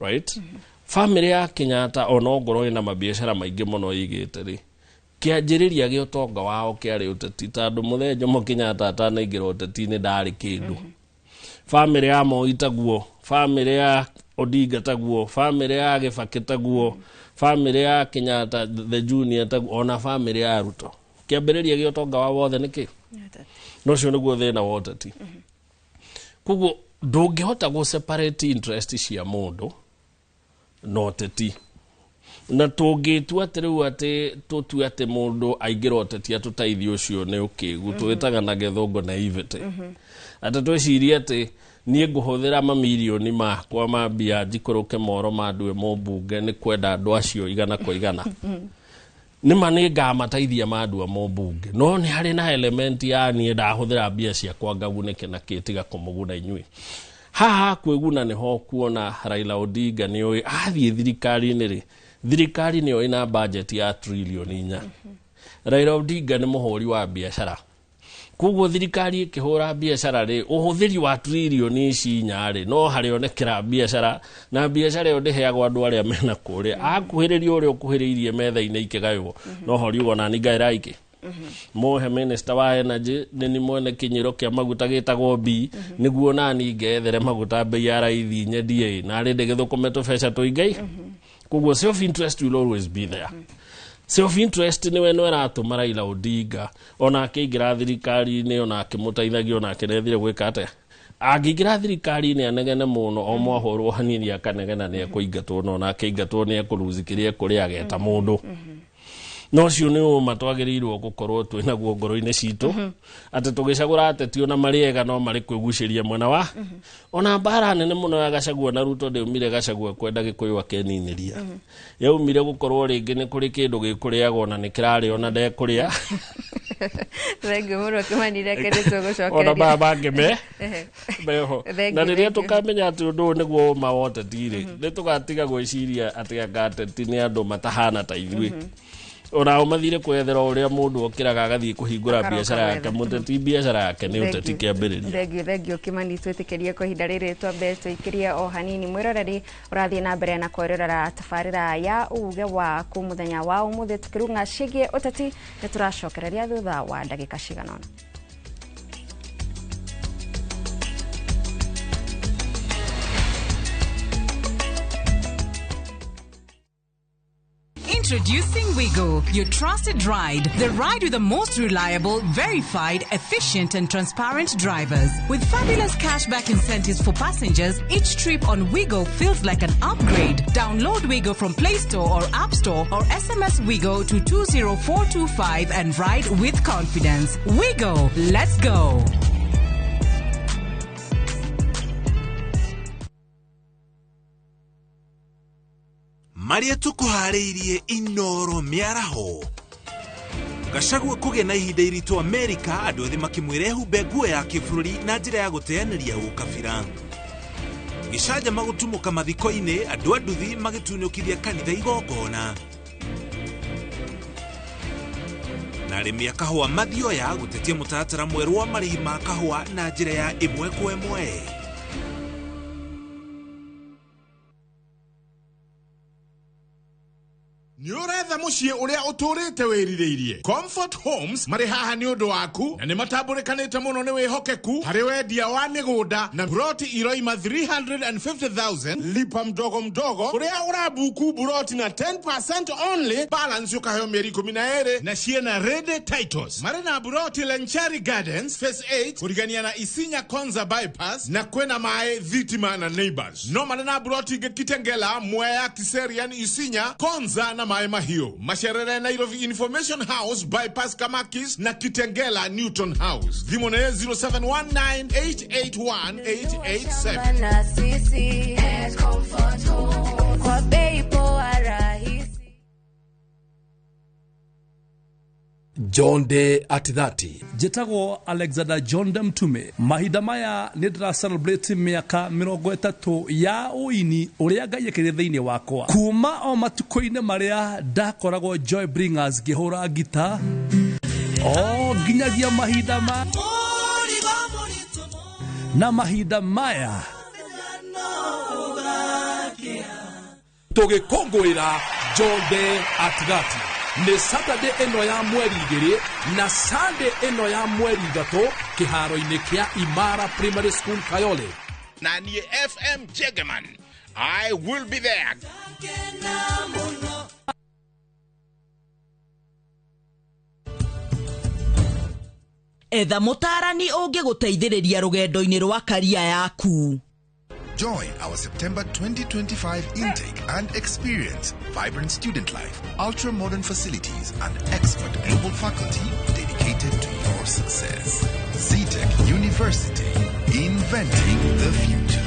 right? Family ya Kenyatta, ona ongorwo ĩna mabiacara maingĩ mũno ĩigĩte rĩ, kĩanjĩrĩria gĩa ũtonga wao kĩarĩ ũteti, tondũ mũthee Jomo Kenyatta atanaingĩra ũteti-inĩ ndarĩ kĩndũ. Family ya Moi taguo, family ya Odinga taguo, family ya Gĩbakĩ taguo, family ya Kenyatta the junior taguo, ona family ya Ruto, kĩambĩrĩria gĩa ũtonga wao wothe nĩ kĩ? Na ũcio nĩguo thĩna wa ũteti. Koguo ndũngĩhota gũ separate interest cia mũndũ na ũteti. Na tũngĩtua atĩ rĩu atĩ tũtue atĩ mũndũ aingĩra ũteti atũteithie, ũcio nĩ ũkĩgu, twĩtaga na gĩthũngũ naivety, atĩ twĩcirie atĩ niĩ ngũhũthĩra mamirioni makwa ma mbia njikũrũke moro mandue mũmbunge nĩ kwenda andũ acio 100%. Nĩma nĩ ngamateithia mandua mũmbunge, no nĩ harĩ na element ya niĩ ndahũthĩra mbia ciakwa ngagunĩke na kĩ, tiga kũmũguna inyuĩ. Haha kwĩguna nĩho kuona Raila Odinga nĩ ũĩ athiĩ thirikari-inĩ rĩ, thirikari nĩyo ĩna budget ya trilioni 4. Raila Odinga nĩ mũhũri wa biacara, koguo thirikari ĩkĩhũra biacara rĩ, ũhũthĩri wa trilioni ici 4 rĩ, no harĩonekera biacara, na biacara ĩyo ndĩheagwo andũ arĩa mena kũrĩa akuhĩrĩria ũrĩa ũkuhĩrĩirie metha-inĩ ikĩgaywo, no ho riugo nani ngaĩra ingĩ mohe minister wa energy nĩ ni mwene kinyĩro kĩa maguta gĩtagwo B, nĩguo nani ngethere maguta bei ya raithi nyendie na rĩ ndĩgĩthũkũme tũbeca tũingĩ. Koguo self interest will always be there. Self interest nĩwe no ĩratũma Raila Odinga ona akĩingĩra thirikari-inĩ, ona akĩmũteithagia, ona akĩrethire gwĩka atĩa, angĩingĩra thirikari-inĩ anegene mũno, o mwahũrwo hanini akanegena nĩ ekũingatwo, no ona akĩingatwo nĩ ekũruzi kĩrĩa ekũrĩa ageta mũndũ. No ũcio nĩ ũma twagĩrĩirwo gũkorwo twĩ naguo ngoro-inĩ citũ, atĩ tũgĩcagũra ateti ona marĩ ega no marĩ kwĩgucĩria mwena wa ona mbara nene mũno ya Gachagua na Ruto ndĩumire Gachagua kwenda Gĩkũyũ akeninĩria, yaumire gũkorwo rĩngĩ nĩ kũrĩ kĩndũ gĩkũrĩagwo na nĩ kĩrarĩo na ndekũrĩa. Thengiũ mũno Kĩmani, reke nĩ tũgũcokereria. Ona maya mangĩ me meho. Na rĩrĩa tũkamenya atĩ ũndũ ũyũ nĩguo ũma wa ũteti rĩ, nĩ tũgatiga gwĩciria atĩ anga ateti nĩ andũ matahana ta ithuĩ. Onao mathire kwethera ũrĩa mũndũ okĩraga agathiĩ kũhingũra Akaroka biacara yake. gwetha. Mũteti biacara yake nĩ ũteti kĩambĩrĩria. Thengio, thengio Kĩmani. Twĩtĩkĩrie kwa ihinda rĩrĩ twambe tũikĩrie o hanini. Mwĩroreri ũrathiĩ na mbere na kwĩrorera tabarĩra ya uge waku mũthenya wa ũmũthĩ, tũkĩrung'a ciĩgiĩ ũteti. Nĩ tũracokereria thutha wa ndagĩka cigana ũna. Introducing Wigo, your trusted ride. The ride with the most reliable, verified, efficient, and transparent drivers. With fabulous cashback incentives for passengers, each trip on Wigo feels like an upgrade. Download Wigo from Play Store or App Store or SMS Wigo to 20425 and ride with confidence. Wigo, let's go. Marĩa tũkũharĩirie Inoro mĩaraho. Gachagua kũgĩa na ihinda iritũ Amerika, andũ ethĩ makĩmwĩra ehumbe nguo ya kĩbũrũri na njĩra ya gũteanĩria ũkabira. Gĩcanjama gũtumũka mathiko-inĩ, andũ a nduthi magĩtunyũkithia kanitha igongona. Na arĩmi a kahũa mathioya gũtetia mũtaratara mwerũ wa marĩhi ma kahũa na njĩra ya ĩmwe kwa ĩmwe. Nĩ ũretha mũciĩ ũrĩa ũtũrĩte wĩrirĩirie? Comfort Homes marĩ haha nĩ ũndũ waku, na nĩ matambũrĩkanĩte mũno nĩ wĩhokeku harĩ wendia wa mĩgũnda na buroti iroima 350,000 lipa mdogo mdogo, ũrĩa ũrabuku buroti na 10% only, balance ũkaheo mĩeri 12, na ciĩna ready titles. Marĩ na buroti Lenchari Gardens Phase 8 kũrigania na Isinya Konza bypass, na kwĩna maĩ, thitima na neighbors. No marĩ na buroti ingĩ Kitengela, Mwea, Kiserian, Isinya, Konza na Maĩ Mahiũ, Macerere Nairobi Information House bypass Kamakis, na Kitengela Newton House. Thimũ nĩ 0719881887. Na sisi at Comfort Home kwa bei poa rahisi. John Day at 30. Njĩtagwo Alexander John de Mtume. Mahinda maya nĩ ndĩra celebrate mĩaka 30 ya ũini ũrĩa Ngai ekĩrire thĩinĩ wakwa, kuma o matukũ-inĩ marĩa ndakoragwo Joy Bringers ngĩhũra ngita o nginyagia mahinda ma na mahinda maya. Tũgĩkũngũĩra John Day at 30 nĩ Saturday ĩno ya mweri 2 na Sunday ĩno ya mweri 3 kĩharo-inĩ kĩa Imara Primary School, Kayole. Na niĩ FM Jegeman, I will be there. Etha mũtaarani ũngĩgũteithĩrĩria rũgendo-inĩ rwa karia yaku. Join our September 2025 intake and experience vibrant student life, ultra-modern facilities, and expert global faculty dedicated to your success. Zetech University, inventing the future.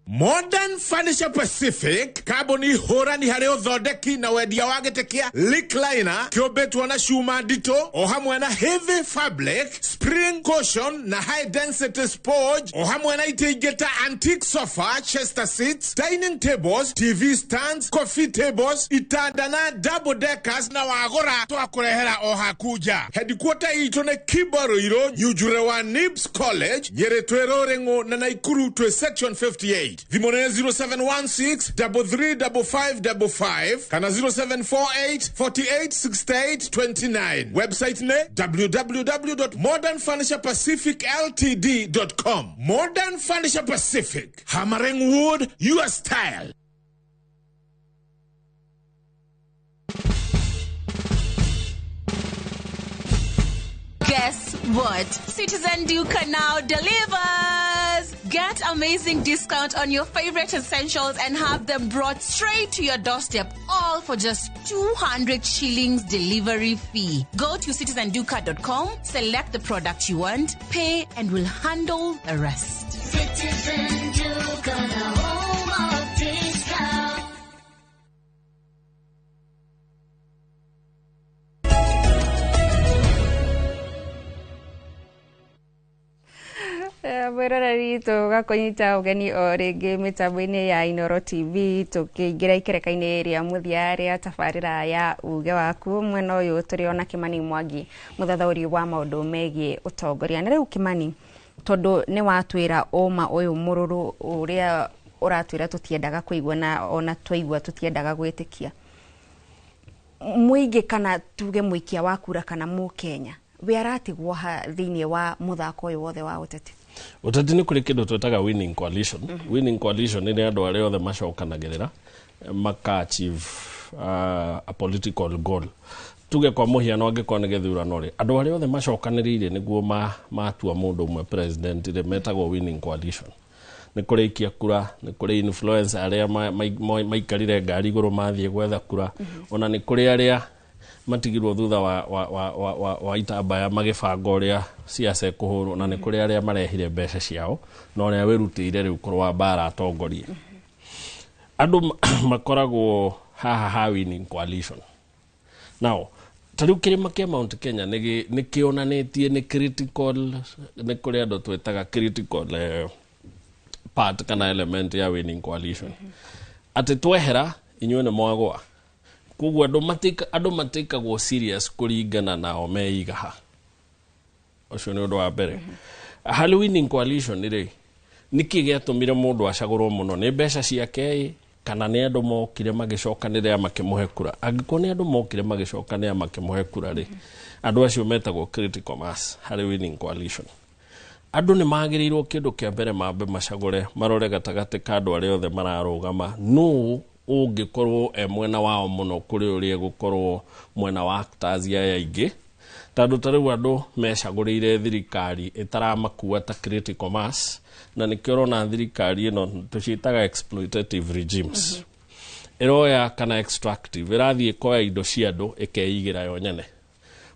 Modern Furniture Pacific, kambuni hũrani harĩ ũthondeki na wendia wa gĩtĩ kĩa recliner kĩũmbĩtwo na cuma nditũ, o hamwe na heavy fabric, spring cushion na high density sponge, o hamwe na itĩ ingĩ ta antique sofa, chester seats, dining tables, TV stands, coffee tables, itanda na double deckers, na wagũra twakũrehera o haku nja. Headquarter itũ nĩ Kibaruirũ, Nyunjure wa Nibs College, Nyĩrĩ twĩ Rũrĩng'ũ, na Naikuru twĩ section 58. Thimũ nĩ 0716 335555 kana 0748 48 68 29. Website nĩ www.modernfurniturepacificltd.com. Modern Furniture Pacific, hammering wood your style. Guess what? Citizen Duka now delivers! Get amazing discount on your favorite essentials and have them brought straight to your doorstep, all for just 200 shillings delivery fee. Go to citizenduka.com, select the product you want, pay, and we'll handle the rest. Citizen Duka, the home of discount. Mwĩroreri, tũgakũnyita ũgeni o rĩngĩ mĩtambo-inĩ ya Inoro TV, tũkĩingĩra ikereka-inĩ rĩa mũthia rĩa tabarĩra ya Uge Waku. Mwena ũyũ tũrĩ ona Kimani Mwangi, mũthathaũri wa maũndũ megiĩ ũtongoria. Na rĩu Kimani, tondũ nĩ watwĩra ũma ũyũ mũrũrũ ũrĩa ũratwĩra tũtiendaga kũigua, na ona twaigua tũtiendaga gwĩtĩkia, mũingĩ kana tuge mũikia wa kura kana mũkenya we aratigwo ha thĩinĩ wa mũthako ũyũ wothe wa ũteti? Ũteti nĩ kũrĩ kĩndũ twĩtaga winning coalition. Winning coalition nĩ andũ arĩa othe macokanagĩrĩra maka achieve a political goal. Tuge kwa mũhiano, angĩkorwo nĩ gĩthurano rĩ, andũ arĩa othe macokanĩrĩire nĩguo matua mũndũ ũmwe president rĩ, metagwo winning coalition. Nĩ kũrĩ ikia kura, nĩ kũrĩ influencer arĩa maikarire ngari igũrũ mathiĩ gwetha kura, ona nĩ kũrĩ arĩa matigirwo thutha wa itambaya magĩbanga ũrĩa ciaca ĩkũhũrwo, na nĩ kũrĩ arĩa marehire mbeca ciao na ũrĩa wĩrutĩire rĩu kũrũa mbara atongorie. Andũ makoragwo haha ha winning coalition. Now, ta rĩu kĩrĩma kĩa Mount Kenya nĩ kĩonanĩtie nĩ critical, nĩ kũrĩ andũ twĩtaga critical part kana element ya winning coalition. Atĩ twehera inyuĩ nĩ mwagũa. Koguo andũ matikagwo serious kũringana nao meiga ha. Ũcio nĩ ũndũ wa mbere. Harĩ winning coalition rĩ, nĩkĩ gĩatũmire mũndũ acagũrwo mũno? Nĩ mbeca ciake ĩ, kana nĩ andũ mokire magĩcokanĩrĩra makĩmũhe kura? Angĩkorwo nĩ andũ mokire magĩcokanĩrĩra makĩmũhe kura rĩ, andũ acio metagwo critical mass harĩ winning coalition. Andũ nĩ magĩrĩirwo kĩndũ kĩa mbere mambe macagũre, marore gatagatĩ ka andũ arĩa othe mararũgama, nũ ũngĩkorwo e mwena wao mũno kũrĩ ũrĩa egũkorwo mwena wa actors aya aingĩ. Tondũ ta rĩu andũ mecagũrĩire thirikari ĩtaramakua ta critical mass, na nĩkĩo ũrona thirikari ĩno tũciĩtaga exploitative regimes. Ĩroya kana extractive, ĩrathiĩ ĩkoya indo cia andũ ĩkeigĩra yo nyene.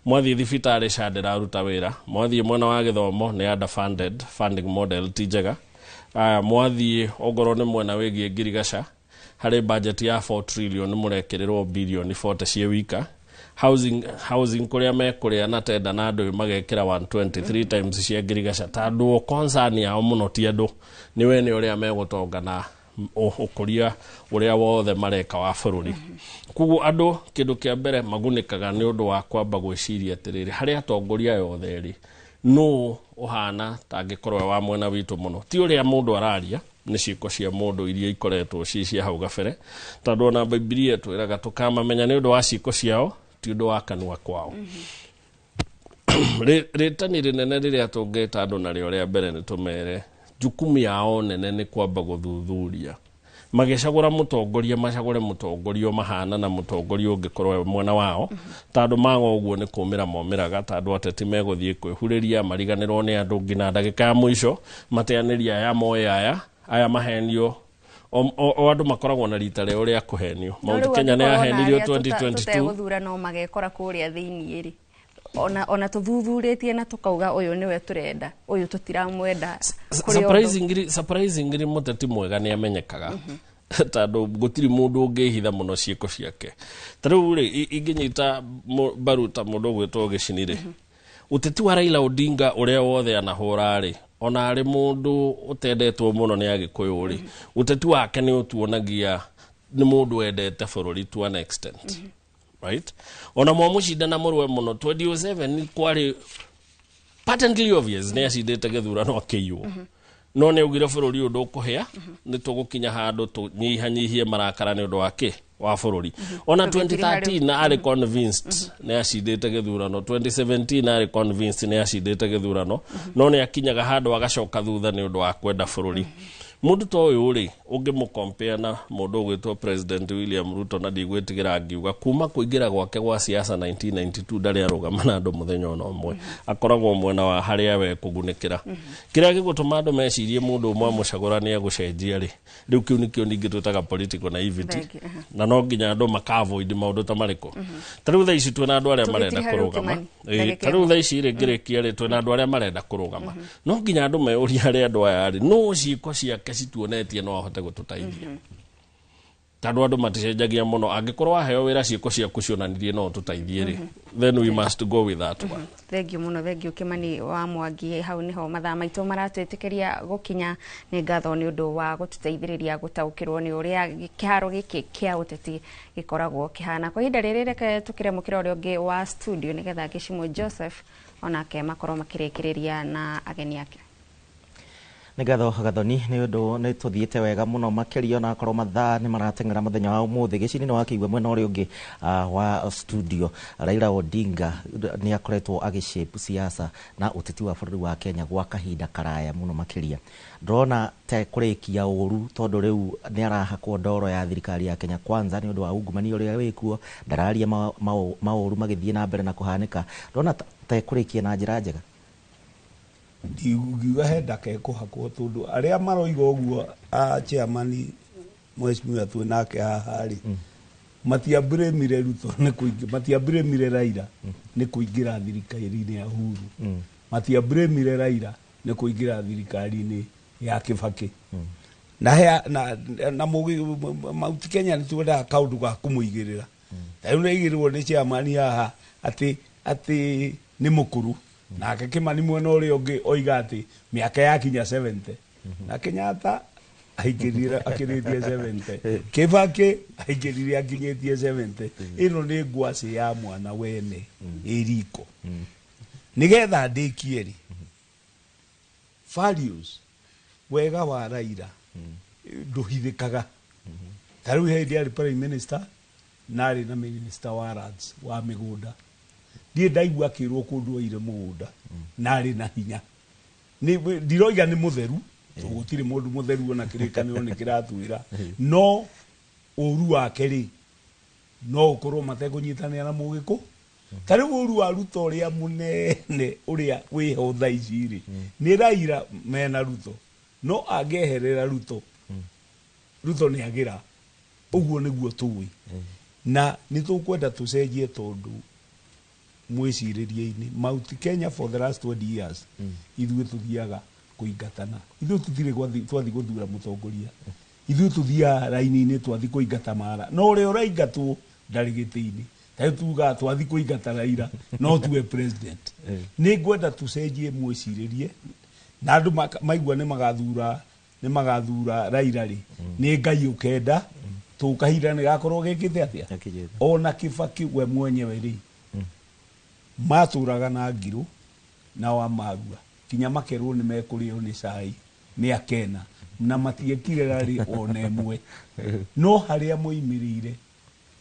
Mwathiĩ thibitarĩ SHA ndĩraruta wĩra, mwathiĩ mwena wa gĩthomo nĩ underfunded, funding model ti njega. Mwathiĩ ongorwo nĩ mwena wĩgiĩ ngirigaca, harĩ budget ya 4 trillion mũrekĩrĩrwo bilioni 40 ciĩ wika. Housing kũrĩa mekũrĩa na tenda na andũ magekĩra 123 times cia ngirigaca, tondũ concern yao mũno ti andũ, nĩ wene ũrĩa megũtonga na ũkũria ũrĩa wothe mareka wa bũrũri. Koguo andũ kĩndũ kĩa mbere magunĩkaga nĩ ũndũ wa kwamba gwĩciria atĩrĩrĩ, harĩ atongoria aya othe rĩ, nũ ũhana tangĩkorwo wa mwena witũ mũno? Ti ũrĩa mũndũ araria, nĩ ciĩko cia mũndũ iria ikoretwo ci cia hau gabere, tondũ ona Bibilia ĩtwĩraga tũkamamenya nĩ ũndũ wa ciĩko ciao, ti ũndũ wa kanua kwao. Rĩtani rĩnene rĩrĩa tũngĩta andũ narĩo rĩa mbere nĩ tũmere jukumu yao nene nĩ kwamba gũthuthuria. Magĩcagũra mũtongoria, macagũre mũtongoria mahana na mũtongoria ũngĩkorwo mwena wao, tondũ maga ũguo nĩ kũmĩra momĩraga, tondũ ateti megũthiĩ kwĩhurĩria mariganĩrwo nĩ andũ nginya ndagĩka ya mũico, mateanĩria aya moe aya, aya mahenio. O andũ makoragwo na rita rĩao rĩa kũhenio. Mount Kenya nĩ yahenirio 2022. Tũtegũthura no magekora kũrĩa thĩinĩ rĩ, ona tũthuthurĩtie na tũkauga ũyũ nĩwe tũrenda, ũyũ tũtiramwenda. Surprisingly mũteti mwega nĩ amenyekaga, tondũ gũtirĩ mũndũ ũngĩhitha mũno ciĩko ciake. Ta rĩu rĩ, ingĩnyita mbaru ta mũndũ ũgwĩtwo Gĩcini rĩ, ũteti wa Raila Odinga ũrĩa wothe anahũra rĩ, ona arĩ mũndũ ũtendetwo mũno nĩ Agĩkũyũ rĩ, ũteti wake nĩ ũtuonagia nĩ mũndũ wendete bũrũri to an extent. Right? Ona mwamũcinda na mũrũe mũno 2007 kwarĩ patently obvious nĩ acindĩte gĩthurano akĩiywo. No nĩ augire bũrũri ũyũ ndũkũhĩa, nĩ tũgũkinya handũ tũnyihanyihie marakara nĩ ũndũ wa kĩ? Wa bũrũri. Ona 2013 arĩ convinced nĩ acindĩte gĩthurano, 2017 arĩ convinced nĩ acindĩte gĩthurano, no nĩ akinyaga handũ agacoka thutha nĩ ũndũ wa kwenda bũrũri. Mũndũ ta ũyũ rĩ, ũngĩmũ-compare na mũndũ ũgwĩtwo President William Ruto, na ndigwĩtigĩra ngiuga kuma kũingĩra gwake gwa siasa 1992 ndarĩ arũgama na andũ mũthenya ona ũmwe, akoragwo mwena wa harĩa we kũgunĩkĩra. Kĩrĩa gĩgũtũma andũ mecirie mũndũ ũmwe amũcagũra nĩ egũcenjia rĩ, rĩu kĩu nĩkĩo ningĩ twĩtaga political naivety. Thank you. Aha. Na no nginya andũ maka-avoid maũndũ ta marĩkũ. Ta rĩu thaa ici twĩna andũ arĩa marenda Tũgĩtiriha rĩu, kũrũgama. Kimani, Ĩĩ, ndagĩka ta rĩu ĩmwe. Thaa ici rĩ, ngĩrĩkia rĩ, twĩna andũ arĩa marenda kũrũgama, no nginya andũ meyũrie harĩa andũ aya rĩ, no ciĩko ciake cituonetie no ahote gũtũteithia, tondũ andũ maticenjagia mũno. Angĩkorwo waheo wĩra, ciĩko ciaku cionanirie no ũtũteithie rĩ, then we must go with that one. Thank you mũno, thank you, Kimani wa Mwangi. Hau niho mathaa maitũ maratwĩtĩkĩria gũkinya. Nĩ ngatho nĩ ũndũ wa gũtũteithĩrĩria gũtaũkĩrwo nĩ ũrĩa kĩharo gĩkĩ kĩa ũteti gĩkoragwo kĩhana. Kwa ihinda rĩrĩ, reke tũkĩre mũkĩra ũrĩa ũngĩ wa studio nĩgetha Gĩcimũ Joseph onake makorwo makĩrĩkĩrĩria na ageni ake. Nĩ ngatho, Gathoni, nĩ ũndũ nĩ tũthiĩte wega mũno makĩria, ona akorwo mathaa nĩ marateng'era mũthenya wa ũmũthĩ. Gĩcini nĩ wakĩigua mwena ũrĩa ũngĩ wa studio, Raila Odinga nĩ akoretwo agĩshape siasa na ũteti wa bũrũri wa Kenya gwa kahinda karaya mũno makĩria. Ndĩrona te kũrĩkia ũru, tondũ rĩu nĩ arahakwo ndoro ya thirikari ya Kenya Kwanza nĩ ũndũ wa ungumania ũrĩa wĩkuo. Ndararia maũru magĩthiĩ na mbere na kũhanĩka. Ndĩrona te kũrĩkia na njĩra njega. Ndingiuga he ndakekũhakwo, tondũ arĩa maroiga ũguo a chairman mheshimiwa twĩ nake haha rĩ, matiambĩrĩmire Ruto nĩ kũingĩ, matiambĩrĩmire Raila nĩ kũingĩra thirikari-inĩ ya Uhuru, matiambĩrĩmire Raila nĩ kũingĩra thirikari-inĩ ya Kibaki. Na he na Mount Kenya nĩ twendaga kaũndũ ga kũmũigĩrĩra. Ta rĩu nĩaigĩrĩrwo nĩ chairman haha atĩ nĩ mũkũrũ, nake Kimani mwena ũrĩa ũngĩ oiga atĩ mĩaka yakinya 70, na Kenyatta aingĩrire akĩrĩtie 70, Kibaki aingĩrire akinyĩtie 70. Ĩno nĩ ngwacĩ ya mwana wene ĩ riko. Nĩgetha ndĩkie rĩ, values, wega wa Raila ndũhithĩkaga. Ta rĩu hĩndĩ arĩ prime minister na arĩ na minister wa lands, wa mĩgũnda, ndirĩ ndaigua akĩrwo kũndũ oire mũgũnda, na arĩ na hinya. Ndiroiga nĩ mũtheru, tondũ gũtirĩ mũndũ mũtheru, ona kĩrĩkanĩro nĩ kĩratwĩra, no ũru wake rĩ, no ũkorwo matekũnyitanĩra na mũgĩkũ. Ta rĩu ũru wa Ruto ũrĩa mũnene ũrĩa wĩho thaa ici rĩ, nĩ Raila mena Ruto. No angĩeherera Ruto, Ruto nĩ agĩra. Ũguo nĩguo tũĩ, na nĩ tũkwenda tũcenjie, tondũ mwĩcirĩrie-inĩ Mount Kenya for the last 20 years ithuĩ tũthiaga kũingatana. Ithuĩ tũtirĩ twathi gũthura mũtongoria, ithuĩ tũthiaga raini-inĩ twathi kũingata mara, no ũrĩa ũraingatwo ndarĩ gĩtĩ-inĩ. Ta rĩu tugaga twathi kũingata Raila no tuwe president. Nĩ ngwenda tũcenjie mwĩcirĩrie, na andũ maigua nĩ magathura Raila rĩ, nĩ Ngai ũkenda tũkahinda nĩ gakorwo gekĩte atĩa. Ona Kibaki we mwenyewe rĩ, matũraga na ngirũ na wa marua kinya makerwo nĩ mekũrĩo nĩ cai mĩaka ĩna, na matiekire rarĩ ona ĩmwe. No harĩa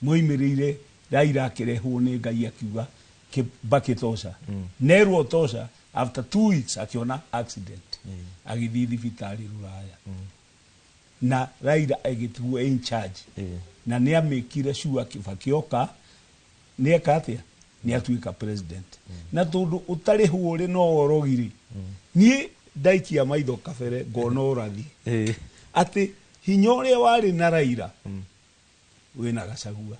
moimĩrĩire Raila akĩrehwo nĩ Ngai, akiuga Kibaki tosha, nerwo tosha. After 2 weeks akiona accident, agĩthiĩ thibitarĩ rũraya, na Raila agĩtigwo in charge, na nĩ amĩkire sure Kibaki oka nĩ eka atĩa, nĩ atuĩka president. Na tondũ ũtarĩ hũrĩ no orogiri, niĩ ndaikia maitho kabere ngona ũrathi atĩ hinya ũrĩa warĩ na Raila wĩna Gachagua.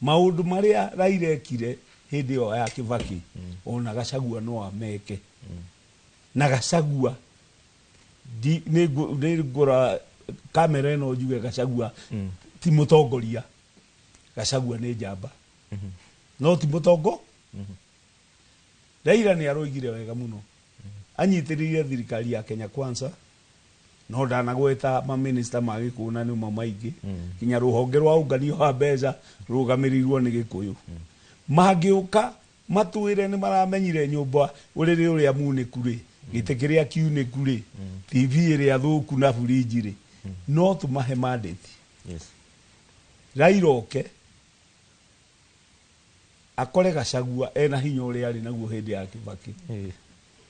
Maũndũ marĩa Raila ekire hĩndĩ ĩyo ya Kibaki, ona Gachagua no ameke. Na Gachagua nĩ ngũra kamera ĩno njuge Gachagua ti mũtongoria. Gachagua nĩ njamba, no ti mũtongo. Raila nĩ aroigire wega mũno, anyitĩrĩire thirikari ya Kenya Kwanza, no ndanagweta maminista ma Gĩkũyũ, na nĩmo maingĩ, kinya rũhonge rwa ũnganio wa mbeca rũgamĩrĩirwo nĩ Gĩkũyũ. Mangĩũka matwĩre nĩ maramenyire nyũmba ũrĩrĩ ũrĩa munĩku rĩ, gĩtĩ kĩrĩa kiunĩku rĩ, TV ĩrĩa thũku na burinji rĩ, no tũmahe mandate. Raila oke akore Gachagua ena hinya ũrĩa arĩ naguo hĩndĩ ya Kibaki,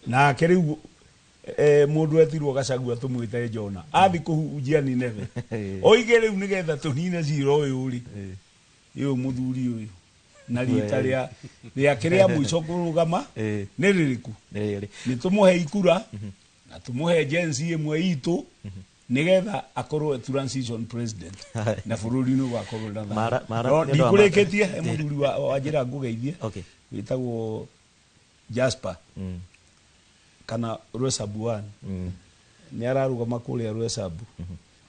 nake rĩu Mundu etirwo Gachagua tumwite Jona athi kuhunjia Nineve oige riu nigetha tunine cira uyu ri uyu muthuri uyu na rita ria riake ria mwico kurugama ni ririku ni tumuhe ikura na tumuhe agency imwe itu nigetha akorwo transition president na bururi ni ugakorwo na thayo. Ndikurikitie muthuri wa njira ngugeithie witagwo Jasper kana Rwesabu 1 ni ararugama kuria Rwesabu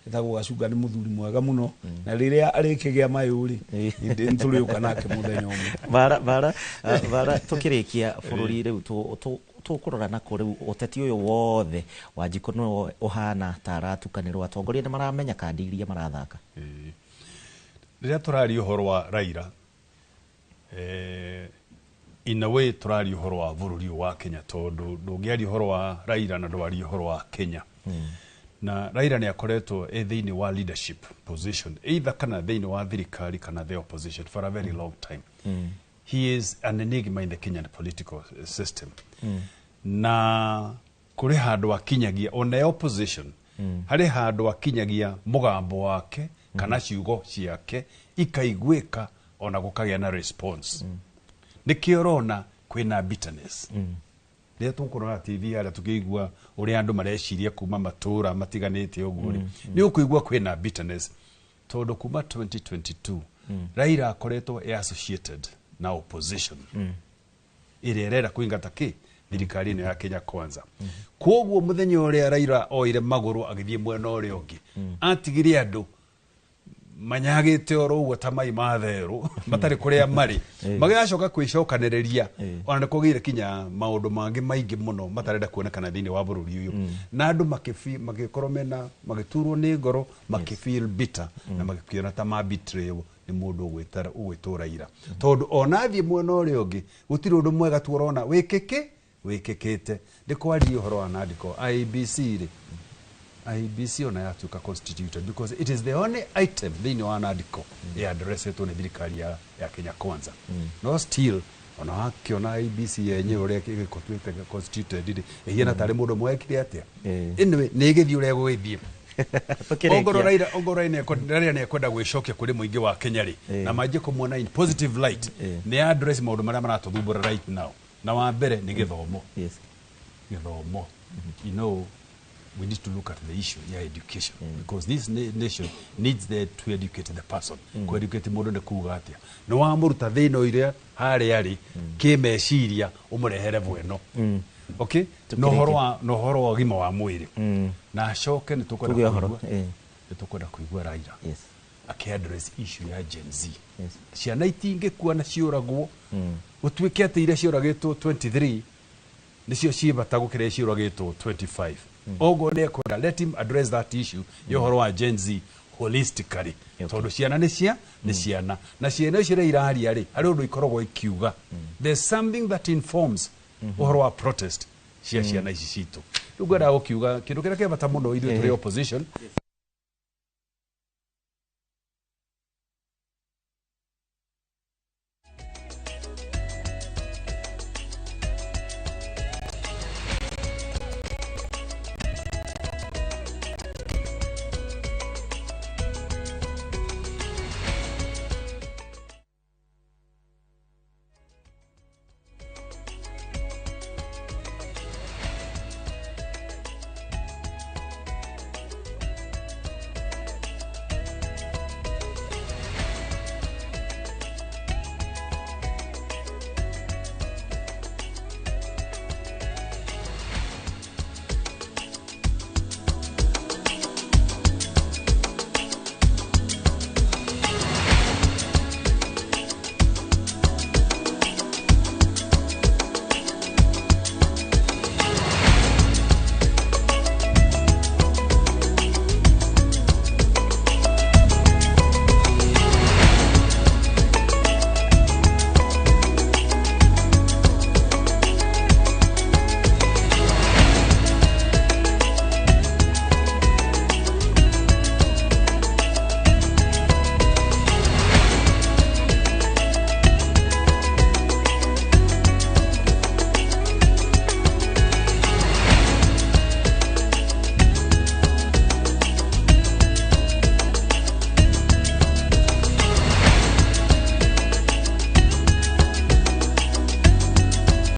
etagwo Gacunga ni muthuri mwega muno na riria arikigia mayu ri nituriuka nake muthenya umwe. Bara bara tukirikia bururi riu tukurora nako riu uteti uyu wothe Wanjikũ no uhana ta aratukanirwo atongoria ni maramenya kandi iria marathaka. Riria turaria uhoro wa Raila in a way turaria uhoro wa bururi wa Kenya tondu ndungiaria uhoro wa Raila na ndwaria uhoro wa Kenya. Na Raila ni akoretwo e thiini wa leadership position either kana thiini wa thirikari kana the opposition for a very long time. He is an enigma in the Kenyan political system. Na kuri handu akinyagia ona opposition hari handu akinyagia mugambo wake kana ciugo ciake ikaiguika ona gukagia na response. Nikio urona kwina bitterness. Rĩrĩa tũkũrora TV harĩa tũkĩigua ũrĩa andũ mareciria kuma matũra matiganĩte ũguo rĩ nĩ ũkũigua kwĩna bitterness tondũ kuma 2022 Raila akoretwo e associated na opposition ĩrĩa ĩrenda kũingata kĩ thirikari ĩno ya Kenya Kwanza. Kwoguo mũthenya ũrĩa Raila oire magũrũ agĩthiĩ mwena ũrĩa ũngĩ atigire andũ manyagite oro uguo ta mai ma therũ matarĩ kũrĩa marĩ magĩgacoka kwĩcokanĩrĩria ona nĩ kũgĩire kinya maũndũ mangĩ maingĩ mũno matarenda kuonekana thĩinĩ wa bũrũri ũyũ na andũ magĩkorwo mena magĩturwo nĩ ngoro makĩfeel bitter na magĩkĩona ta ma betrayal nĩ mũndũ ũgwĩtwo Raila tondũ ona athiĩ mwena ũrĩa ũngĩ gũtirĩ ũndũ mwega tuorona wĩkĩkĩte. Ndĩkwaria ũhoro wa NADCO IEBC rĩ IEBC ona yatuĩka constituted because it is the only item thĩinĩ wa NADCO ĩaddressetwo nĩ thirikari ya Kenya Kwanza. No still ona wakiona IEBC yenyewe ũrĩa ĩgĩtuĩte constituted rĩ ĩhiana tarĩ mũndũ mwekire atĩa. Anyway nĩ ĩgĩthiĩ ũrĩa ĩgũgĩthiĩ. Ongorwo Raila nĩ ekwenda gwĩcokia kũrĩ mũingĩ wa Kenya rĩ na manjie kũmuona in positive light nĩ address maũndũ marĩa maratũthumbũra right now. Na wa mbere nĩ gĩthomo. Gĩthomo. You know, we need to look at the issue ya education because this nation needs to educate the person. Ku-educate mũndũ nĩ kuga atĩa nĩ wamũruta thĩna ũrĩa harĩa arĩ kĩmeciria ũmũrehere bweno. Okay, no ũhoro wa ũgima wa mwĩrĩ na acoke nĩ tũkwenda kũigua Raila akĩ-address issue ya Gen Z. Ciana itingĩkua na ciũragwo gũtuĩke atĩ iria ciũragĩtwo 23 nĩcio ciĩ bata gũkĩra ciũragĩtwo 25. Ogo nĩ ekwenda let him address that issue ya ũhoro wa Gen Z holistically tondũ ciana nĩ ciana na ciana icio iria iraria rĩ harĩ ũndũ ikoragwo ikiuga. There's something that informs ũhoro wa protest cia ciana ici citũ. Rĩu ngwendaga gũkiuga kĩndũ kĩrĩa kĩa bata mũno ithuĩ tũrĩ opposition